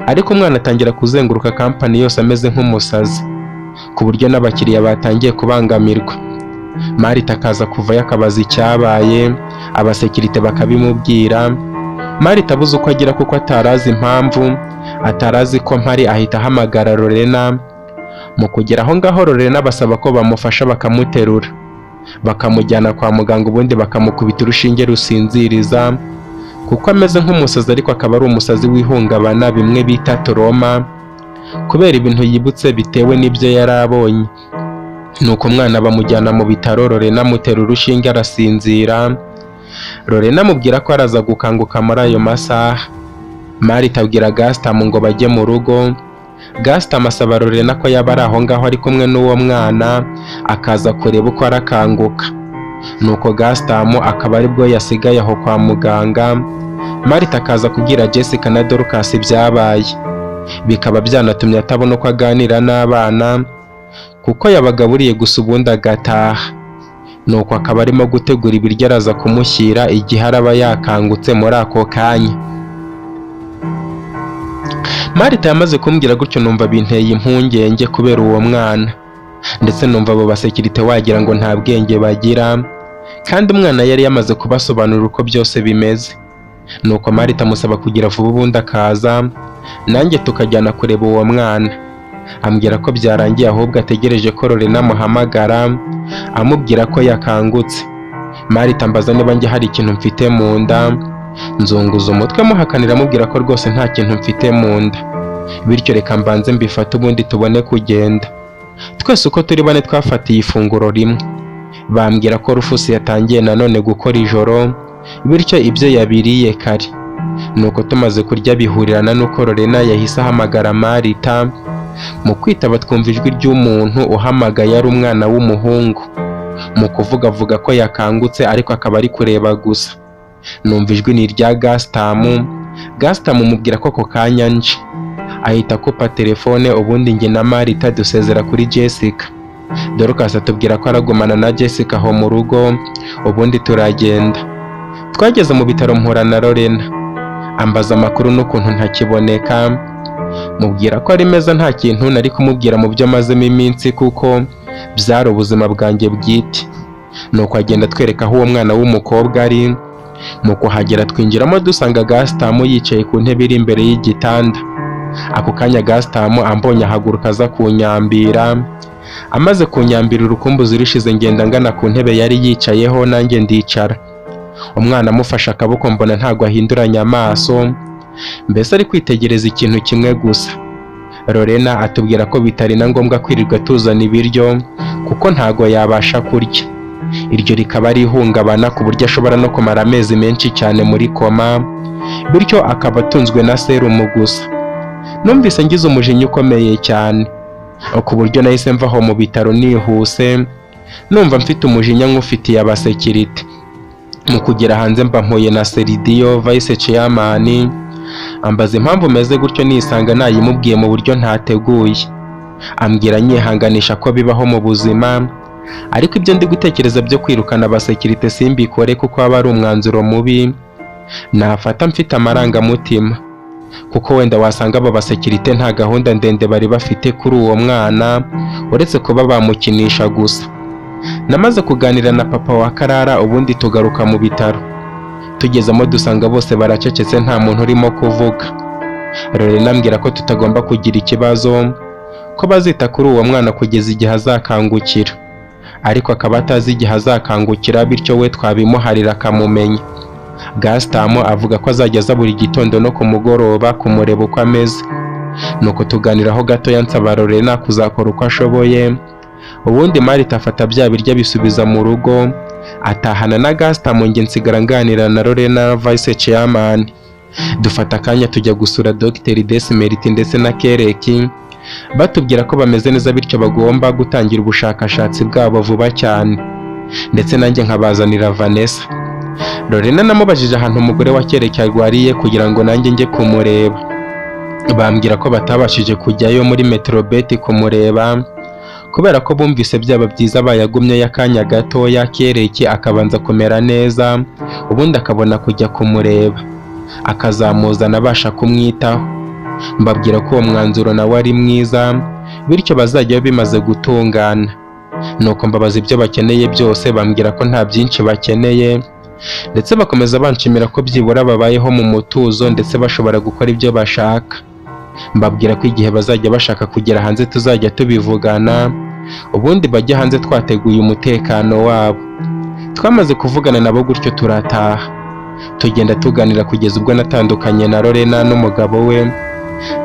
ariko umwana atangira kuzenguruka kampani yose ameze nk'umusazi, ku buryo n'abakiriya batangiye kubangamirwa. Marita akaza kuvayo akabaza icyabaye, abasekirite bakabimubwira. Marita abuze uko agira kuko atarazi impamvu, atarazi ko mpari, ahita ahamagara Lorena. Mu kugera aho ngaho, Lorena basaba ko bamufasha bakamuterura, bakamujyana kwa muganga, ubundi bakamukubita urushinge rusinziriza, kuko ameze nk'umusazi, ariko akaba ari umusazi w'ihungabana, bimwe bita trauma, kubera ibintu yibutse bitewe n'ibyo yari abonye. Nuko umwana bamujyana mu bitaro, Lorena amutera urushinge arasinzira. Lorena amubwira ko araza gukanguka muri ayo masaha. Marita abwira Gaston ngo bajye mu rugo. Gaston asaba Lorena ko yaba ari aho ngaho ari kumwe n'uwo mwana, akaza kureba uko arakanguka. Nuko Gaston akaba aribwo yasigaye aho kwa muganga. Marita akaza kubwira Jessica na Dorcas ibyabaye, bikaba byanatumye atabona uko aganira n'abana, kuko yabagaburiye gusa ubundi agataha. Nuko akaba arimo gutegura ibiryo araza kumushyira igihe araba yakangutse muri ako kanya. Marita yamaze kumbwira gutyo, numva binteye impungenge kubera uwo mwana, ndetse numva abo basekirite wagira ngo nta bwenge bagira, kandi umwana yari yamaze kubasobanurira uko byose bimeze. Nuko Marita amusaba kugira vuba ubundi akaza, nanjye tukajyana kureba uwo mwana. Ambwira ko byarangiye, ahubwo ategereje ko Lorena amuhamagara amubwira ko yakangutse. Marita ambaza niba njye hari ikintu mfite mu nda, nzunguza umutwe muhakanira, amubwira ko rwose nta kintu mfite mu nda, bityo reka mbanze mbifate ubundi tubone kugenda. Twese uko turi bane twafatiye ifunguro rimwe. Bambwira ko Rufusi yatangiye nanone gukora ijoro, bityo ibyo yabiriye kare. Nuko tumaze kurya bihurirana n'uko Lorena yahise ahamagara Marita. Mu kwitaba twumva ijwi ry'umuntu uhamagaye ari umwana w'umuhungu. Mu kuvuga avuga ko yakangutse, ariko akaba ari kureba gusa. Numva ijwi ni irya Gasitamu. Gasitamu mubwira ko ako kanya nje, ahita akupa telefone, ubundi njye na Marita dusezera kuri Jessica. Dorcas atubwira ko aragumana na Jessica aho mu rugo, ubundi turagenda. Twageze mu bitaro mpura na Lorena, ambaza amakuru n'ukuntu ntakiboneka. Mubwira ko ari meza, nta kintu nari kumubwira mu byo mazemo iminsi kuko byari ubuzima bwanjye bwite. Nuko agenda atwereka aho uwo mwana w'umukobwa ari. Mu kuhagera twinjiramo dusanga Gasitamu yicaye ku ntebe iri imbere y'igitanda. Ako kanya Gasitamu ambonye ahaguruka aza kunyambira. Amaze kunyambira, urukumbuzi rushize, ngenda ngana ku ntebe yari yicayeho, nanjye ndicara. Umwana amufashe akaboko, mbona ntabwo ahinduranya amaso, mbese ari kwitegereza ikintu kimwe gusa. Lorena atubwira ko bitari na ngombwa kwirirwa tuzana ibiryo kuko ntago yabasha kurya. Iryo rikaba ari ihungabana, ku buryo ashobora no kumara amezi menshi cyane muri koma, bityo akaba atunzwe na serumu gusa. Numvise ngize umujinya ukomeye cyane, ku buryo nahise mva aho mu bitaro nihuse, numva mfite umujinya nk'ufitiye abasekirite. Mu kugera hanze mba mpuye na Seridiyo, vice chairman, ambaza impamvu meze gutyo, nisanga nayimubwiye mu buryo ntateguye. Ambwira anyihanganisha ko bibaho mu buzima, ariko ibyo ndi gutekereza byo kwirukana abasekirite simbikore, kuko aba ari umwanzuro mubi nafata mfite amarangamutima, kuko wenda wasanga abo basekirite nta gahunda ndende bari bafite kuri uwo mwana uretse kuba bamukinisha gusa. Namaze kuganira na papa wa Karara, ubundi tugaruka mu bitaro. Tugezemo dusanga bose baracecetse, nta muntu urimo kuvuga. Lorena ambwira ko tutagomba kugira ikibazo, ko bazita kuri uwo mwana kugeza igihe azakangukira, ariko akaba atazi igihe azakangukira, bityo we twabimuharira akamumenya. Gasitamu avuga ko azajya aza buri gitondo no ku mugoroba kumureba uko ameze. Nuko tuganiraho gatoya, nsaba Lorena kuzakora uko ashoboye, ubundi Marita afata bya biryo abisubiza mu rugo, atahana na Gasitamu, njye nsigara nganira na Lorena, vice chairman. Dufata akanya tujya gusura Dr Desimeriti ndetse na Kereki. Batubwira ko bameze neza, bityo bagomba gutangira ubushakashatsi bwabo vuba cyane, ndetse nanjye nkabazanira Vanessa. Lorena namubajije ahantu umugore wa Kereke arwariye kugira ngo nanjye njye kumureba. Bambwira ko batabashije kujyayo muri Metrobet kumureba kubera ko bumvise byaba byiza bayagumyeyo akanya gatoya, Kereke akabanza kumera neza, ubundi akabona kujya kumureba, akazamuzana abasha kumwitaho. Mbabwira ko uwo mwanzuro nawe ari mwiza, bityo bazajyayo bimaze gutungana. Nuko mbabaza ibyo bakeneye byose, bambwira ko nta byinshi bakeneye, ndetse bakomeza banshimira ko byibura babayeho mu mutuzo ndetse bashobora gukora ibyo bashaka. Mbabwira ko igihe bazajya bashaka kugera hanze tuzajya tubivugana, ubundi bajye hanze twateguye umutekano wabo. Twamaze kuvugana nabo gutyo turataha, tugenda tuganira kugeza ubwo natandukanye na Lorena n'umugabo we,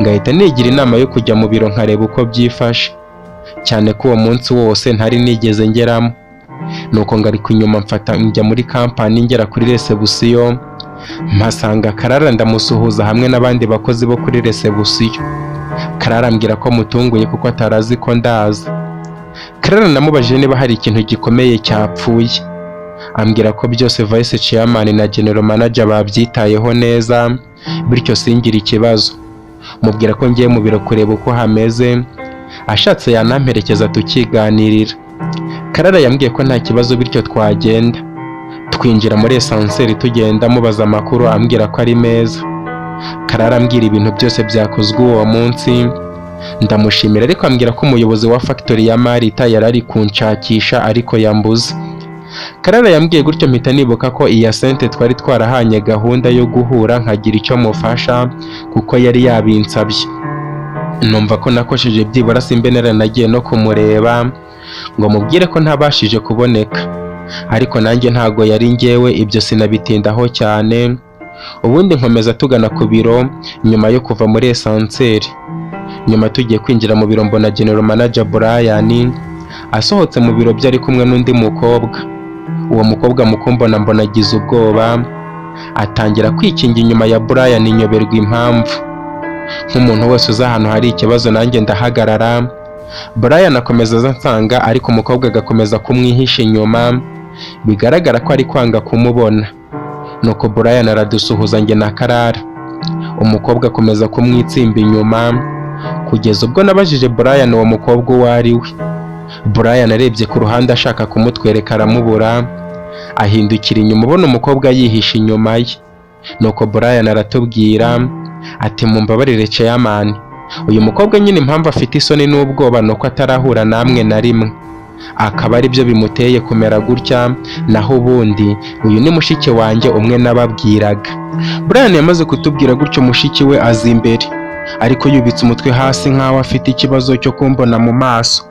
ngahita nigira inama yo kujya mu biro nkareba uko byifashe, cyane ko uwo munsi wose ntari nigeze ngeramo. Nuko ngaruka inyuma, mfata njya muri kampani. Ngera kuri resebusiyo mpasanga Karara, ndamusuhuza hamwe n'abandi bakozi bo kuri resebusiyo. Karara ambwira ko mutunguye kuko atari azi ko ndaza. Karara namubajije niba hari ikintu gikomeye cyapfuye, ambwira ko byose vice chairman na general manager babyitayeho neza, bityo singire ikibazo. Mubwira ko ngiye mu biro kureba uko hameze, ashatse yanamperekeza tukiganirira. Karara yambwiye ko nta kibazo, bityo twagenda. Twinjira muri ascenseur, tugenda mubaza amakuru, ambwira ko ari meza. Karara ambwira ibintu byose byakozwe uwo munsi, ndamushimira, ariko ambwira ko umuyobozi wa factory ya Marita yari ari kunshakisha ariko yambuze. Karara yambwiye gutyo mpita nibuka ko iya sente twari twarahanye gahunda yo guhura nkagira icyo mufasha kuko yari yabinsabye. Numva ko nakosheje, byibura simbe naranagiye no kumureba ngo mubwire ko ntabashije kuboneka, ariko nanjye ntago yari njyewe, ibyo sinabitindaho cyane. Ubundi nkomeza tugana ku biro nyuma yo kuva muri ascenseur. Nyuma tugiye kwinjira mu biro, mbona general manager Brian asohotse mu biro bye ari kumwe n'undi mukobwa. Uwo mukobwa mu kumbona mbona agize ubwoba, atangira kwikinga inyuma ya Brian, nyoberwa impamvu. Nk'umuntu wese uzi ahantu hari ikibazo, nanjye ndahagarara. Brian akomeza aza ansanga, ariko umukobwa agakomeza kumwihisha inyuma, bigaragara ko ari kwanga kumubona. Nuko Brian aradusuhuza njye na Karara, umukobwa akomeza kumwitsimba inyuma, kugeza ubwo nabajije Brian uwo mukobwa uwo ari we. Brian arebye ku ruhande ashaka kumutwereka aramubura, ahindukira inyuma ubona umukobwa yihishe inyuma ye. Nuko Brian aratubwira ati: "Mumbabarire chairman, uyu mukobwa nyine impamvu afite isoni n'ubwoba ni uko atarahura namwe na rimwe, akaba ari byo bimuteye kumera gutya, naho ubundi uyu ni mushiki wanjye umwe nababwiraga." Brian yamaze kutubwira gutyo, mushiki we aza imbere ariko yubitse umutwe hasi nk'aho afite ikibazo cyo kumbona mu maso.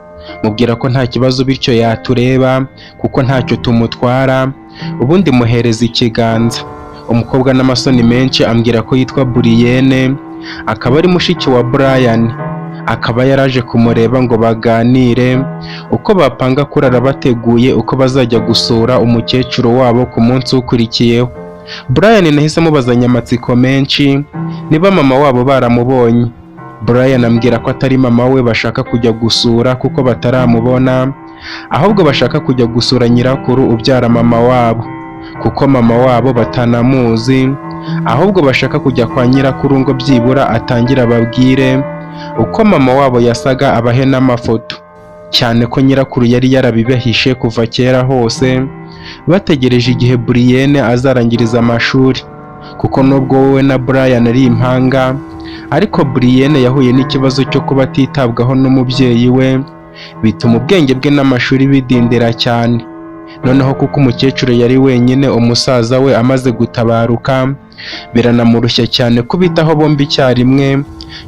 Mubwira ko nta kibazo, bityo yatureba kuko ntacyo tumutwara, ubundi muhereza ikiganza. Umukobwa n'amasoni menshi ambwira ko yitwa Buriyene, akaba ari mushiki wa Brian, akaba yaraje kumureba ngo baganire uko bapanga kurara bateguye uko bazajya gusura umukecuru wabo ku munsi ukurikiyeho. Brian nahise amubazanya amatsiko menshi niba mama wabo baramubonye. Brian ambwira ko atari mama we bashaka kujya gusura kuko bataramubona, ahubwo bashaka kujya gusura nyirakuru ubyara mama wabo, kuko mama wabo batanamuzi, ahubwo bashaka kujya kwa nyirakuru ngo byibura atangire ababwire uko mama wabo yasaga, abahe n'amafoto, cyane ko nyirakuru yari yarabibahishe kuva kera hose, bategereje igihe Brienne azarangiriza amashuri, kuko nubwo wowe na Brian ari impanga, ariko Brienne yahuye n'ikibazo cyo kuba atitabwaho n'umubyeyi we, bituma ubwenge bwe n'amashuri bidindira cyane. Noneho kuko umukecuru yari wenyine umusaza we amaze gutabaruka, biranamurushya cyane kubitaho bombi icyarimwe,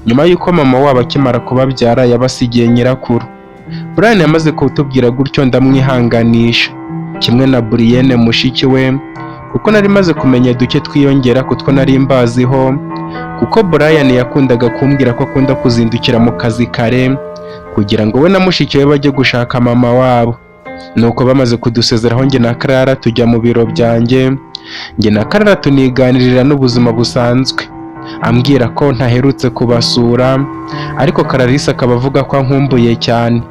nyuma y'uko mama wabo akimara kubabyara yabasigiye nyirakuru. Brian yamaze kutubwira gutyo ndamwihanganisha kimwe na Brienne mushiki we, kuko nari maze kumenya duke twiyongera kutwo nari mbaziho, kuko Brian yakundaga kumbwira ko akunda kuzindukira mu kazi kare kugira ngo we na mushiki we bajye gushaka mama wabo. Nuko bamaze kudusezeraho, njye na Clara tujya mu biro byanjye. Njye na Clara tuniganirira n'ubuzima busanzwe. Ambwira ko ntaherutse kubasura, ariko Clarisse akaba avuga ko ankumbuye cyane.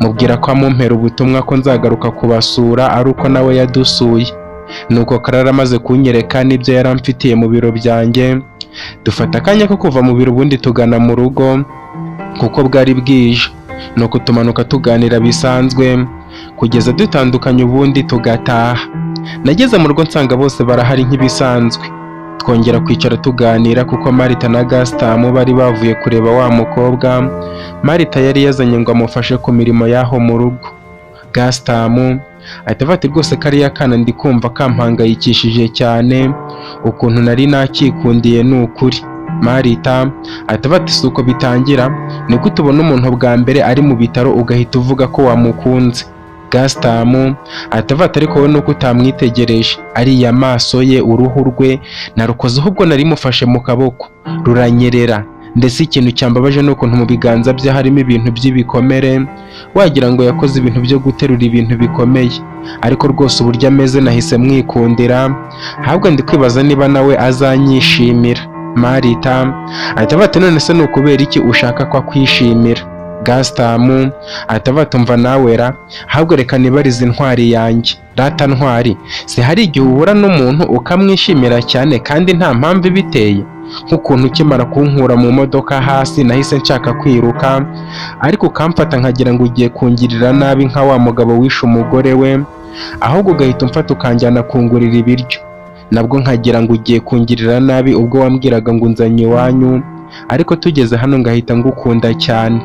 Mubwira ko amumpera ubutumwa ko nzagaruka kubasura ari uko nawe yadusuye. Nuko Clara amaze kunyereka n'ibyo yari amfitiye mu biro byanjye, dufata akanya ko kuva mu biro ubundi tugana mu rugo kuko bwari bwije. Nuko tumanuka tuganira bisanzwe kugeza dutandukanye ubundi tugataha. Nageze mu rugo nsanga bose barahari nk'ibisanzwe. Twongera kwicara tuganira kuko Marita na Gasitamu bari bavuye kureba wa mukobwa Marita yari yazanye ngo amufashe ku mirimo y'aho mu rugo. Gasitamu ahita avuga ati rwose kariya kana ndi kumva kampangayikishije cyane, ukuntu nari nakikundiye ni ukuri. Marita ahita avuga ati si uko bitangira, ni gute ubona umuntu bwa mbere ari mu bitaro ugahita uvuga ko wamukunze? Gasitamu ahita avuga ati ariko wowe nuko utamwitegereje, ariya maso ye, uruhu rwe narukozeho ubwo nari mufashe mu kaboko ruranyerera, ndetse ikintu cyambabaje ni ukuntu mu biganza bye harimo ibintu by'ibikomere, wagira ngo yakoze ibintu byo guterura ibintu bikomeye. Ariko rwose uburyo ameze nahise mwikundira, ahubwo ndi kwibaza niba nawe azanyishimira. Marita ahita avuga ati none se ni ukubera iki ushaka ko akwishimira? Gasitamu ahita avuga ati umva nawe ra, ahubwo reka nibarize intwari yanjye. Rata ntwari, si hari igihe uhura n'umuntu ukamwishimira cyane kandi nta mpamvu ibiteye? Nk'ukuntu ukimara kunkura mu modoka hasi nahise nshaka kwiruka, ariko ukamfata nkagira ngo ugiye kungirira nabi nka wa mugabo wishe umugore we, ahubwo ugahita umfata ukanjyana kungurira ibiryo, nabwo nkagira ngo ugiye kungirira nabi ubwo wambwiraga ngo unzanye iwanyu, ariko tugeze hano ngahita ngukunda cyane.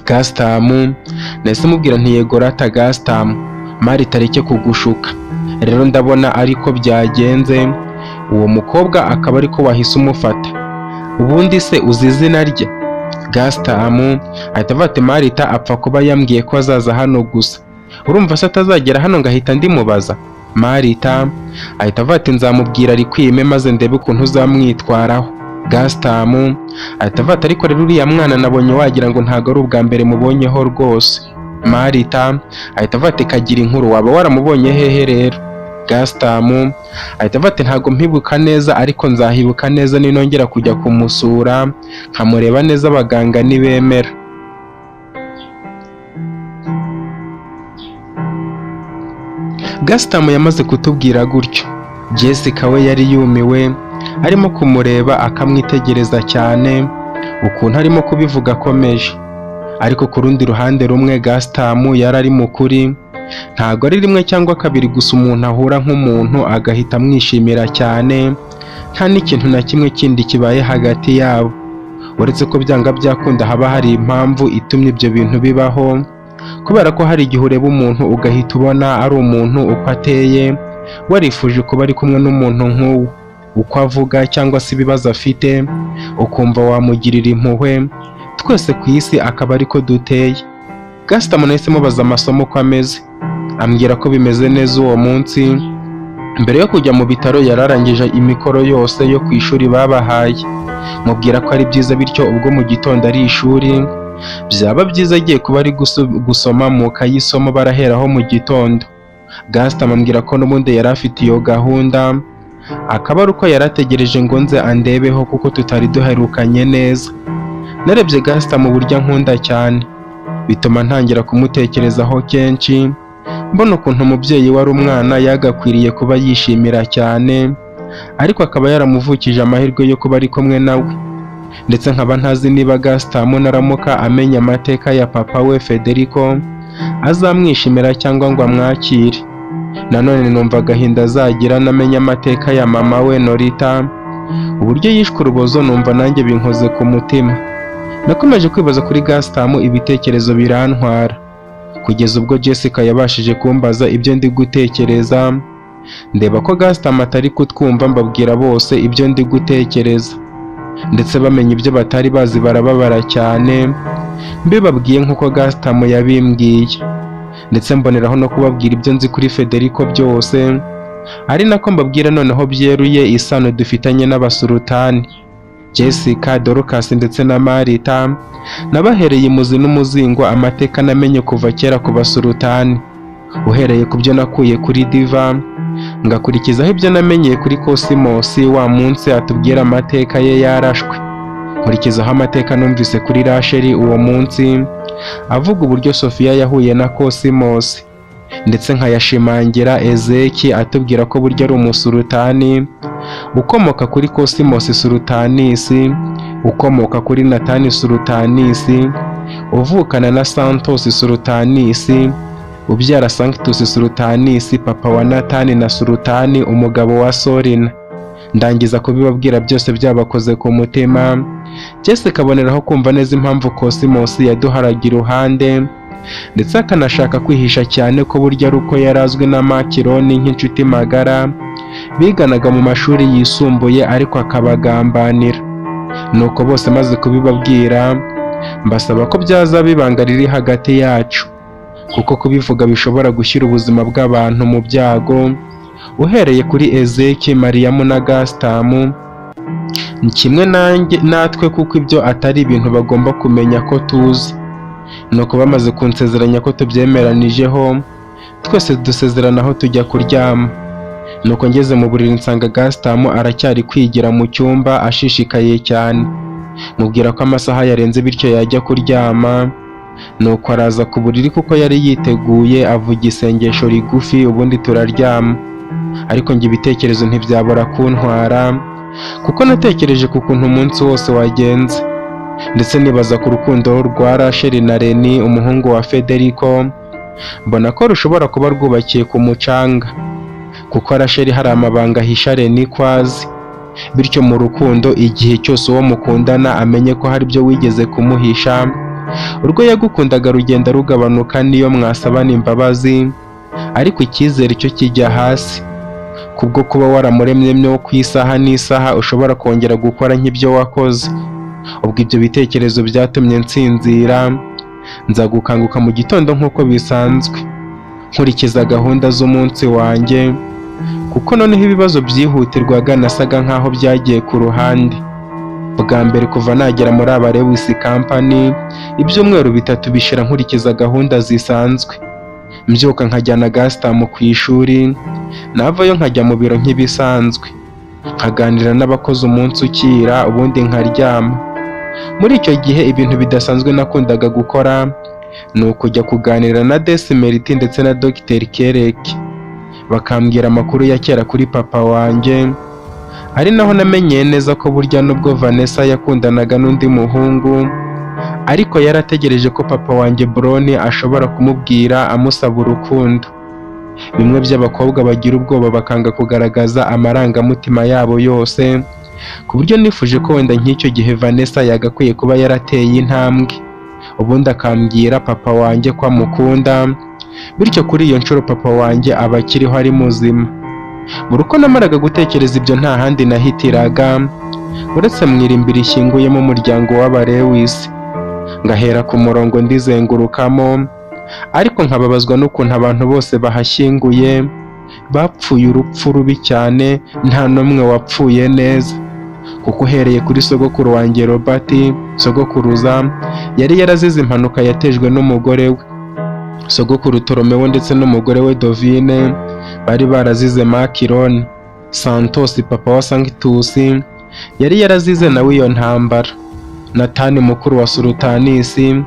Gasitamu nahise mubwira nti yego rata Gasitamu, Marita areke kugushuka. Rero ndabona ariko byagenze, uwo mukobwa akaba ariko wahise umufata. Ubundi se uzi izina rye? Gasitamu ahita avuga ati Marita apfa kuba yambwiye ko azaza hano gusa. Urumva se atazagera hano ngahita ndimubaza? Marita ahita avuga ati nzamubwira arikwime maze ndebe ukuntu uzamwitwaraho. Gasitamu ahita avuga ati ariko rero uriya mwana nabonye wagira ngo ntabwo ari ubwa mbere mubonyeho rwose. Marita ahita avuga ati kagira inkuru, waba waramubonye hehe rero? Gasitamu ahita avuga ati ntabwo mpibuka neza, ariko nzahibuka neza ninongera kujya kumusura nkamureba neza abaganga nibemera. Gasitamu yamaze kutubwira gutyo, Jessica we yari yumiwe, arimo kumureba akamwitegereza cyane ukuntu arimo kubivuga akomeje. Ariko ku rundi ruhande rumwe Gasitamu yari ari mu kuri, ntabwo ari rimwe cyangwa kabiri gusa umuntu ahura nk'umuntu agahita amwishimira cyane, nta n'ikintu na kimwe kindi kibaye hagati yabo. Uretse ko byanga byakunda haba hari impamvu itumye ibyo bintu bibaho, kubera ko hari igihe ureba umuntu ugahita ubona ari umuntu uko ateye, warifuje kuba ari kumwe n'umuntu nk'uwo, uko avuga cyangwa se ibibazo afite, ukumva wamugirira impuhwe. Twese ku isi akaba ariko duteye. Gasitamu nahise mubaza amasomo uko ameze, ambwira ko bimeze neza uwo munsi. Mbere yo kujya mu bitaro yararangije imikoro yose yo ku ishuri babahaye, mubwira ko ari byiza, bityo ubwo mu gitondo ari ishuri byaba byiza agiye kuba ari gusoma mu kayi isomo baraheraho mu gitondo. Gasitamu ambwira ko n'ubundi yari afite iyo gahunda, akaba ari uko yari ategereje ngo nze andebeho kuko tutari duherukanye neza. Narebye Gasitamu uburyo ankunda cyane, bituma ntangira kumutekerezaho kenshi, mbona ukuntu umubyeyi wari umwana yagakwiriye kuba yishimira cyane, ariko akaba yaramuvukije amahirwe yo kuba ari kumwe nawe. Ndetse nkaba ntazi niba Gasitamu naramuka amenya amateka ya papa we Federico azamwishimira cyangwa ngo amwakire. Nanone numva agahinda azagira namenya amateka ya mama we Norita, uburyo yishwe urubozo numva nanjye binkoze ku mutima. Nakomeje kwibaza kuri Gasitamu, ibitekerezo birantwara, kugeza ubwo Jessica yabashije kumbaza ibyo ndi gutekereza. Ndeba ko Gasitamu atari kutwumva, mbabwira bose ibyo ndi gutekereza, ndetse bamenya ibyo batari bazi barababara cyane. Mbibabwiye nk'uko Gasitamu yabimbwiye, ndetse mboneraho no kubabwira ibyo nzi kuri Federico byose, ari nako mbabwira noneho byeruye isano dufitanye n'abasulutani Jessica, Dorcas ndetse na Marita. Nabahereye imuzi n'umuzingo amateka namenye kuva kera ku basulutani, uhereye ku byo nakuye kuri Diva. Ngakurikizaho ibyo namenyeye kuri Kosimosi wa munsi atubwira amateka ye yarashwe, nkurikizaho amateka numvise kuri Rasheli uwo munsi avuga uburyo Sofiya yahuye na Kosimosi, ndetse nkayashimangira Ezeki atubwira ko burya ari umusulutani ukomoka kuri Kosimosi Sultanisi, ukomoka kuri Natani Sultanisi, uvukana na Santos Sultanisi, ubyara Sanctus Sultanisi, papa wa Natani na Sultani umugabo wa Sorina. Ndangiza kubibabwira byose byabakoze ku mutima. Jesse kaboneraho kumva neza impamvu Kosimosi yaduharaga iruhande, ndetse akanashaka kwihisha cyane ko burya ari uko yari azwi na Makironi nk'inshuti magara biganaga mu mashuri yisumbuye, ariko akabagambanira. Nuko bose maze kubibabwira mbasaba ko byazaba ibanga riri hagati yacu, kuko kubivuga bishobora gushyira ubuzima bw'abantu mu byago, uhereye kuri Ezeki, Mariyamu na Gasitamu kimwe nanjye natwe, kuko ibyo atari ibintu bagomba kumenya ko tuzi. Nuko bamaze kunsezeranya ko tubyemeranijeho, twese dusezeranaho tujya kuryama. Nuko ngeze mu buriri nsanga Gasitamu aracyari kwigira mu cyumba ashishikaye cyane, mubwira ko amasaha yarenze bityo yajya kuryama. Nuko araza ku buriri kuko yari yiteguye, avuga isengesho rigufi ubundi turaryama. Ariko njye ibitekerezo ntibyabura kuntwara, kuko natekereje ku kuntu umunsi wose wagenze, ndetse nibaza ku rukundo rwa Rasheli na Reni umuhungu wa Federico, mbona ko rushobora kuba rwubakiye ku mucanga, kuko Rasheli hari amabanga ahisha Reni ko azi. Bityo mu rukundo igihe cyose uwo mukundana amenye ko hari ibyo wigeze kumuhisha, urwo yagukundaga rugenda rugabanuka niyo mwasabana imbabazi, ariko icyizere cyo kijya hasi, kubwo kuba waramuremyemo ku isaha n'isaha ushobora kongera gukora nk'ibyo wakoze. Ubwo ibyo bitekerezo byatumye nsinzira, nza gukanguka mu gitondo nk'uko bisanzwe, nkurikiza gahunda z'umunsi wanjye, kuko noneho ibibazo byihutirwaga nasaga nk'aho byagiye ku ruhande. Bwa mbere kuva nagera muri aba Lewis Company, ibyumweru 3 bishira nkurikiza gahunda zisanzwe. Mbyuka nkajyana Gasitamu ku ishuri, navayo nkajya mu biro nk'ibisanzwe, nkaganira n'abakozi umunsi ukira, ubundi nkaryama. Muri icyo gihe ibintu bidasanzwe nakundaga gukora ni ukujya kuganira na Desimeriti ndetse na Dr Kereke, bakambwira amakuru ya kera kuri papa wanjye. Ari naho namenyeye neza ko burya nubwo Vanessa yakundanaga n'undi muhungu, ariko yarategereje ko papa wanjye Broni ashobora kumubwira amusaba urukundo. Bimwe by'abakobwa bagira ubwoba bakanga kugaragaza amarangamutima yabo yose, ku buryo nifuje ko wenda nk'icyo gihe Vanessa yagakwiye kuba yarateye intambwe, ubundi akambwira papa wanjye ko amukunda, bityo kuri iyo nshuro papa wanjye aba akiriho ari muzima. Buri uko namaraga gutekereza ibyo nta handi nahitiraga uretse mu irimbi rishyinguyemo umuryango w'Abalewisi, ngahera ku murongo ndizengurukamo, ariko nkababazwa n'ukuntu abantu bose bahashyinguye bapfuye urupfu rubi cyane, nta n'umwe wapfuye neza. Kuko uhereye kuri sogokuru wanjye Robert, sogokuruza yari yarazize impanuka yatejwe n'umugore we. Sogokuru Toromewo ndetse n'umugore we Dovine bari barazize Makironi. Santos papa wa Sanctus yari yarazize nawe iyo ntambara. Natani mukuru wa Sultanisi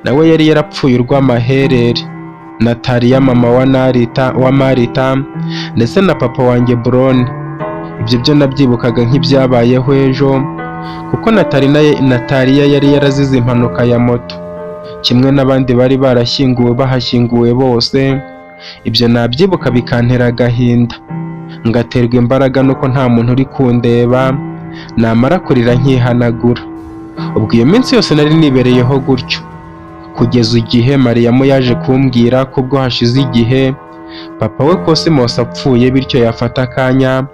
nawe yari yarapfuye urw'amaherere. Nataliya mama wa Narita wa Marita ndetse na papa wanjye Broni. Ibyo byo nabyibukaga nk'ibyabayeho ejo, kuko Nataliya yari yarazize impanuka ya moto, kimwe n'abandi bari barashyinguwe bahashyinguwe bose. Ibyo nabyibuka bikantera agahinda, ngaterwa imbaraga nuko nta muntu uri kundeba, namara kurira nkihanagura. Ubwo iyo minsi yose nari nibereyeho gutyo, kugeza igihe Mariyamu yaje kumbwira ko ubwo hashize igihe papa we Cosmos apfuye, bityo yafata akanya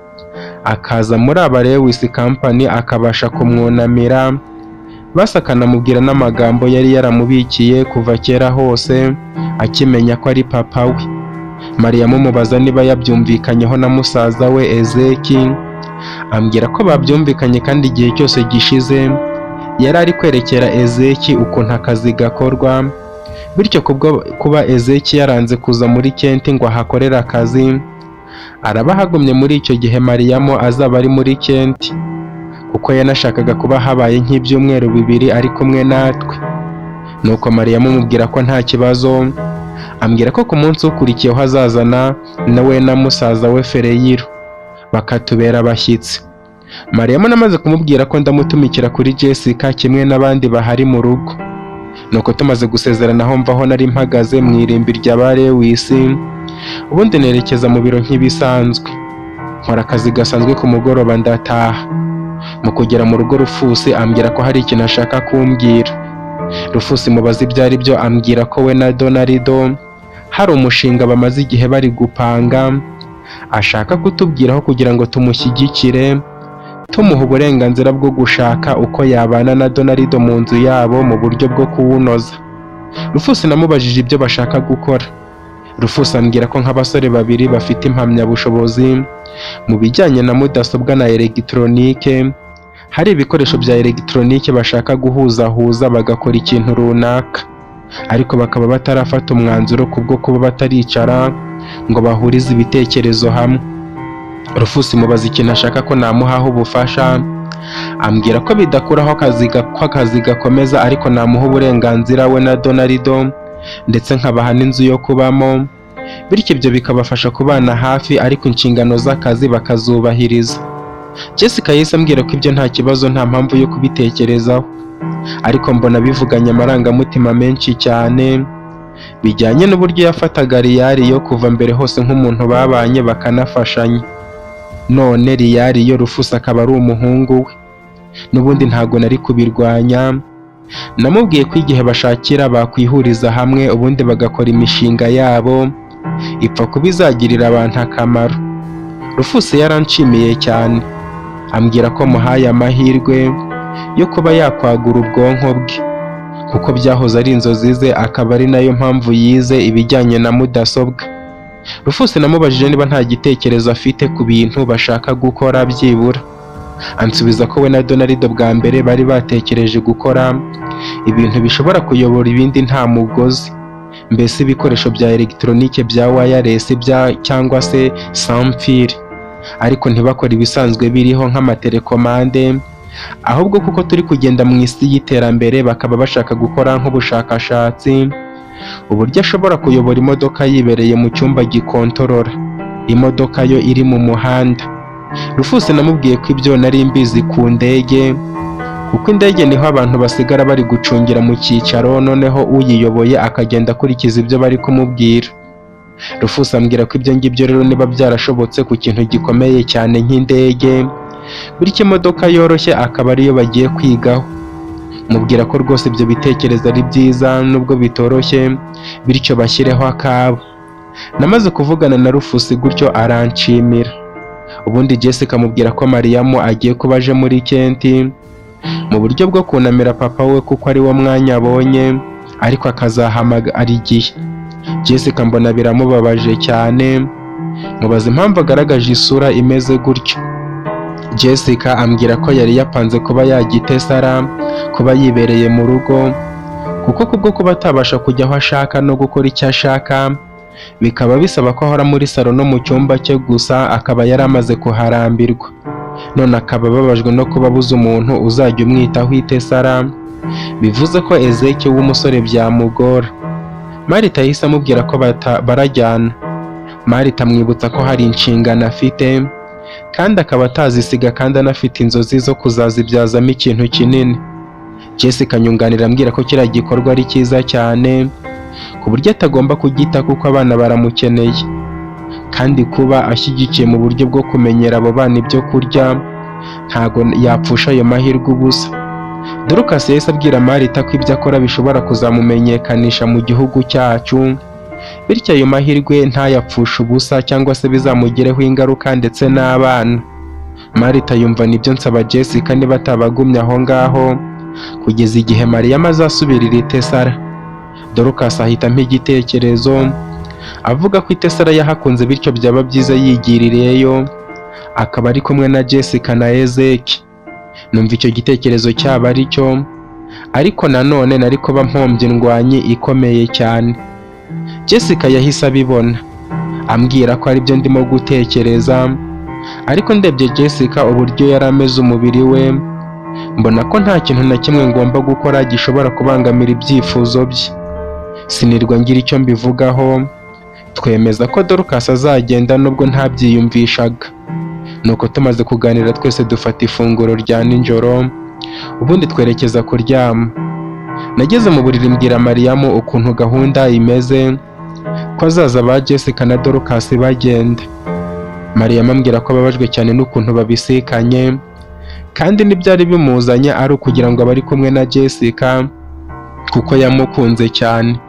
akaza muri aba Lewis Company akabasha kumwunamira, basi akanamubwira n'amagambo yari yaramubikiye kuva kera hose akimenya ko ari papa we. Mariyamu mubaza niba yabyumvikanyeho na musaza we Ezeki, ambwira ko babyumvikanye kandi igihe cyose gishize yari ari kwerekera Ezeki ukuntu akazi gakorwa, bityo kubwo kuba Ezeki yaranze kuza muri Kenti ngo ahakorere akazi, Araba ahagumye muri icyo gihe Mariyamu azaba ari muri Kent, kuko yanashakaga kuba habaye nk'ibyumweru 2 ari kumwe natwe. Nuko Mariyamu amubwira ko nta kibazo, ambwira ko ku munsi ukurikiyeho azazana nawe na musaza we Fereyiro bakatubera abashyitsi. Mariyamu namaze kumubwira ko ndamutumikira kuri Jessica kimwe n'abandi bahari mu rugo. Nuko tumaze gusezeranaho mvaho nari mpagaze mu irimbi rya ba Lewis, ubundi nerekeza mu biro nk'ibisanzwe, nkora akazi gasanzwe. Ku mugoroba ndataha. Mu kugera mu rugo, Rufusi ambwira ko hari ikintu ashaka kumbwira. Rufusi mubaza ibyo ari byo, ambwira ko we na Donaldo hari umushinga bamaze igihe bari gupanga, ashaka kutubwiraho kugira ngo tumushyigikire, tumuha uburenganzira bwo gushaka uko yabana na Donaldo mu nzu yabo mu buryo bwo kuwunoza. Rufusi namubajije ibyo bashaka gukora. Rufusi ambwira ko nk'abasore babiri bafite impamyabushobozi mu bijyanye na mudasobwa na elegitoronike, hari ibikoresho bya elegitoronike bashaka guhuzahuza bagakora ikintu runaka, ariko bakaba batarafata umwanzuro kubwo kuba bataricara ngo bahurize ibitekerezo hamwe. Rufusi mubaza ikintu ashaka ko namuhaho ubufasha, ambwira ko bidakuraho ko akazi gakomeza, ariko namuha uburenganzira we na Donaldo, ndetse nkabaha n'inzu yo kubamo, bityo ibyo bikabafasha kubana hafi, ariko inshingano z'akazi bakazubahiriza. Jessica yahise ambwira ko ibyo nta kibazo, nta mpamvu yo kubitekerezaho, ariko mbona bivuganye amarangamutima menshi cyane, bijyanye n'uburyo yafataga Riyari yo kuva mbere hose nk'umuntu babanye bakanafashanya. None Riyari yo Rufusi akaba ari umuhungu we, n'ubundi ntago nari kubirwanya. Namubwiye ko igihe bashakira bakwihuriza hamwe, ubundi bagakora imishinga yabo, ipfa kuba izagirira abantu akamaro. Rufusi yaranshimiye cyane, ambwira ko muhaye amahirwe yo kuba yakwagura ubwonko bwe, kuko byahoze ari inzozi ze, akaba ari nayo mpamvu yize ibijyanye na mudasobwa. Rufusi namubajije niba nta gitekerezo afite ku bintu bashaka gukora byibura, ansubiza ko we na Donaldo bwa mbere bari batekereje gukora ibintu bishobora kuyobora ibindi nta mugozi, mbese ibikoresho bya elegitoronike bya wireless bya cyangwa se sans fil, ariko ntibakore ibisanzwe biriho nk'amatelekomande, ahubwo kuko turi kugenda mu isi y'iterambere, bakaba bashaka gukora nk'ubushakashatsi uburyo ashobora kuyobora imodoka yibereye mu cyumba gikontorora imodoka yo iri mu muhanda. Rufusi namubwiye ko ibyo nari mbizi ku ndege, kuko indege niho abantu basigara bari gucungira mu cyicaro, noneho uyiyoboye akagenda akurikiza ibyo bari kumubwira. Rufusi ambwira ko ibyo ngibyo rero niba byarashobotse ku kintu gikomeye cyane nk'indege, bityo imodoka yoroshye akaba ariyo bagiye kwigaho. Mubwira ko rwose ibyo bitekerezo ari byiza nubwo bitoroshye, bityo bashyireho akabo. Namaze kuvugana na Rufusi gutyo aranshimira. Ubundi Jessica amubwira ko Mariyamu agiye kuba aje muri Kent mu buryo bwo kunamira papa we, kuko ari wo mwanya abonye, ariko akazahamagara igihe. Jessica mbona biramubabaje cyane, mubaza impamvu agaragaje isura imeze gutyo. Jessica ambwira ko yari yapanze kuba yajya i Tesara kuba yibereye mu rugo, kuko kubwo kuba atabasha kujya aho ashaka no gukora icyo ashaka, bikaba bisaba ko ahora muri salo no mu cyumba cye gusa, akaba yari amaze kuharambirwa, none akaba ababajwe no kuba abuze umuntu uzajya umwitaho i Tesara, bivuze ko Ezeki w'umusore byamugora. Marita yahise amubwira ko barajyana. Marita amwibutsa ko hari inshingano afite kandi akaba atazisiga, kandi anafite inzozi zo kuzazibyazamo ikintu kinini. Jessica anyunganira ambwira ko kiriya gikorwa ari cyiza cyane ku buryo atagomba kugita, kuko abana baramukeneye, kandi kuba ashyigikiye mu buryo bwo kumenyera abo bana ibyo kurya, ntago yapfusha ayo mahirwe ubusa. Dorcas yahise abwira Marita ko ibyo akora bishobora kuzamumenyekanisha mu gihugu cyacu, bityo ayo mahirwe ntayapfushe ubusa cyangwa se bizamugireho ingaruka ndetse n'abana. Marita yumva nibyo. Nsaba Jessica niba atabagumye aho ngaho kugeza igihe Mariya azasubirira i Tesara. Dorcas ahita ampa igitekerezo, avuga ko i Tesara yahakunze, bityo byaba byiza yigirireyo akaba ari kumwe na Jessica na Ezeki. Numva icyo gitekerezo cyaba ari cyo, ariko nanone nari kuba mpombye indwanyi ikomeye cyane. Jessica yahise abibona, Ambwira ko aribyo ndimo gutekereza, ariko ndebye Jessica uburyo yari ameze, umubiri we, mbona ko nta kintu na kimwe ngomba gukora gishobora kubangamira ibyifuzo bye. Sinirwa ngira icyo mbivugaho, twemeza ko Dorcas azagenda nubwo ntabyiyumvishaga. Nuko tumaze kuganira twese, dufata ifunguro rya nijoro, ubundi twerekeza kuryama. Nageze mu buriri mbwira Mariyamu ukuntu gahunda imeze, ko azaza ba Jessica na Dorcas bagenda. Mariyamu ambwira ko ababajwe cyane n'ukuntu babisikanye, kandi n'ibyari bimuzanye ari ukugira ngo abe ari kumwe na Jessica kuko yamukunze cyane.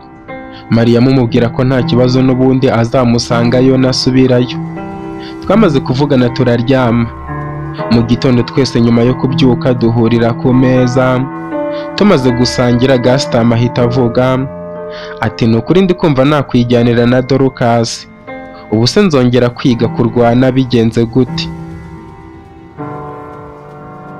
Mariyamu amubwira ko nta kibazo, n'ubundi azamusangayo nasubirayo. Twamaze kuvugana turaryama. Mu gitondo twese nyuma yo kubyuka duhurira ku meza. Tumaze gusangira, Gaston ahita avuga ati: "Ni ukuri ndi kumva nakwijyanira na Dorcas. Ubu se nzongera kwiga kurwana bigenze gute?"